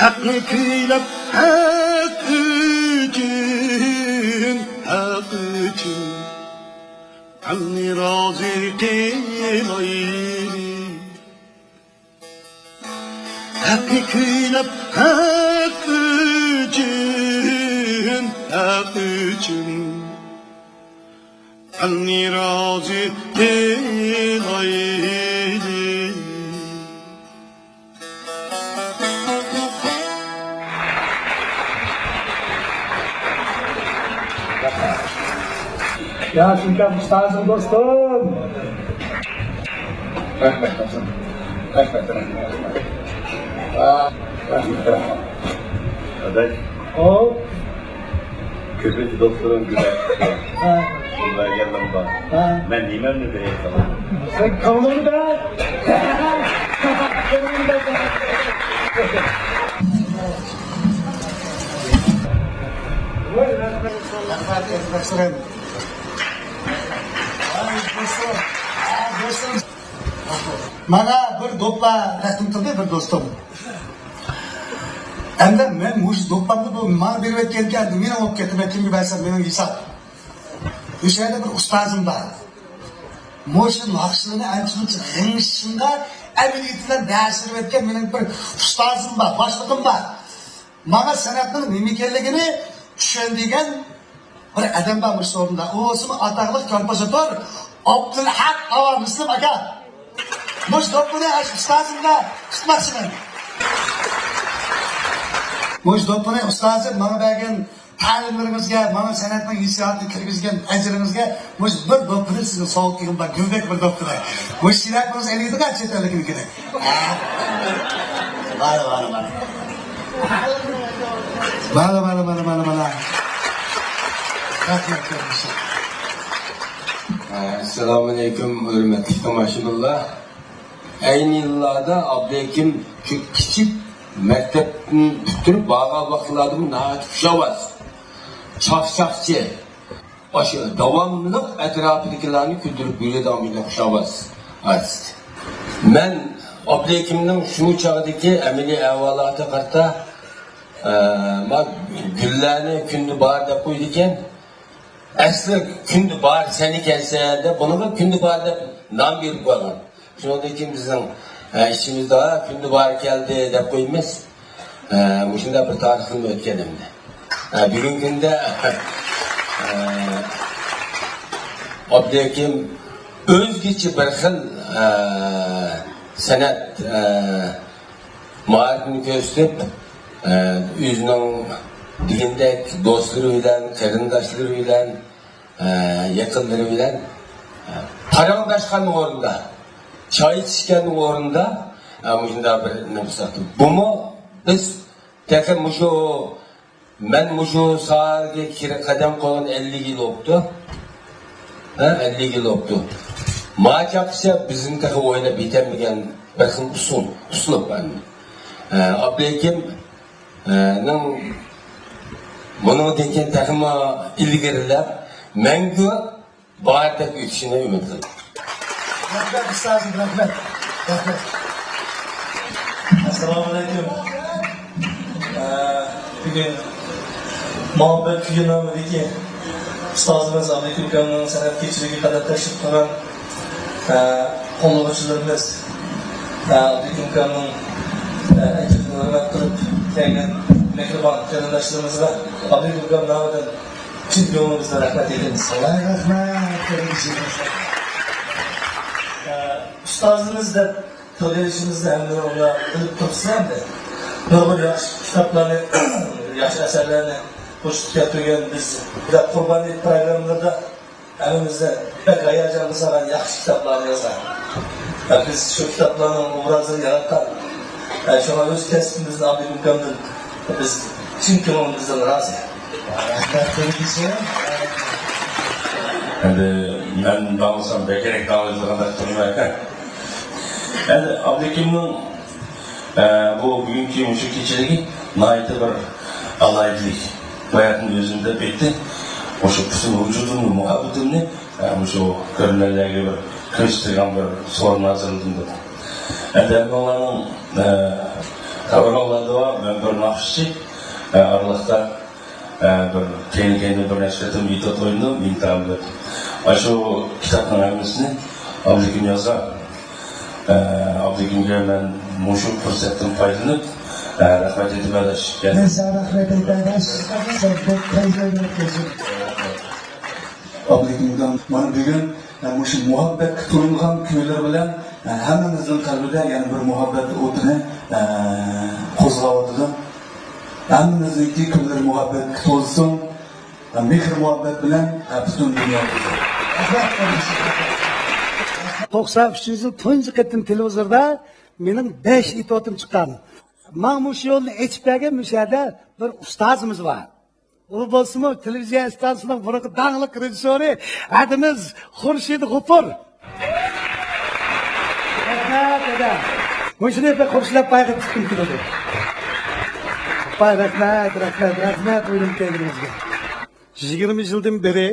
ھەقنى كۈيلەپ، ھەق ئۈچۈن، ھەق ئۈچۈن ئەلنى رازى قىلايلى. ھەقنى كۈيلەپ، ھەق ئۈچۈن، ھەق ئۈچۈن رازى قىلايلى. ياخشى ئىكەن، ئۇستازىم، دوستۇم. رەھمەت، دوستۇم. رەھمەت، رەھمەت. ئا، رەھمەت، رەھمەت. ئاداش. ئاۋۇ. كۆپىنچە دوستلىرىم گۈلەپ. ھە. بۇنداق گەپلىرىم بار. ھە. مەن نېمەمنى بېرەي ساڭا؟ سەن كۆڭلۈڭنى بەر. كۆڭلۈڭنى بەر. مانا بىر دوپپا تەقدىم قىلدى بىر دوستۇم. ئەمدى مەن مۇشۇ دوپپامنى بۇ ماڭا بېرىۋەتكەنكەن، مېنىڭ بولۇپ كەتتى، مەن كىمگە بەرسەم، مېنىڭ ھېساب. ئۇ يەردە بىر ئۇستازىم بار. مۇشۇ ناخشىلىرىنى ئانچە-مۇنچە غىڭشىڭغا ئەمەلىيىتى بىلەن دەرس بېرىۋەتكەن مېنىڭ بىر ئۇستازىم بار، باشلىقىم بار. ماڭا سەنئەتنىڭ نېمە ئىكەنلىكىنى چۈشەندۈرگەن بىر ئادەم بار مۇشۇ ئورۇندا. ئۇ بولسىمۇ ئاتاقلىق كومپوزىتور ئابدۇلھەق ئاۋا مۇسلىم ئاكا. مۇشۇ دوپپىنى ئاشۇ ئۇستازىمغا تۇتماقچىمەن. مۇشۇ دوپپىنى ئۇستازىم ماڭا بەرگەن تەلىملىرىڭىزگە، ماڭا سەنئەتنىڭ ھېسسىياتىنى كىرگۈزگەن ئەجرىڭىزگە مۇشۇ بىر دوپپىنى سىزگە سوۋغا قىلغىنىم بار، گۈلدەك بىر دوپپىنى. مۇشۇ شىرەپىڭىز ئېلىيدىغان چەت ئەللىكىنىڭكىنى. ھە؟ بارە، بارە، بارە. مانا، مانا، مانا، مانا، مانا. رەھمەت، رەھمەت. ئەسسالامۇئەلەيكۇم، ھۆرمەتلىك تاماشىبىنلار. ئەينى يىللاردا ئابلىكىم شۇ كىچىك مەكتەپنى پۈتتۈرۈپ بارغان ۋاقىتلاردىمۇ ناھايىتى خۇشاۋاز، چاقچاقچى، ئاشۇ داۋاملىق ئەتراپىدىكىلەرنى كۈلدۈرۈپ يۈرىدىغان بىر خۇشاۋاز ئارتىس. مەن ئابلىكىمنىڭ شۇ چاغدىكى ئەمەلىي ئەھۋالاتىغا قارىتا، ئە، ما گۈللەرنى كۈندە بار دەپ قويىدىكەن. ئەسلى كۈندە بار سەن ئىكەنسەن دەپ، بۇنىڭغا كۈندە بار دەپ نام بېرىپ قويغان. شۇنىڭدىن كېيىن بىزنىڭ، ئە، ئىچىمىزدە، «ھە، كۈندە بار كەلدى» دەپ قويىمىز. ئە، مۇشۇنداق بىر تارىخىمۇ ئۆتكەن ئەمدى. ئە، بۈگۈنكى كۈندە، ئە، ئابدۇھەكىم ئۆزگىچە بىر خىل، ئە، سەنئەت، ئە، ماھارىتىنى كۆرسىتىپ، ئە، ئۆزىنىڭ دېگىنىدەك دوستلىرى بىلەن، قېرىنداشلىرى بىلەن، ئە، يېقىنلىرى بىلەن، ئە، پاراڭلاشقان ئورنىدا، چاي ئىچىشكەن ئورنىدا، ئە، مۇشۇنداق بىر نېمە قىلساق. بۇمۇ بىز تېخى مۇشۇ، مەن مۇشۇ ساھەگە كىرىپ قەدەم قويغىنى ئەللىك يىل بوپتۇ. ھە، ئەللىك يىل بوپتۇ. مانا چاغقىچە بىزنىڭ تېخى ئويلاپ يېتەلمىگەن بىر خىل ئۇسۇل، ئۇسلۇب ئەمدى. ئە، ئابلىكىم نىڭ بۇنىڭدىن كېيىن تېخىمۇ ئىلگىرىلەپ، مەڭگۈ باردەك ئۆتۈشىنى ئۈمىد قىلىمەن. رەھمەت، ئۇستازىم، رەھمەت. رەھمەت. ئەسسالامۇئەلەيكۇم. ئە، بۈگۈن مۇھەببەت كۈيى نامىدىكى ئۇستازىمىز ئابلىكىم ئاكامنىڭ سەنئەت كېچىلىكىگە قەدەم تەشرىپ قىلغان، ئە، قوللىغۇچىلىرىمىز، ئە، ئابلىكىم ئاكامنىڭ، ئە، ئەجرىنى ھۆرمەت قىلىپ كەلگەن مېھرىبان قېرىنداشلىرىمىزغا ئابلىكىم ئاكام نامىدىن چىن كۆڭلىمىزدىن رەھمەت ئېيتىمىز. ئاللاھ رەھمەت قىلسۇن. ئە، ئۇستازىمىز دەپ تىلغا ئېلىشىمىزنى ھەممىڭلار بىلىپ تۇرۇپسىز ئەمدى. نۇرغۇن ياخشى كىتابلارنى، ياخشى ئەسەرلەرنى قوشۇپ كەلتۈرگەن بىز. بىراق قۇربان ھېيت پروگراممىلىرىدا ھەممىمىزنى بەك ھاياجانغا سالغان ياخشى كىتابلارنى يازغان. ۋە بىز شۇ كىتابلارنىڭ ئوبرازىنى ياراتقان. ۋە شۇڭا ئۆز كەسپىمىزدىن ئابلىكىم ئاكامدىن بىز چىن كۆڭلىمىزدىن رازى. ئەمدى مەن داڭلىسام بەكرەك داڭلىيدىغاندەك تۇرىمەن. ئەمدى ئابلىكىمنىڭ، ئە، بۇ بۈگۈنكى مۇشۇ كېچىلىكى ناھايىتى بىر ئالاھىدىلىك. باياتىن ئۆزۈم دەپ ئېيتتى. مۇشۇ پۈتۈن ۋۇجۇدۇمنى، مۇھەببىتىمنى، ئە، مۇشۇ كۆرۈرمەنلەرگە بىر كۆرسىتىدىغان بىر سورۇن ھازىرلىدىم دېدى. ئەمدى ھەممىڭلارنىڭ، ئە، خەۋىرىڭلاردا بار، مەن بىر ناخشىچى، ئە، ئارىلىقتا ئە، بىر كەينى-كەينىدىن بىر نەچچە قېتىم ئېتيۇد ئوينىدىم، ئىنتايىن بىر. ئاشۇ كىتابنىڭ ھەممىسىنى ئابلىكىم يازغان. ئە، ئابلىكىمگە مەن مۇشۇ پۇرسەتتىن پايدىلىنىپ، ئە، رەھمەت ئېيتىمەن، ئاداش. مەن ساڭا رەھمەت ئېيتاي، ئاداش. سەن بەك پەيزىۋەتلىك قىلدىڭ. ئابلىكىمدىن مانا بۈگۈن، ئە، مۇشۇ مۇھەببەتكە تويۇنغان كۈيلىرى بىلەن، ئە، ھەممىمىزنىڭ قەلبىدە يەنە بىر مۇھەببەت ئوتىنى، ئە، قوزغاۋاتىدۇ. ھەممىمىزنىڭكى كۈنلىرى مۇھەببەتكە تولسۇن. مېھىر-مۇھەببەت بىلەن پۈتۈن دۇنيا بىزدە. توقسان ئۈچىنچى يىل تۇنجى قېتىم تېلېۋىزوردا مېنىڭ بەش ئېتيۇدۇم چىققان. ماڭا مۇشۇ يولنى ئېچىپ بەرگەن مۇشۇ يەردە بىر ئۇستازىمىز بار. ئۇ بولسىمۇ تېلېۋىزىيە ئىستانسىسىنىڭ بۇرۇنقى داڭلىق رېژىسسورى ھەدىمىز خۇرشىد غوپۇر. رەھمەت، دادا. مۇشۇنى بىر خۇرشىدلاپ بايقىپ چىققۇم كېلىدۇ. باي، رەھمەت، رەھمەت، رەھمەت ئويۇن كەينىمىزگە. يىگىرمە يىلدىن بېرى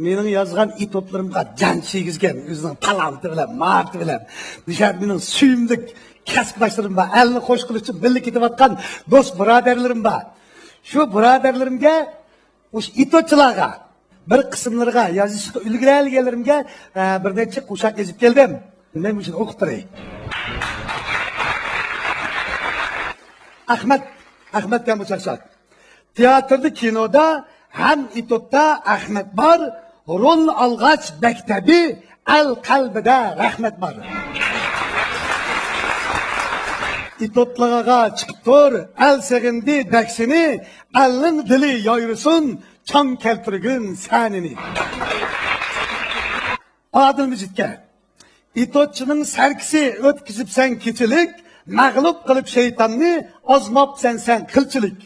مېنىڭ يازغان ئېتيۇدلىرىمغا جان چىگىزگەن، ئۆزىنىڭ تالانتى بىلەن، ماھارىتى بىلەن، مۇشۇ مېنىڭ سۆيۈملۈك كەسىپداشلىرىم بار، ئەلنى خوش قىلىش ئۈچۈن بىللە كېتىۋاتقان دوست بۇرادەرلىرىم بار. شۇ بۇرادەرلىرىمگە، مۇشۇ ئېتيۇدچىلارغا بىر قىسىملىرىغا يازىشقا ئۈلگۈرەلىگەنلىرىمگە، ئە، بىر نەچچە قوشاق يېزىپ كەلدىم. مەن مۇشۇنى ئوقۇپ بېرەي. ئەخمەت، ئەخمەت دېگەن بۇ چاقچاق. تىياتىردا، كىنودا ھەم ئېتيۇدتا ئەخمەت بار. رول ئالغاچ بەك تەبىئىي، ئەل قەلبىدە رەھمەت بار. ئېتيۇدلارغا چىقىپ تۇر، ئەل سېغىندى بەك سېنى، ئەلنىڭ دىلى يايرىسۇن، چاڭ كەلتۈرگىن سەنىنى. ئادىل مىجىتكە. ئېتيۇدچىنىڭ سەركىسى ئۆتكۈزۈپسەن كېچىلىك، مەغلۇپ قىلىپ شەيتاننى، ئازماپسەن سەن قىلچىلىك.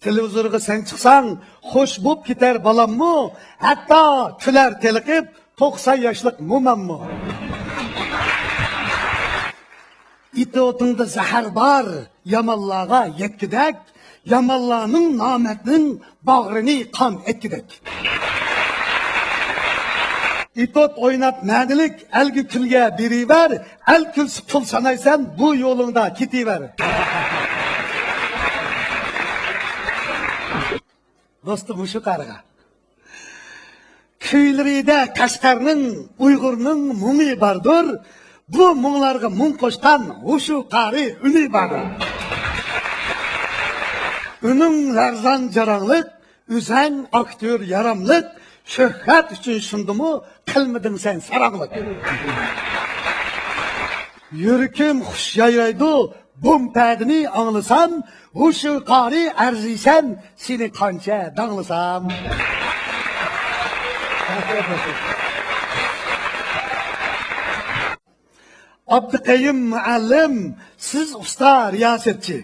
تېلېۋىزورغا سەن چىقساڭ، خوش بوپ كېتەر بالاممۇ، ھەتتا كۈلەر تېلىقىپ توقسان ياشلىق موماممۇ. ئېتيۇدۇڭدا زەھەر بار، يامانلارغا يەتكۈدەك، يامانلارنىڭ، نامەردنىڭ باغرىنى قان ئەتكۈدەك. ئېتيۇد ئويناپ مەنىلىك، ئەلگە كۈلگە بېرىۋەر، ئەل كۈلسە پۇل سانايسەن، بۇ يولۇڭدا كېتىۋەر. دوستۇم، مۇشۇ قارىغا. كۈيلىرىدە قەشقەرنىڭ، ئۇيغۇرنىڭ مۇڭى باردۇر. بۇ مۇڭلارغا مۇڭ قوشقان ھوشۇ قارى ئۈنى باردۇر. ئۈنۈڭ لەرزان جاراڭلىق، ئۆزەڭ ئاكتيور ياراملىق، شۆھرەت ئۈچۈن شۇندىمۇ قىلمىدىڭ سەن ساراڭلىق. يۈرىكىم خۇش يايرايدۇ، بۇم پەدىنى ئاڭلىسام، ھوشۇ قارى ئەرزىيسەن، سېنى قانچە داڭلىسام. ئابدۇقەييۇم مۇئەللىم، سىز ئۇستا رىياسەتچى.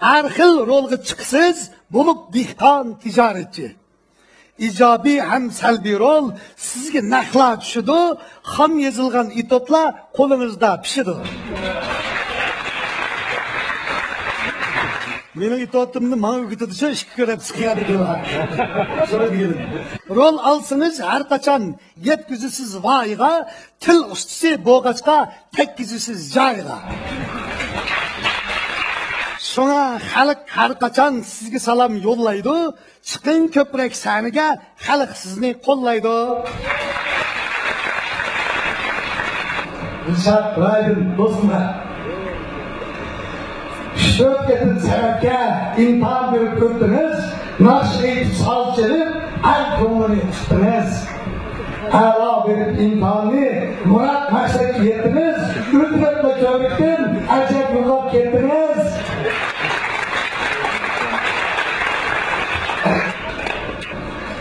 ھەر خىل رولغا چىقىسىز، بولۇپ دېھقان تىجارەتچى. ئىجابىي ھەم سەلبىي رول سىزگە نەقلا چۈشىدۇ، خام يېزىلغان ئېتيۇدلار قولىڭىزدا پىشىدۇ. مېنىڭ ئېتيۇدۇمنى ماڭا ئۆگىتىدۇ شۇ ئىككى كۆرەپ چىقىدۇ. رول ئالسىڭىز ھەر قاچان يەتكۈزىسىز ۋايىغا، تىل ئۇستىسى بولغاچقا تەگكۈزىسىز جايىغا. شۇڭا خەلق ھەر قاچان سىزگە سالام يوللايدۇ. چىقىڭ كۆپرەك سەھنىگە، خەلق سىزنى قوللايدۇ. دىلشات رايدىن دوستۇمغا. ئۈچ تۆت قېتىم سەنئەتكە ئىمتىھان بېرىپ ئۆتتىڭىز، ناخشا ئېيتىپ، ساز چېلىپ، ئەل كۆڭلىنى تۇتتىڭىز. ئەلا بېرىپ ئىمتىھاننى، مۇراد مەقسەتكە يەتتىڭىز، ئۆتۈۋەتمە كۆۋرۈكتىن، ئەجەب يوقاپ كەتتىڭىز.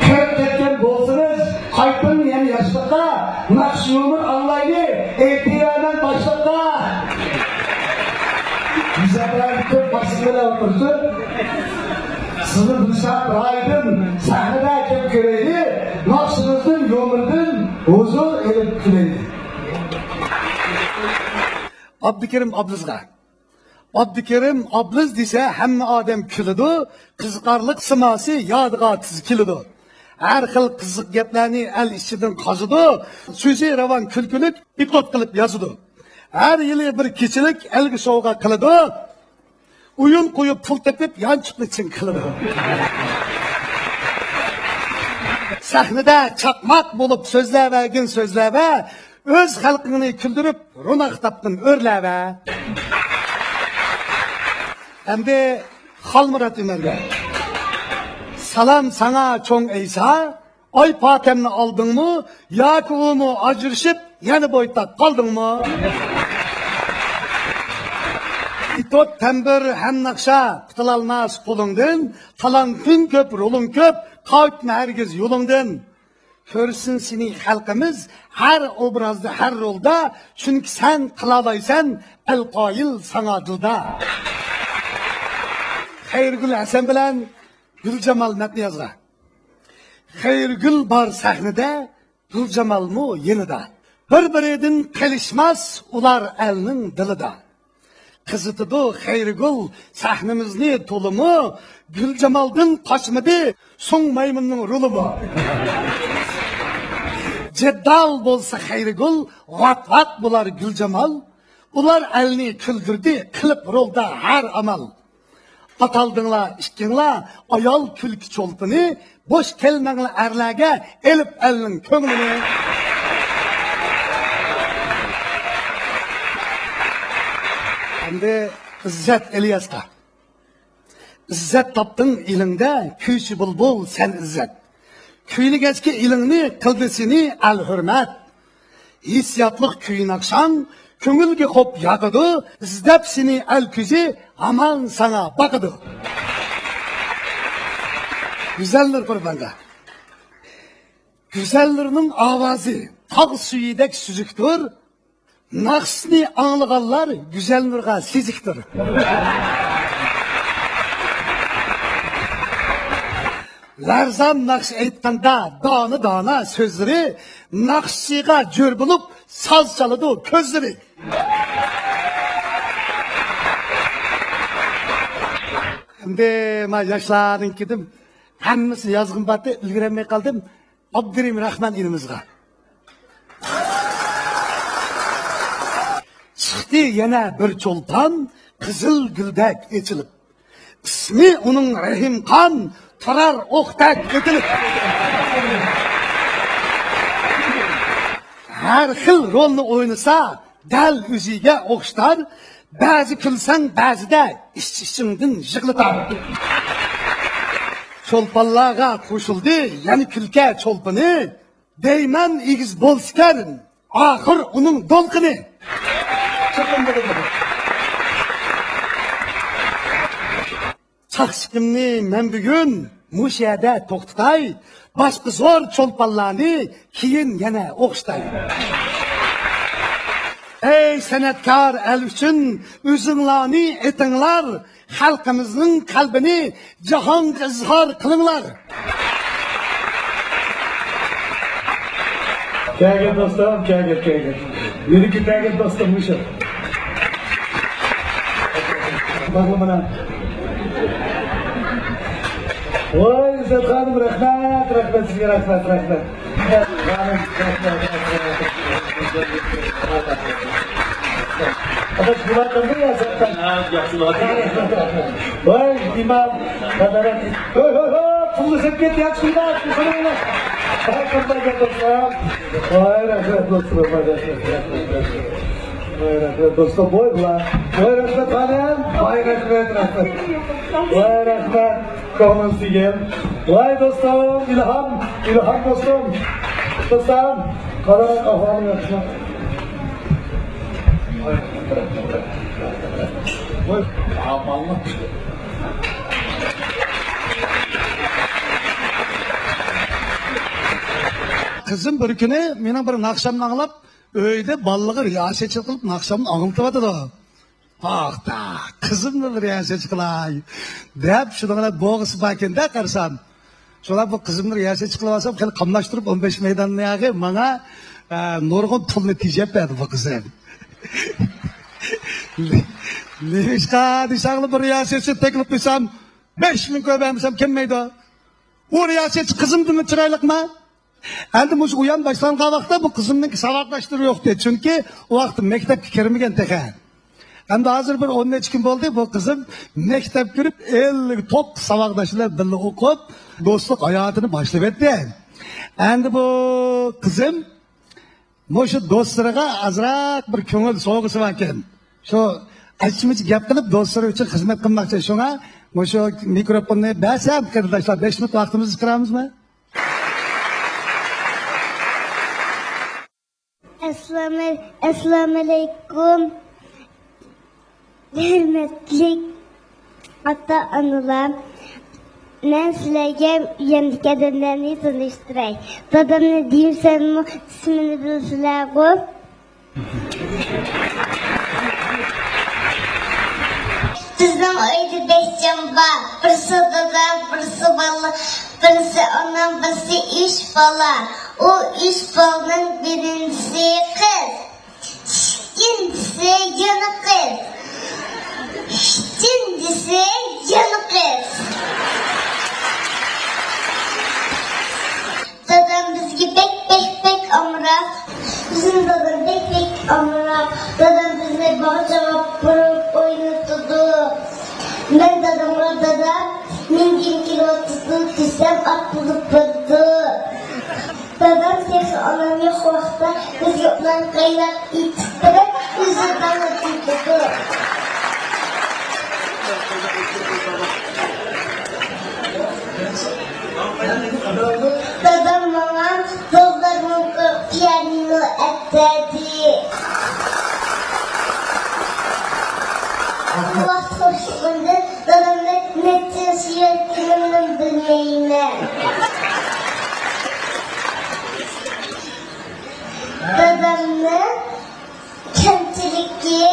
قېرىپ كەتكەن بولسىڭىز، قايتىڭ يەنە ياشلىققا، ناخشا يۇمۇر ئاڭلايلى، ئېيتىۋەرمەن باشلىققا. مۇزەپپەر كۆپ مەقسەت بىلەن ئولتۇرسۇن. سىزنى دىلشات رايدىن سەھنىدە كۆپ كۆرەيلى، ناخشىڭىزدىن، يۇمۇردىن ھۇزۇر ئېلىپ كۈلەيلى. ئابدۇكېرىم ئابلىزغا. ئابدۇكېرىم ئابلىز دېسە ھەممە ئادەم كۈلىدۇ، قىزىقارلىق سىماسى يادىغا تېز كېلىدۇ. ھەر خىل قىزىق گەپلەرنى ئەل ئىچىدىن قازىدۇ، سۆزى راۋان كۈلكىلىك ئېپىزود قىلىپ يازىدۇ. ھەر يىلى بىر كېچىلىك ئەلگە سوۋغا قىلىدۇ، ئويۇن قويۇپ پۇل تېپىپ يانچۇقنى چىڭ قىلىدۇ. سەھنىدە چاقماق بولۇپ سۆزلەۋەرگىن سۆزلەۋە، ئۆز خەلقىڭنى كۈلدۈرۈپ، روناق تاپقىن ئۆرلەۋە. ئەمدى خالمۇرات ئۆمەرگە. سالام ساڭا چوڭ ئەيسا، ئاي پاتەمنى ئالدىڭمۇ ياكى ئۇمۇ ئاجرىشىپ يەنە بويتاپ قالدىڭمۇ؟ ئىتوت تەمبۇر ھەم ناخشا قۇتۇلالماس قولۇڭدىن، تالانتىڭ كۆپ، رولۇڭ كۆپ، قايتما ھەرگىز يولۇڭدىن. كۆرسۇن سېنى خەلقىمىز ھەر ئوبرازدا، ھەر رولدا، چۈنكى سەن قىلالايسەن، ئەل قايىل ساڭا دىلدا. خەيرىگۈل ھەسەن بىلەن گۈلجامال مەتنى يازغان. خەيرىگۈل بار سەھنىدە، گۈلجامالمۇ يېنىدا. بىر-بىرىدىن قېلىشماس ئۇلار ئەلنىڭ دىلىدا. قىزىتىدۇ خەيرىگۈل سەھنىمىزنى تولىمۇ، گۈلجامالدىن قاچمىدى سۇڭ مايمۇننىڭ رولىمۇ. جېددال بولسا خەيرىگۈل، ۋات-ۋات بولار گۈلجامال. ئۇلار ئەلنى كۈلدۈردى قىلىپ رولدا ھەر ئامال. ئاتالدىڭلار ئىككىڭلار ئايال كۈلكە چولپىنى، بوش كەلمەڭلار ئەرلەرگە ئېلىپ ئەلنىڭ كۆڭلىنى. ئەمدى ئىززەت ئىلياسقا. ئىززەت تاپتىڭ ئېلىڭدە، كۈيچى بۇلبۇل سەن ئىززەت. كۈيلىگەچكە ئېلىڭنى، قىلدى سېنى ئەل ھۆرمەت. ھېسسىياتلىق كۈي ناخشاڭ، كۆڭۈلگە خوپ ياقىدۇ، ئىزدەپ سېنى ئەل كۆزى ھامان ساڭا باقىدۇ. گۈزەل نۇر قۇربانغا. گۈزەل نۇرنىڭ ئاۋازى تاغ سۈيىدەك سۈزۈكتۇر. ناخشىسىنى ئاڭلىغانلار گۈزەل نۇرغا سېزىكتۇر. لەرزان ناخشا ئېيتقاندا دانا-دانا سۆزلىرى، ناخشىچىغا جۆر بولۇپ ساز چالىدۇ كۆزلىرى. ئەمدى مانا ياشلارنىڭكىدىن ھەممىسىنى يازغۇم بارتى، ئۈلگۈرەلمەي قالدىم. ئابدۇرېھىم راخمان ئىنىمىزغا. چىقتى يەنە بىر چولپان، قىزىل گۈلدەك ئېچىلىپ. ئىسمى ئۇنىڭ رەھىمخان، تۇرار ئوقتەك ئېتىلىپ. ھەر خىل رولنى ئوينىسا، دەل ئۆزىگە ئوخشىتار. بەزى كۈلسەڭ، بەزىدە ئىچ-ئىچىڭدىن يىغلىتار. چولپانلارغا قوشۇلدى يەنە كۈلكە چولپىنى. دەيمەن ئېگىز بولسىكەن ئاخىر ئۇنىڭ دولقۇنى. چاقچىقىمنى مەن بۈگۈن مۇشۇ يەردە توختىتاي. باشقا زور چولپانلارنى كېيىن يەنە ئوخشىتاي. ئەي سەنئەتكار ئەل ئۈچۈن ئۆزۈڭلارنى ئېتىڭلار، خەلقىمىزنىڭ قەلبىنى جاھانغا ئىزھار قىلىڭلار. كەلگىن دوستۇم، كەلگىن، كەلگىن. يۈرىكى تەگىن دوستۇم مۇشۇ. باغلىمىنا. ۋاي ئىززەت خانىم، رەھمەت، رەھمەت سىزگە، رەھمەت، رەھمەت. ئاداش، بۇلار قانداق يا سەتتان؟ ۋاي ئىمام، قادارەت. ھوي، ھوي، ھوي، پۇلنى سەپ كەت، ياخشى قىلدى، ياخشى قىلدى. ۋاي قانداق گەپ دوستلار. ۋاي رەھمەت دوستلار، ۋاي رەھمەت. ۋاي رەھمەت دوستلار، ۋاي بۇلار. ۋاي رەھمەت خانىم، ۋاي رەھمەت، رەھمەت. ۋاي رەھمەت. كۆڭلىڭىز تېگىن. ۋاي دوستۇم، ئىلھام، ئىلھام دوستۇم. دوستۇم، قالاق ئەھۋالىڭ ياخشىمۇ؟ ۋاي، ئامانلىق. قىزىم بىر كۈنى مېنىڭ بىر ناخشامنى ئاڭلاپ، ئۆيدە بالىلىرىغا رىياسەتچىلىك قىلىپ ناخشامنى ئاڭلىتىۋاتىدۇ. توختا، قىزىمنى بىر رىياسەتچى قىلاي دەپ، شۇنىڭ بىلەن بوغىسى باركەن-دە قارىسام. شۇنداق بۇ قىزىمنى رىياسەتچى قىلىۋالسام، خېلى قاملاشتۇرۇپ ئون بەش مەيداننى ياغى ماڭا، ئە، نۇرغۇن پۇلنى تېجەپ بەردى بۇ قىزىم. نېمىشقا دېسەڭلار، بىر رىياسەتچى تەكلىپ قىلسام، بەش مىڭ كوي بەرمىسەم كەلمەيدۇ. ئۇ رىياسەتچى قىزىمدىنمۇ چىرايلىقما؟ ئەمدى مۇشۇ ئويۇن باشلانغان ۋاقىتتا بۇ قىزىمنىڭ ساۋاقداشلىرى يوق ئىدى، چۈنكى ئۇ ۋاقىتتا مەكتەپكە كىرمىگەن تېخى. ئەمدى ھازىر بىر ئون نەچچە كۈن بولدى، بۇ قىزىم مەكتەپكە كىرىپ، ئەللىك توققۇز ساۋاقداش بىلەن بىللە ئوقۇپ، دوستلۇق ھاياتىنى باشلىۋەتتى. ئەمدى بۇ قىزىم مۇشۇ دوستلىرىغا ئازراق بىر كۆڭۈل سوۋغىسى باركەن. شۇ ئاچچىمىچى گەپ قىلىپ، دوستلىرى ئۈچۈن خىزمەت قىلماقچى. شۇڭا مۇشۇ مىكروفوننى بەرسەم، قېرىنداشلار، بەش مىنۇت ۋاقتىمىزنى چىقىرامىزمۇ؟ ئەسسالامۇ، ئەسسالامۇئەلەيكۇم. ھۆرمەتلىك ئاتا-ئانىلار، مەن سىلەرگە يەنىكى ئادەملەرنى تونۇشتۇراي. دادامنى دېمىسەممۇ ئىسمىنى بىلىسىلەرغۇ؟ بىزنىڭ ئۆيدە بەش جان بار. بىرسى دادا، بىرسى بالا، بىرسى ئانام، بىرسى ئۈچ بالا. ئۇ ئۈچ بالىنىڭ بىرىنچىسى قىز. ئىككىنچىسى يەنە قىز. ئۈچىنچىسى يەنە قىز. دادام بىزگە بەك، بەك، بەك ئامراق. بىزنىڭ دادام بەك، بەك ئامراق. دادام بىزنى باغچىغا ئاپىرىپ ئوينىتىدۇ. مەن دادامغا، «دادا، مېنىڭ گېلىم كېلىۋاتىدۇ» دېسەم، ئاتلىنىپ بارىدۇ. دادام تېخى ئانام يوق ۋاقىتتا بىزگە نان قايناپ ئېتىپ بېرىپ، ئۆزى داڭلىتىدۇ. دادام ماڭا زوردارنىڭ پىيانىنو ئەپ بەردى. بۇ ۋاقىت خۇشلۇقۇمدىن دادامنى نەچچە يىل سۆيۈۋەتكىنىمنى بىلمەيمەن. دادامنىڭ كەمچىلىكى،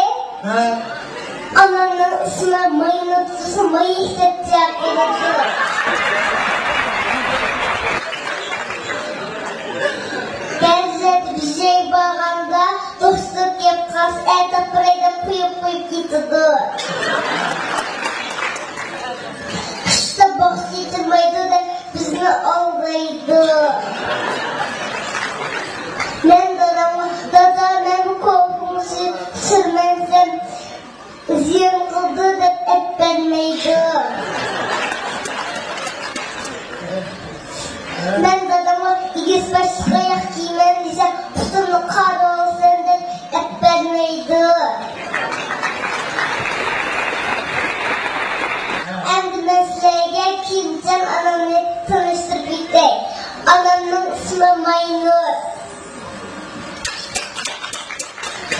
ھە؟ ئانامنىڭ ئىسمى ماينۇتسىز ماي ئىشلەپ چاقىرىدۇ. بەزىلەردە بىر جاي بارغاندا دوستلۇق گەپ قالسا، ئەتە بېرەي دەپ قويۇپ، قويۇپ كېتىدۇ. قىشتا باغچە ئېچىلمايدۇ دەپ بىزنى ئالدايدۇ. مەن دادامغا، «دادا، مەن كوپۇڭنى سۈرمەسەم زىيان قىلىدۇ» دەپ ئەپ بەرمەيدۇ. مەن دادامغا، «ئېگىز باشلىق ئاياق كىيىمەن» دېسەم، «پۇتۇمنى قارىۋالىسەن» دەپ ئەپ بەرمەيدۇ. ئەمدى مەن سىلەرگە كېيىنچەم ئانامنى تونۇشتۇرۇپ ئۆتەي. ئانامنىڭ ئىسمى ماينۇر.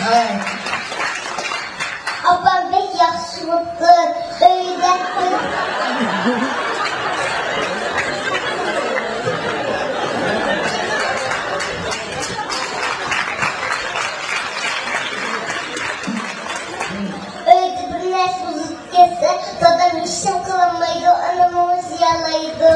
ھە. ئاپام بەك ياخشى بوپتۇ. ئۆيدە ئۆيدە بىر نەرسە بۇزۇلۇپ كەتسە، دادام ھېچنېمە قىلالمايدۇ، ئاناممۇ زىيانلايدۇ.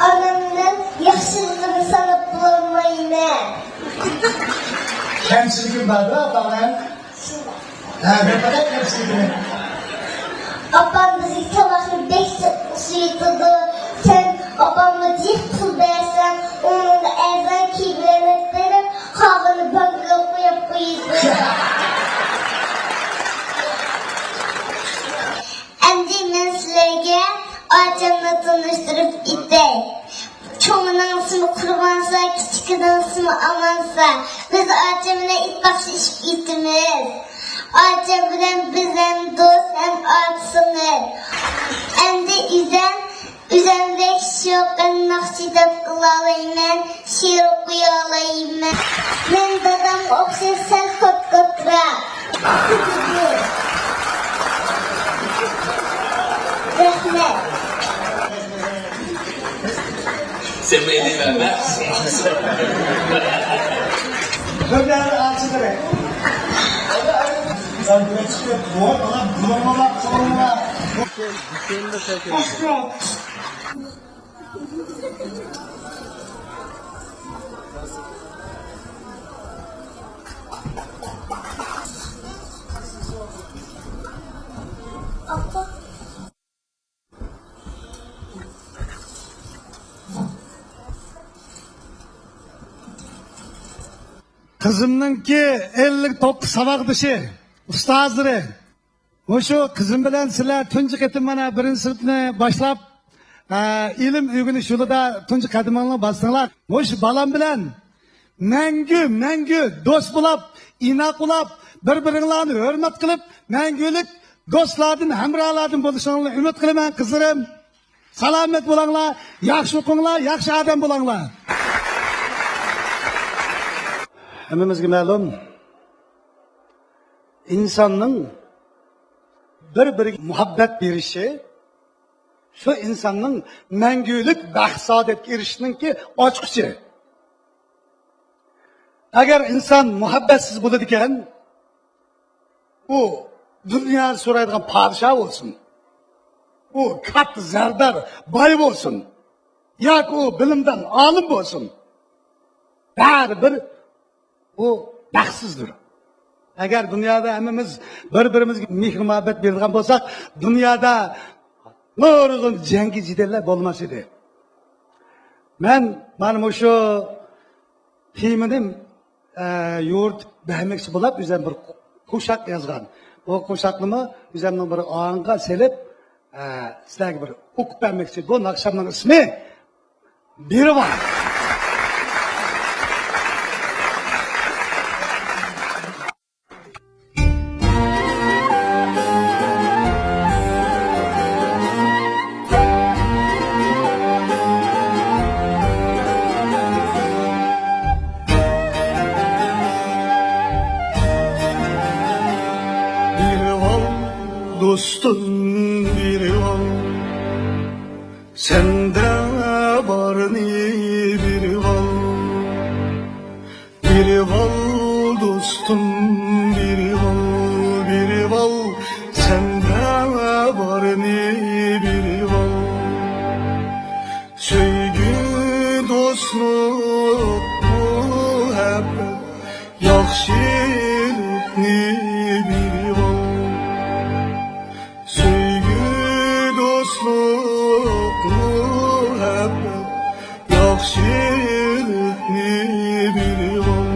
ئانامنىڭ ياخشىلىقىنى ساناپ بولالمايمەن. كەمچىلىكىم باردۇ ئاپاڭنىڭ؟ شۇنداق. ھە، بىر پەقەت كەمچىلىكىنى. ئاپام بىزگە تاماقنى بەك سۈيىتىدۇ. سەن ئاپامغا جىق پۇل بەرسەڭ، ئۇنىڭغا ئەرزان كىيىملەرنى بېرىپ، قالغىنىنى بانكىغا قويۇپ قويىدۇ. ئەمدى مەن سىلەرگە ئاچامنى تونۇشتۇرۇپ ئۆتەي. چوڭىنىڭ ئىسمى قۇربانسا، كىچىكىنىڭ ئىسمى ئامانسا. بىز ئاچام بىلەن ئىتتىپاقلىشىپ ئۆتىمىز. ئاچام بىلەن بىز ھەم دوست، ھەم ئاچا-سىڭىل. ئەمدى ئۆزۈم، ئۆزۈمدەك شۇ قېنىق شېئىر قىلالايمەن، شېئىر ئوقۇيالايمەن. مەن دادامغا ئوخشاش سەل خوتكوتراق. رەھمەت. سەن مېنى نېمە؟ بىر دەۋر ئاچىدۇرە. رەھمەت. قىزىمنىڭكى ئەللىك توققۇز ساۋاقدىشى، ئۇستازلىرى. مۇشۇ قىزىم بىلەن سىلەر تۇنجى قېتىم مانا بىرىنچى سىنىپنى باشلاپ، ئە، ئىلىم ئۆگىنىش يولىدا تۇنجى قەدىمىڭلارنى باستىڭلار. مۇشۇ بالام بىلەن مەڭگۈ، مەڭگۈ دوست بولاپ، ئىناق بولاپ، بىر-بىرىڭلارنى ھۆرمەت قىلىپ، مەڭگۈلۈك دوستلاردىن، ھەمراھلاردىن بولۇشۇڭلارنى ئۈمىد قىلىمەن، قىزلىرىم. سالامەت بولۇڭلار، ياخشى ئوقۇڭلار، ياخشى ئادەم بولۇڭلار. ھەممىمىزگە مەلۇم، ئىنساننىڭ بىر-بىرىگە مۇھەببەت بېرىشى شۇ ئىنساننىڭ مەڭگۈلۈك بەخت-سائادەتكە ئېرىشىشنىڭكى ئاچقۇچى. ئەگەر ئىنسان مۇھەببەتسىز بولىدىكەن، ئۇ دۇنيانى سورايدىغان پادىشاھ بولسۇن، ئۇ كاتتا زەردار باي بولسۇن ياكى ئۇ بىلىمدان ئالىم بولسۇن، بەرىبىر ئۇ بەختسىزدۇر. ئەگەر دۇنيادا ھەممىمىز بىر-بىرىمىزگە مېھىر-مۇھەببەت بېرىدىغان بولساق، دۇنيادا نۇرغۇن جەڭگى-جېدەللەر بولماس ئىدى. مەن مانا مۇشۇ تېمىنى، ئە، يورۇتۇپ بەرمەكچى بولاپ، ئۆزۈم بىر قوشاق يازغان. بۇ قوشاقنىمۇ ئۆزۈمنىڭ بىر ئاڭغا سېلىپ، ئە، سىلەرگە بىر ئوقۇپ بەرمەكچى. بۇ ناخشامنىڭ ئىسمى بىرىۋال. بىرىۋال، دوستۇم، بىرىۋال. سەندە بارنى بىرىۋال. بىرىۋال، دوستۇم، بىرىۋال، بىرىۋال. سەندە بارنى بىرىۋال. سۆيگۈ، دوستلۇق، مۇھەببەت، ياخشىلىقنى بىرىۋال. سۆيگۈ، دوستلۇق، مۇھەببەت، ياخشىلىقنى بىرىۋال.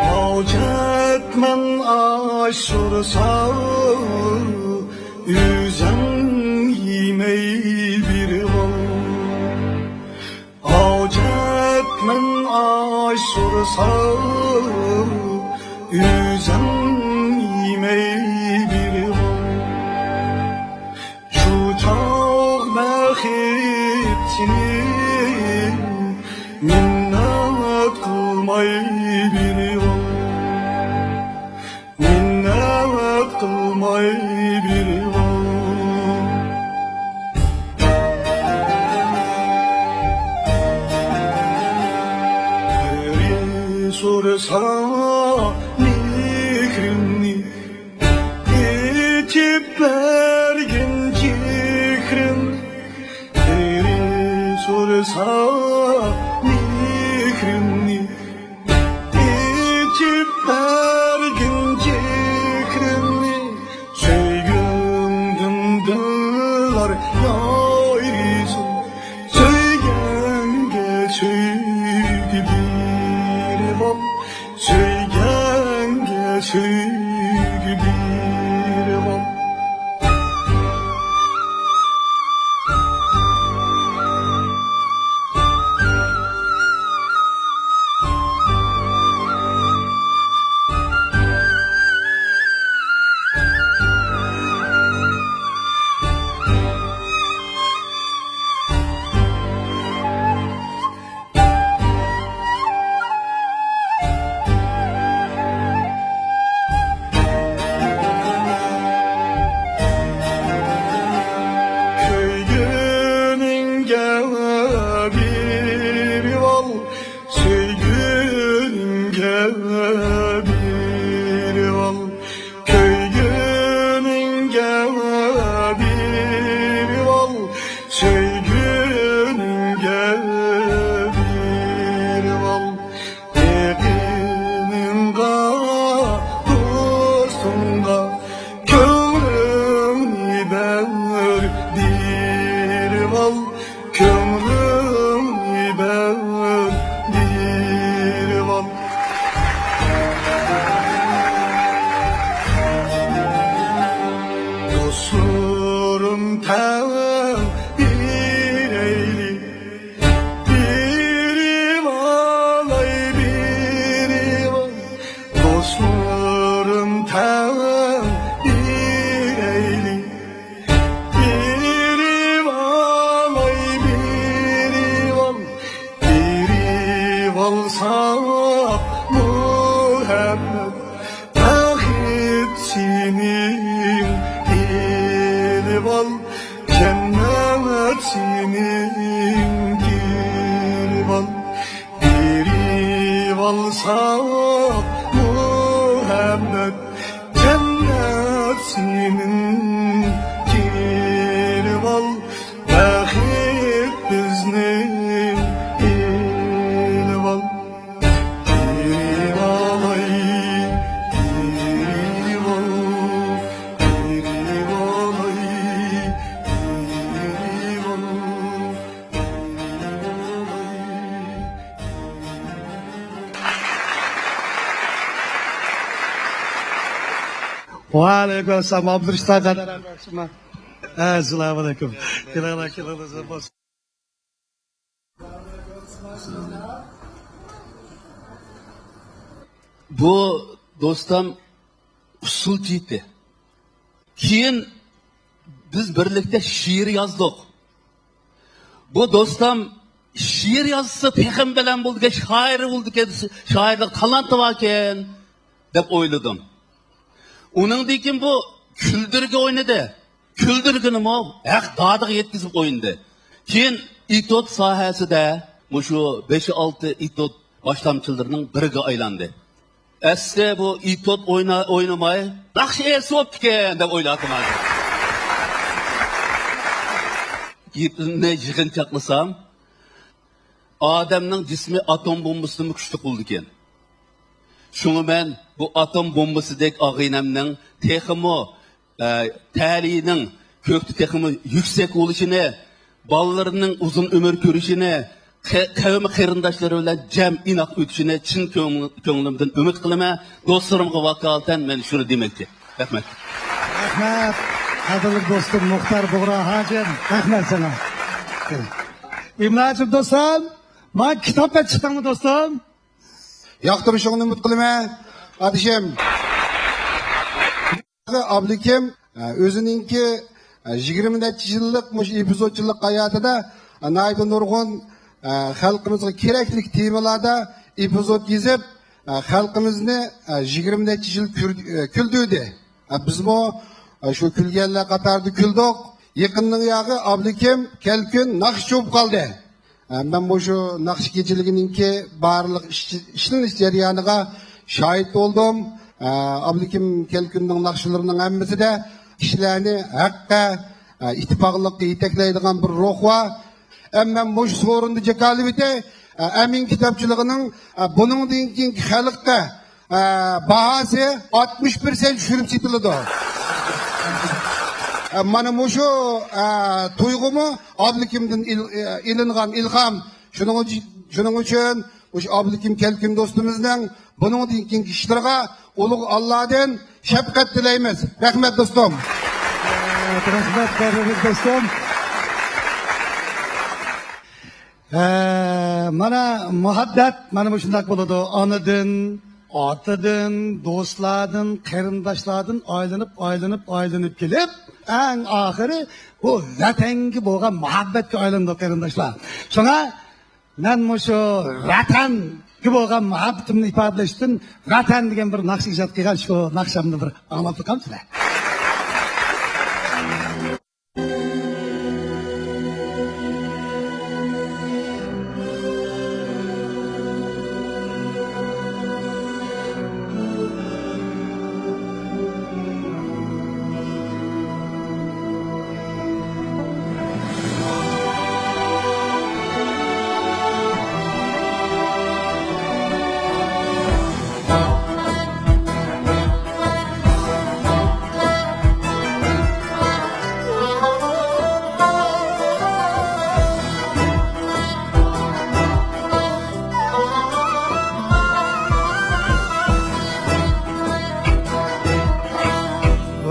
ھاجەتمەن ئاش سورىسا، ئۆزۈڭ يېمەي بېرىۋال. ھاجەتمەن ئاش سورىسا، ئۆزۈڭ يېمەي بېرىۋال. شۇ چاغ بەخت سېنى مىننەت قىلماي بېرىۋال. مىننەت قىلماي بېرىۋال. بىرى سورىسا مېھرىمنى، ئېچىپ بەرگىن چېھرىمنى. بىرى سورىسا مېھرىمنى، ئېچىپ بەرگىن چېھرىمنى. سۆيگۈڭدىن دىللار يايرىسۇن. سۆيگەنگە سۆيگۈ بېرىۋال. سۆيگەنگە سۆيگۈ بېرىۋال. كۆيگىنىڭگە بېرىۋال، سۆيگىنىڭگە بېرىۋال. كۆيگىنىڭگە بېرىۋال، سۆيگىنىڭگە بېرىۋال. يېقىنىڭغا، دوستۇڭغا كۆڭلۈڭنى بەر، بېرىۋال. كۆڭلۈڭنى بەر، بېرىۋال. دوستلىرىم ئالساق مۇھەببەت، بەخت سېنىڭ ئېلىۋال، جەننەت سېنىڭ كېلىۋال. بېرىۋالساق مۇھەببەت، جەننەت سېنىڭ كېلىۋال، بەخت بىزنىڭ ئېلىۋال. بېرىۋالاي، بېرىۋال، بېرىۋالاي، بېرىۋال. ۋەئەلەيكۇم ئەسسالام، ئابدۇرۇشتى ئاكا. ئەسسالامۇ ئەلەيكۇم. كېلىڭلار، كېلىڭلار. بۇ دوستام ئۇسسۇلچى ئىدى. كېيىن بىز بىرلىكتە شېئىر يازدۇق. بۇ دوستام شېئىر يازسا تېخىمۇ بەلەن بولىدىكەن، شائىر بولىدىكەن، شائىرلىق تالانتى باركەن دەپ ئويلىدىم. ئۇنىڭدىن كېيىن بۇ كۈلدۈرگە ئوينىدى. كۈلدۈرگىنىمۇ ھەق دادىغا يەتكۈزۈپ ئوينىدى. كېيىن ئېتيۇد ساھەسىدە مۇشۇ بەش-ئالتە ئېتيۇد باشلامچىلىرىنىڭ بىرىگە ئايلاندى. ئەسلى بۇ ئېتيۇد ئوينا-، ئوينىماي، ناخشا ئېيتسا بوپتىكەن دەپ ئويلاۋاتىمەن ھازىر. گېپىمنى يىغىنچاقلىسام، ئادەمنىڭ جىسمى ئاتوم بومبىسىدىنمۇ كۈچلۈك بولىدىكەن. شۇڭا مەن بۇ ئاتوم بومبىسىدەك ئاغىنەمنىڭ تېخىمۇ، ئە، تەلىيىنىڭ كۆكتە تېخىمۇ يۈكسەك بولۇشىنى، بالىلىرىنىڭ ئۇزۇن ئۆمۈر كۆرۈشىنى، قە-، قەۋمى قېرىنداشلىرى بىلەن جەم ئىناق ئۆتۈشىنى چىن كۆڭ-، كۆڭلۈمدىن ئۈمىد قىلىمەن. دوستلىرىمغا ۋاكالىتەن مەن شۇنى دېمەكچى. رەھمەت. رەھمەت، قەدىرلىك دوستۇم مۇختار بۇغرا ھاجىم. رەھمەت ساڭا. ئىملاچىم دوستۇم، ماڭا كىتاب بەپ چىقتىڭمۇ دوستۇم؟ ياقتۇرۇشۇڭنى ئۈمىد قىلىمەن، ئادىشىم. ئابلىكىم، ئە، ئۆزىنىڭكى، ئە، يىگىرمە نەچچە يىللىق مۇشۇ ئېپىزودچىلىق ھاياتىدا، ئە، ناھايىتى نۇرغۇن، ئە، خەلقىمىزغا كېرەكلىك تېمىلاردا ئېپىزود يېزىپ، ئە، خەلقىمىزنى، ئە، يىگىرمە نەچچە يىل كۈر-، ئە، كۈلدۈردى. ئە، بىزمۇ، ئە، شۇ كۈلگەنلەر قاتارىدا كۈلدۇق. يېقىندىن ياغى ئابلىكىم كەلكۈن ناخشىچى بولۇپ قالدى. ئە، مەن مۇشۇ ناخشا كېچىلىكىنىڭكى بارلىق ئىش-، ئىشلىنىش جەريانىغا شاھىت بولدۇم. ئە، ئابلىكىم كەلكۈننىڭ ناخشىلىرىنىڭ ھەممىسىدە كىشىلەرنى ھەققە، ئە، ئىتتىپاقلىققا يېتەكلەيدىغان بىر روھ بار. ئەمما مەن مۇشۇ سورۇندا جاكارلىۋېتەي، ئە، ئەمىن كىتابچىلىقىنىڭ، ئە، بۇنىڭدىن كېيىنكى خەلققە ئە، باھاسى ئاتمىش پىرسەنت چۈشۈرۈپ سېتىلىدۇ. ئە، مانا مۇشۇ، ئە، تۇيغۇمۇ ئابلىكىمدىن ئېل-، ئە، ئېلىنغان ئىلھام. شۇنىڭ ئۈچ-، شۇنىڭ ئۈچۈن مۇشۇ ئابلىكىم كەلكۈن دوستىمىزنىڭ بۇنىڭدىن كېيىنكى ئىشلىرىغا ئۇلۇغ ئاللادىن شەپقەت تىلەيمىز. رەھمەت دوستۇم. رەھمەت، قەدىرلىك دوستۇم. ھە، مانا مۇھەببەت مانا مۇشۇنداق بولىدۇ. ئانىدىن، ئاتىدىن، دوستلاردىن، قېرىنداشلاردىن ئايلىنىپ، ئايلىنىپ، ئايلىنىپ كېلىپ، ئەڭ ئاخىرى بۇ ۋەتەنگە بولغان مۇھەببەتكە ئايلىنىدۇ، قېرىنداشلار. شۇڭا مەن مۇشۇ ۋەتەنگە بولغان مۇھەببىتىمنى ئىپادىلەش ئۈچۈن ۋەتەن دېگەن بىر ناخشا ئىجاد قىلغان، شۇ ناخشامنى بىر ئاڭلاپ بېقامسىلەر؟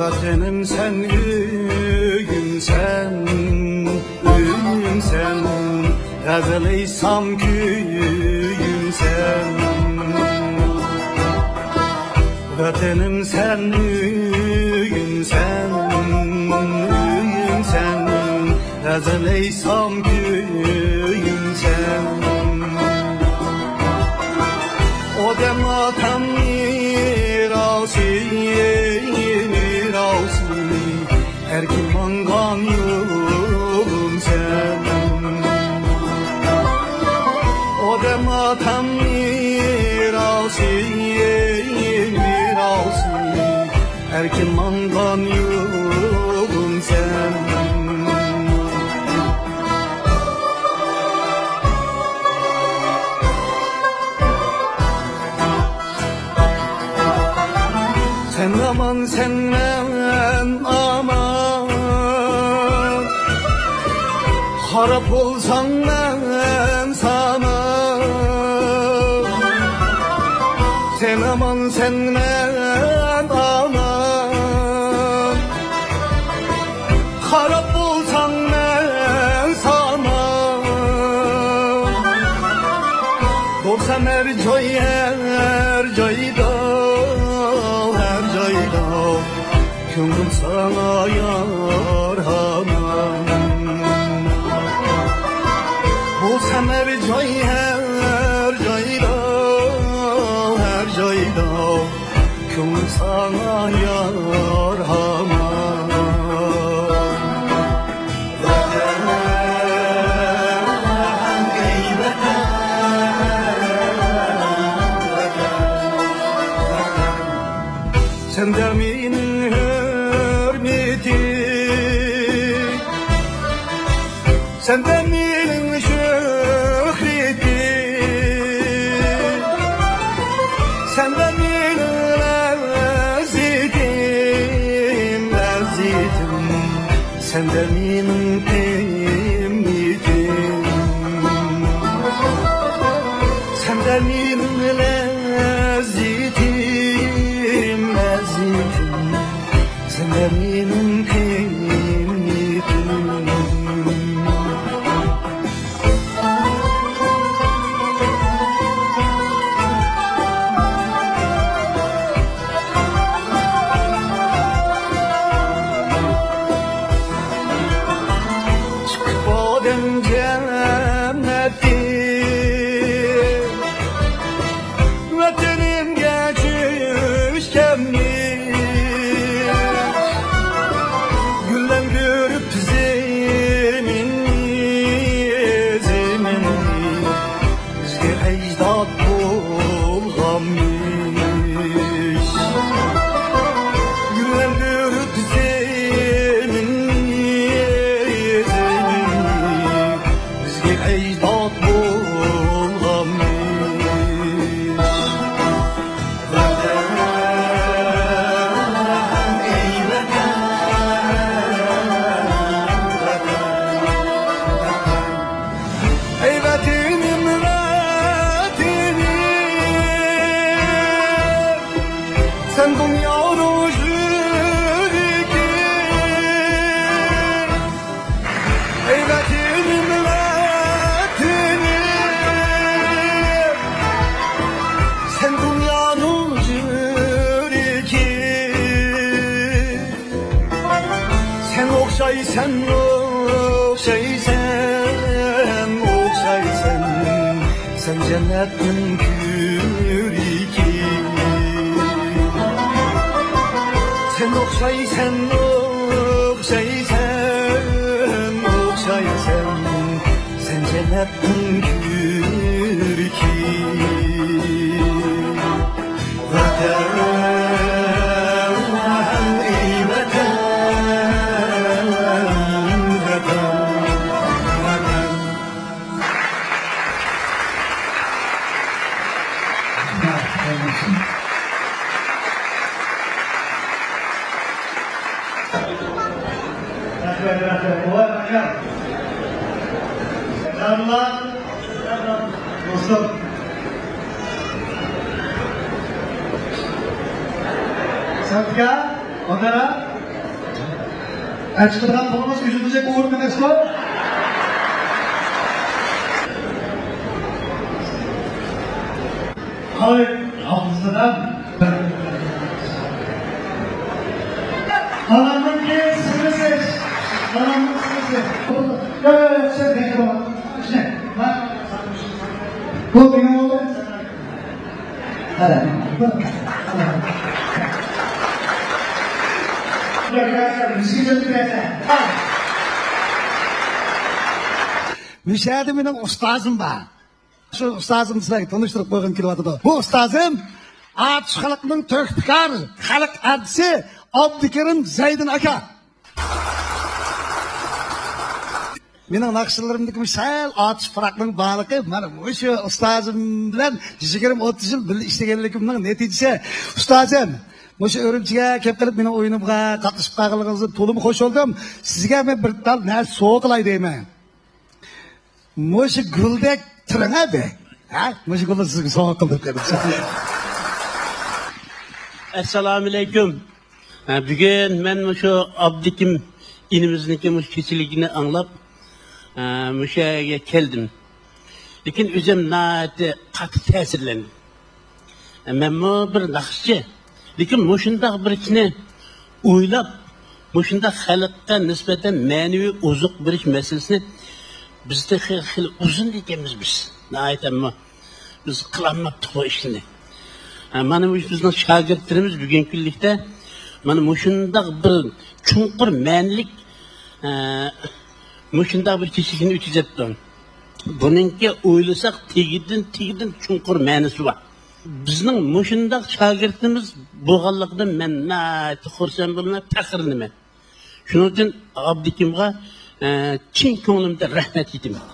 ۋەتىنىم سەن، ئۆيۈم سەن، ئۆيۈم سەن، غەزەل ئېيتسام كۆيۈم سەن. ۋەتىنىم سەن، ئۆيۈم سەن، ئۆيۈم سەن، غەزەل ئېيتسام كۆيۈم سەن. ماتەم مىراسى، مىراسى، ئەركىن ماڭغان يولۇم سەن. سەن ئامان، سەن مەن ئامان، خاراب بولساڭ مەن سامان. سەن ئامان، سەن مەن ئامان، خاراب بولساڭ مەن سامان. بولسام ھەر جاي، ھەر جايدا، ھەر جايدا، كۆڭلۈم ساڭا يار ھامان. بولسام ھەر جاي، ھەر جايدا، ھەر جايدا، كۆڭلۈم ساڭا يار ھامان. ۋەتەن، ئەي ۋەتەن، ۋەتەن، ۋەتەن. سەندە مېنىڭ ھۆرمىتىم، سەندە مېنىڭ شۆھرىتىم، سەندە مېنىڭ لەززىتىم، لەززىتىم، سەندە مېنىڭ قىممىتىم، سەندە مېنىڭ لەززىتىم، لەززىتىم. سەندە مېنىڭ قىممىتىم. چىقىپ ئادەم جەننەتتىن، ۋەتىنىمگە چۈشكەنمىش، گۈللەندۈرۈپ زېمىننى، زېمىننى، بىزگە ئەجداد بولغانمىش. گۈللەندۈرۈپ زېمىننى، زېمىننى، بىزگە ئەجداد بولغانمىش. ۋەتەن، ئەي ۋەتەن، ۋەتەن، ۋەتەن. ئەي ۋەتىنىم، ۋەتىنىم، سەن دۇنيانىڭ يۈرىكى. ئەي ۋەتىنىم، ۋەتىنىم، سەن دۇنيانىڭ يۈرىكى. سەن ئوخشايسەن، ئوخشايسەن، ئوخشايسەن، سەن جەننەتنىڭ كۆركى. سەن ئوخشايسەن، ئوخشايسەن، ئوخشايسەن، سەن جەننەتنىڭ كۆركى. ۋەتەن، ئەي ۋەتەن، ۋەتەن، ۋەتەن. رەھمەت، رەھمەت. ۋاي، ئاكام. سالاملار. دوستۇم. سەنتكا، ئوتەرە. ئەچىقىدىغان پۇلىمىز ئۈزۈلمىسەك ئۇرۇق ئەمەسقۇ؟ ھاي، ھاپىز دادام. ئانامنىڭكى سىڭلىسى. ئانامنىڭ سىڭلىسى. ياق، ياق، ياق، سەن بەك بول. بۇ مېنىڭ ئوغلۇم. مۇشۇ يەردە مېنىڭ ئۇستازىم بار. شۇ ئۇستازىمنى سىلەرگە تونۇشتۇرۇپ قويغۇم كېلىۋاتىدۇ. بۇ ئۇستازىم ئاتۇش خەلقنىڭ تۆھپىكار خەلق ئارتىسى ئابدۇكېرىم زەيدىن ئاكا. مېنىڭ ناخشىلىرىمدىكى مۇشۇ سەل ئاتۇش پۇراقنىڭ بارلىقى مانا مۇشۇ ئۇستازىم بىلەن يىگىرمە ئوتتۇز يىل بىللە ئىشلىگەنلىكىمنىڭ نەتىجىسى. ئۇستازىم، مۇشۇ ئۈرۈمچىگە كەپ قېلىپ مېنىڭ ئويۇنۇمغا قاتنىشىپ قالغىنىڭىزدىن تولىمۇ خۇش بولدۇم. سىزگە مەن بىر تال نەرسە سوۋغا قىلاي دەيمەن. مۇشۇ گۈلدەك تۇرۇڭ ھە بەك. ھە؟ مۇشۇ گۈلنى سىزگە سوۋغا قىلدىم قېرىنداشلار. ئەسسالامۇئەلەيكۇم. ھە، بۈگۈن مەن مۇشۇ ئابدۇكېرىم ئىنىمىزنىڭكى مۇشۇ كېچىلىكىنى ئاڭلاپ، ھە، مۇشۇ يەرگە كەلدىم. لېكىن ئۆزۈم ناھايىتى قاتتىق تەسىرلەندىم. مەنمۇ بىر ناخشىچى. لېكىن مۇشۇنداق بىر ئىشنى ئويلاپ، مۇشۇنداق خەلققە نىسبەتەن مەنىۋى ئوزۇق بېرىش مەسىلىسىنى بىز تېخى خېلى ئۇزۇن ئىكەنمىز بىز. ناھايىتى ئەمما بىز قىلالماپتۇق بۇ ئىشنى. ھە، مانا مۇشۇ بىزنىڭ شاگىرتلىرىمىز بۈگۈنكى كۈنلۈكتە مانا مۇشۇنداق بىر چوڭقۇر مەنىلىك، ھە، مۇشۇنداق بىر كېچىلىكنى ئۆتكۈزۈپتۇ. بۇنىڭكى ئويلىساق تېگىدىن، تېگىدىن چوڭقۇر مەنىسى بار. بىزنىڭ مۇشۇنداق شاگىرتىمىز بولغانلىقىدىن مەن ناھايىتى خۇرسەن بولىمەن، پەخىرلىنىمەن. شۇنىڭ ئۈچۈن ئابدۇكېرىمغا، ئە، چىن كۆڭلۈمدىن رەھمەت ئېيتىمەن.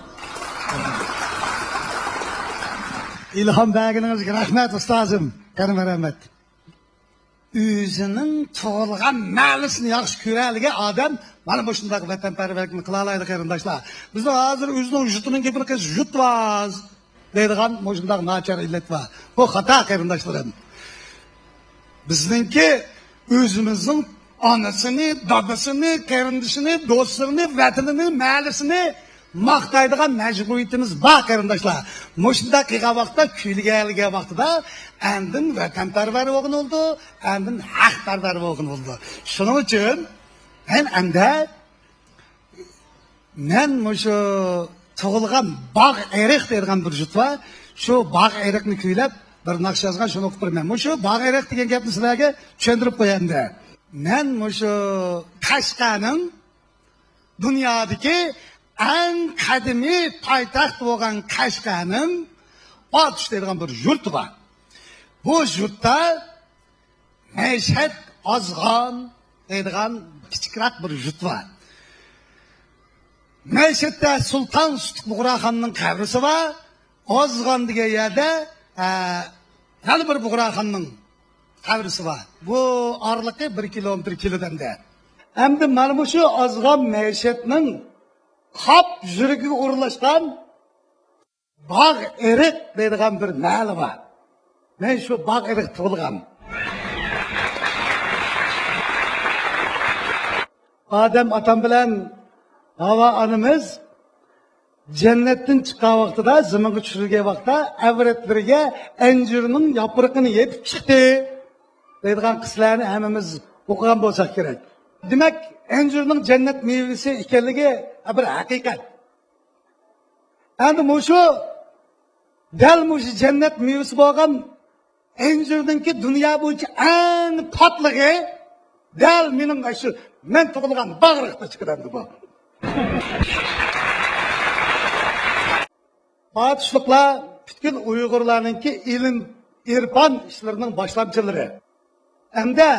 ئىلھام بەرگىنىڭىزگە رەھمەت، ئۇستازىم. قەدىمىي رەھمەت. ئۆزىنىڭ تۇغۇلغان مەھەللىسىنى ياخشى كۆرەلىگەن ئادەم مانا مۇشۇنداق ۋەتەنپەرۋەرلىكنى قىلالايدۇ، قېرىنداشلار. بىزنىڭ ھازىر ئۆزىنىڭ يۇرتىنىڭ گېپىنى قىلسا، يۇرت باز دەيدىغان مۇشۇنداق ناچار ئىللەت بار. بۇ خاتا، قېرىنداشلىرىم. بىزنىڭكى ئۆزىمىزنىڭ ئانىسىنى، دادىسىنى، قېرىندىشىنى، دوستلىرىنى، ۋەتىنىنى، مەھەللىسىنى ماختايدىغان مەجبۇرىيىتىمىز بار، قېرىنداشلار. مۇشۇنداق قىلغان ۋاقىتتا، كۈيلىگەنلىگەن ۋاقتىدا ئاندىن ۋەتەنپەرۋەر بولغىلى بولىدۇ، ئاندىن خەلقپەرۋەر بولغىلى بولىدۇ. شۇنىڭ ئۈچۈن مەن ئەمدى مەن مۇشۇ تۇغۇلغان باغ ئېرىق دەيدىغان بىر جۇت بار. شۇ باغ ئېرىقنى كۈيلەپ بىر ناخشا يازغان، شۇنى ئوقۇپ بېرىمەن. مۇشۇ باغ ئېرىق دېگەن گەپنى سىلەرگە چۈشەندۈرۈپ قويايمەن. مەن مۇشۇ قەشقەرنىڭ دۇنيادىكى ئەڭ قەدىمىي پايتەخت بولغان قەشقەرنىڭ ئاتۇش دەيدىغان بىر يۇرتى بار. بۇ يۇرتتا مەشھەت ئازغان دەيدىغان كىچىكرەك بىر يۇرت بار. مەشھەتتە سۇلتان سۇتۇق بۇغراخاننىڭ قەبرىسى بار. ئازغان دېگەن يەردە، ئە، يەنە بىر بۇغراخاننىڭ قەبرىسى بار. بۇ ئارىلىقى بىر كىلومېتىر كېلىدۇ ئەمدى. ئەمدى مانا مۇشۇ ئازغان مەشھەتنىڭ قاپ يۈرىكىگە ئورۇنلاشقان باغ ئېرىق دەيدىغان بىر مەھەللە بار. مەن شۇ باغ ئېرىق تۇغۇلغان. ئادەم ئاتام بىلەن ھاۋا ئانىمىز جەننەتتىن چىققان ۋاقتىدا، زېمىنغا چۈشۈرۈلگەن ۋاقىتتا ئەۋرەتلىرىگە ئەنجۈرنىڭ ياپرىقىنى يېپىپ چىقتى دەيدىغان قىسسىلەرنى ھەممىمىز ئوقۇغان بولساق كېرەك. دېمەك، ئەنجۈرنىڭ جەننەت مېۋىسى ئىكەنلىكى بىر ھەقىقەت. ئەمدى مۇشۇ دەل مۇشۇ جەننەت مېۋىسى بولغان ئەنجۈرنىڭكى دۇنيا بويىچە ئەڭ تاتلىقى دەل مېنىڭ شۇ مەن تۇغۇلغان باغرىقتا چىقىدۇ بۇ. ئاتۇشلۇقلار پۈتكۈل ئۇيغۇرلارنىڭكى ئىلىم، ئېرپان ئىشلىرىنىڭ باشلامچىلىرى. ئەمدى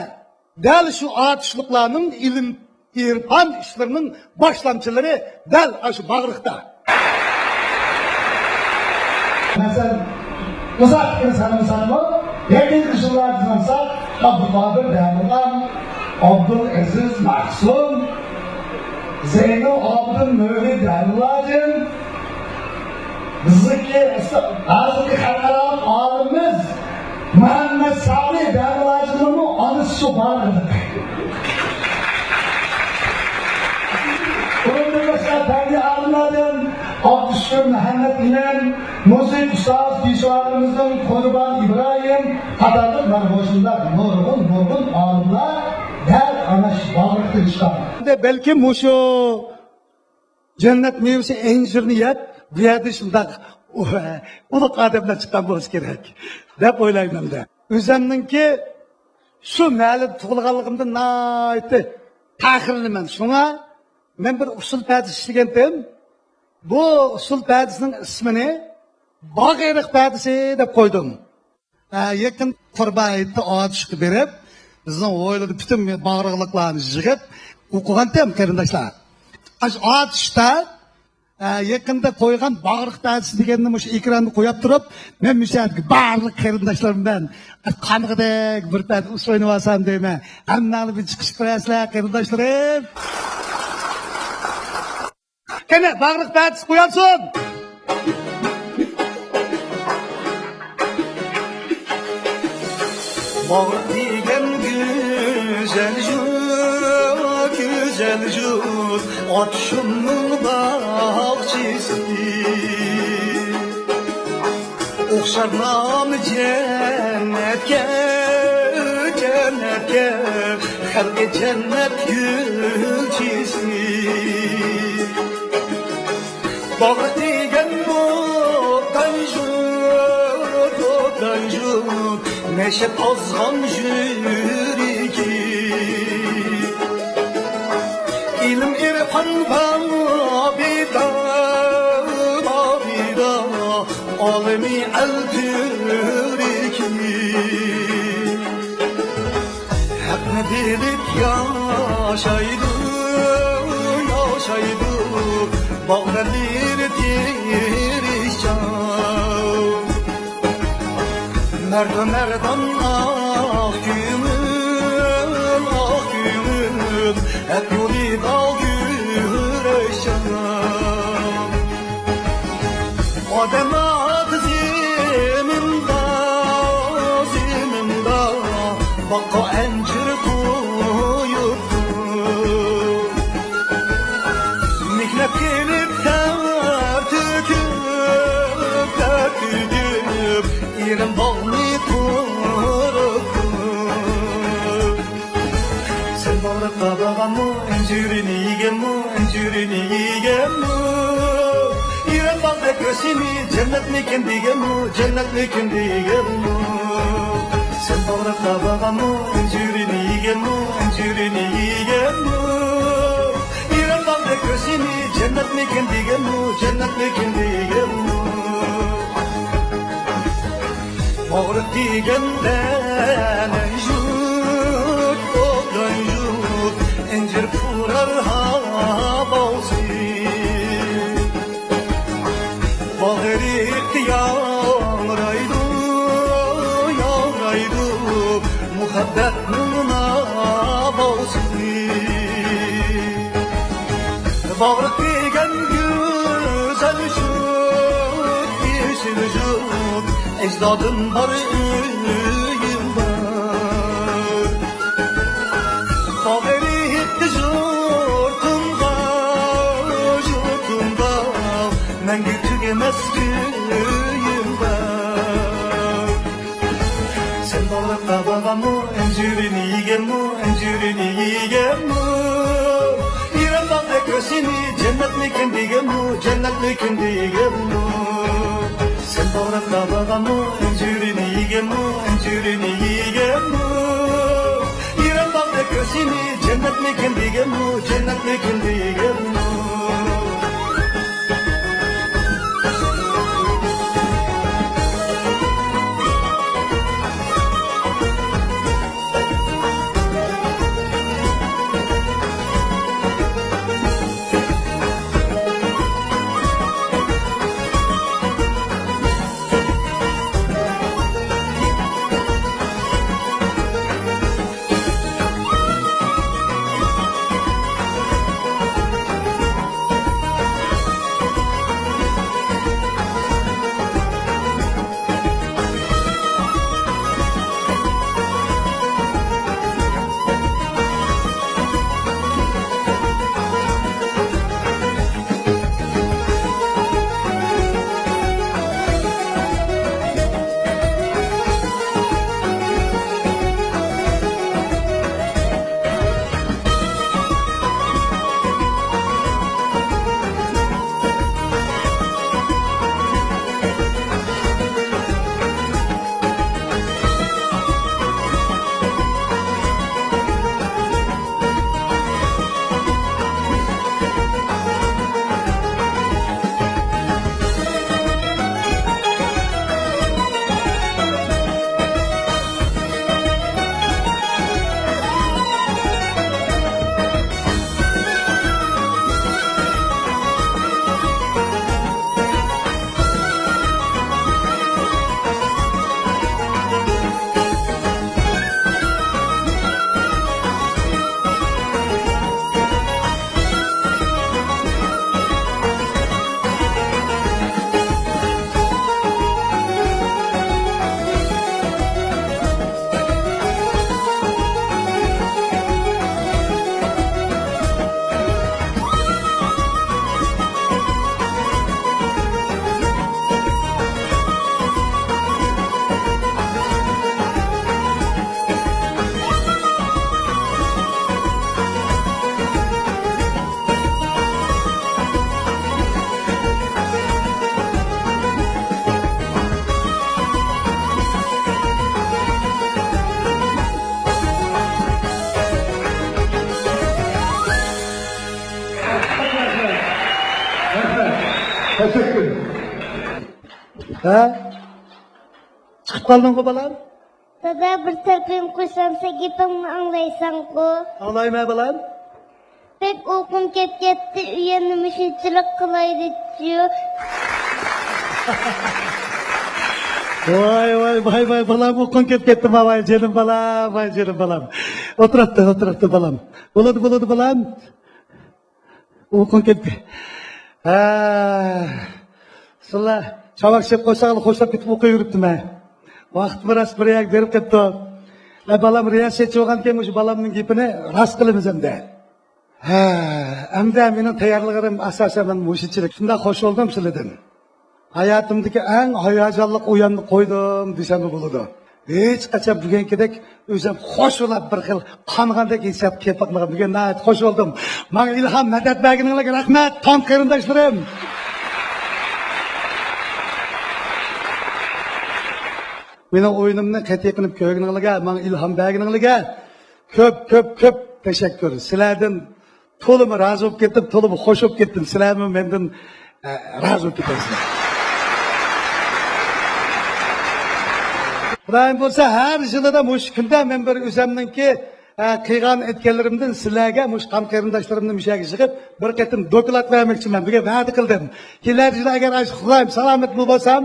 دەل شۇ ئاتۇشلۇقلارنىڭ ئىلىم، ئېرپان ئىشلىرىنىڭ باشلامچىلىرى دەل ئاشۇ باغرىقتا. مەسىلەن، ئۇزاقتىن سانىمىساقمۇ، يېقىنقى يىللاردىن سانىساق، ئابدۇقادىر دەمىرغان، ئابدۇلئەزىز مەخسۇم، زەينۇل ئابىدىن نۇرى دەمىلاجىن، بىزنىڭكى ھازىرقى خەلقئارالىق ئالىمىمىز مۇھەممەد سالى دەمىلاجىننىڭمۇ ئانىسى شۇ باغرىقتا. ئۇنىڭدىن باشقا بەزى ئالىملاردىن ئابدۇشۈكۈر مۇھەممەد ئىمىن، مۇزىكا ئۇستازى پېشۋالىرىمىزدىن قۇربان ئىبراھىم قاتارلىق مانا مۇشۇنداق نۇرغۇن، نۇرغۇن ئالىملار دەل ئانا شۇ باغرىقتا چىققان. بەلكىم مۇشۇ جەننەت مېۋىسى ئەنجۈرنى يەپ، بۇ يەردە شۇنداق ئۇلۇغ ئادەملەر چىققان بولسا كېرەك، دەپ ئويلايمەن-دە. ئۆزۈمنىڭكى شۇ مەھەللىدە تۇغۇلغانلىقىمدىن ناھايىتى پەخىرلىنىمەن. شۇڭا مەن بىر ئۇسسۇل پەدىسى ئىشلىگەنتىم. بۇ ئۇسسۇل پەدىسىنىڭ ئىسمىنى باغرىق پەدىسى دەپ قويدۇم. ھە، يېقىن قۇربان ھېيتتا ئاتۇشقا بېرىپ، بىزنىڭ ھويلىدا پۈتۈن باغرىقلىقلارنى يىغىپ ئوقۇغانتىم، قېرىنداشلار. ئاشۇ ئاتۇشتا، ھە، يېقىندا قويغان باغرىق پەدىسى دېگەننى مۇشۇ ئېكراندا قويۇپ تۇرۇپ، مەن مۇشۇ يەردىكى بارلىق قېرىنداشلىرىم بىلەن قانىغۇدەك بىر پەدە ئۇسسۇل ئوينىۋالسام دەيمەن. ھەممەڭلار بىر چىقىشىپ بېرەسىلەر، قېرىنداشلىرىم. قېنى، باغرىق پەدىسى قويامسۇن؟ باغرىق دېگەن گۈزەل يۇرت، گۈزەل يۇرت، ئاتۇشۇمنىڭ باغچىسى. ئوخشار نامى جەننەتكە، جەننەتكە، خەلقى جەننەت گۈلچىسى. باغرى تىگەن ئوبدان يۇرت، ئوبدان يۇرت، نەشەت ئازغان يۈرىكى. ئىلىم ئىرفان بابىدا، بابىدا، ئالىمى ئەل تۈركى. ھەقنى بىلىپ ياشايدۇ، ياشايدۇ، باغۋەنلىرى تىرىشچان. مەردان، مەردان، ئاق كۆڭۈل، ئاق كۆڭۈل، ھەق يولىدا كۈرەشچان. ئادەم ئاتا زېمىندا، زېمىندا، باغقا ئەنجۈر قويۇپتۇ. مېھنەت قىلىپ تەر تۆكۈپ، تەر تۆكۈپ، ئېرىم باغنى قۇرۇپتۇ. سەن باغرىققا بارغانمۇ، ئەنجۈرىنى يېگەنمۇ، ئەنجۈرىنى يېگەنمۇ؟ ئېرىم باغدەك ھۆسنى جەننەتمىكىن دېگەنمۇ، جەننەتمىكىن دېگەنمۇ؟ سەن باغرىققا بارغانمۇ، ئەنجۈرىنى يېگەنمۇ، ئەنجۈرىنى يېگەنمۇ؟ ئېرىم باغدەك ھۆسنى جەننەتمىكىن دېگەنمۇ، جەننەتمىكىن دېگەنمۇ؟ باغرى تىگەن دەنە يۇرت، ئوبدان يۇرت، ئەنجۈر پۇرار ھاۋاسى. باغرى ياڭرايدۇ، ياڭرايدۇ، مۇھەببەتنىڭ ناۋاسى. باغرى تىگەن گۈزەل يۇرت، يېشىل يۇرت، ئەجدادىم بار، ئۆيۈم بار. باغرى يەتتى يۇرتۇمغا، يۇرتۇمغا، مەڭگۈ تۈگىمەس كۈيۈم بار. سەن باغرىققا بارغانمۇ، ئەنجۈرىنى يېگەنمۇ، ئەنجۈرىنى يېگەنمۇ؟ ئېرىم باغدەك ھۆسنى جەننەتمىكىن دېگەنمۇ، جەننەتمىكىن دېگەنمۇ؟ سەن باغرىققا بارغانمۇ، ئەنجۈرىنى يېگەنمۇ، ئەنجۈرىنى يېگەنمۇ؟ ئېرىم باغدەك ھۆسنى جەننەتمىكىن دېگەنمۇ، جەننەتمىكىن دېگەنمۇ؟ ھە؟ چىقىپ قالدىڭغۇ، بالام؟ دادا، بىر تەلپۈن قوشسام، سەن گېپىڭنى ئاڭلايسەنغۇ؟ ئاڭلايمەن، بالام. بەك ئۇيقۇم كەپ كەتتى، ئۆيەمنى مۇشۇنچىلىك قىلايلىچۇ. ۋاي، ۋاي، ۋاي، ۋاي، بالام، ئۇيقۇڭ كەپ كەتتىما، ۋاي، جېنىم بالام، ۋاي، جېنىم بالام. ئولتۇرۇپتۇ، ئولتۇرۇپتۇ، بالام. بولىدۇ، بولىدۇ، بالام. ئۇيقۇڭ كەتتى. ھە. سىلەر چاۋاك چېلىپ قويساڭلار، خوشلاپ كېتىپ ئوقۇۋېرىپتىمەن. ۋاقىت راست بىر يەرگە بېرىپ قېپتۇ. ئە، بالام رىياسەتچى بولغاندىكىن، مۇشۇ بالامنىڭ گېپىنى راست قىلىمىز ئەمدى. ھە، ئەمدى مېنىڭ تەييارلىقلىرىم ئاساسەن مانا مۇشۇنچىلىك. شۇنداق خوش بولدۇم سىلەردىن. ھاياتىمدىكى ئەڭ ھاياجانلىق ئويۇننى قويدۇم دېسەممۇ بولىدۇ. ھېچقاچان بۈگۈنكىدەك ئۆزۈم خوش بولۇپ، بىر خىل قانغاندەك ھېسسىيات كېلىپ باقمىغان. بۈگۈن ناھايىتى خوش بولدۇم. ماڭا ئىلھام، مەدەت بەرگىنىڭلارغا رەھمەت، قان قېرىنداشلىرىم. مېنىڭ ئويۇنۇمنى قەتئىي قىلىپ كۆرگىنىڭلارغا، ماڭا ئىلھام بەرگىنىڭلارغا كۆپ، كۆپ، كۆپ تەشەككۈر. سىلەردىن تولىمۇ رازى بولۇپ كەتتىم، تولىمۇ خوش بولۇپ كەتتىم. سىلەرمۇ مەندىن، ئە، رازى بولۇپ كېتەرسىلەر. خۇدايىم بولسا، ھەر يىلىدا مۇشۇ كۈندە مەن بىر ئۆزۈمنىڭكى، ئە، قىلغان ئەتكەنلىرىمدىن سىلەرگە، مۇشۇ قان قېرىنداشلىرىمنى مۇشۇ يەرگە يىغىپ، بىر قېتىم دوكلات بەرمەكچىمەن. بۈگۈن ۋەدە قىلدىم. كېلەر يىلى ئەگەر ئاشۇ خۇدايىم سالامەت بولسام،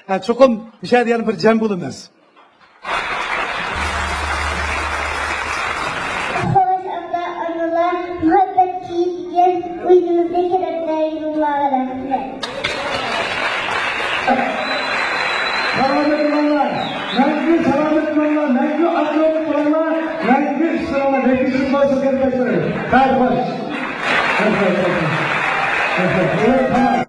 ئە، چوقۇم مۇشۇ يەردە يەنە بىر جەم بولىمىز. خوش، ئاتا-ئانىلار، مۇھەببەت كۈيى دېگەن ئويۇنىمىزنى كېلىپ بەرگىنىڭلارغا رەھمەت. سالامەت بولۇڭلار، مەڭگۈ سالامەت بولۇڭلار، مەڭگۈ ئاقىۋەتلىك بولۇڭلار، مەڭگۈ ئىشلىرىڭلار نەتىجىلىك بولسۇن، قېرىنداشلىرىم. خەير خوش.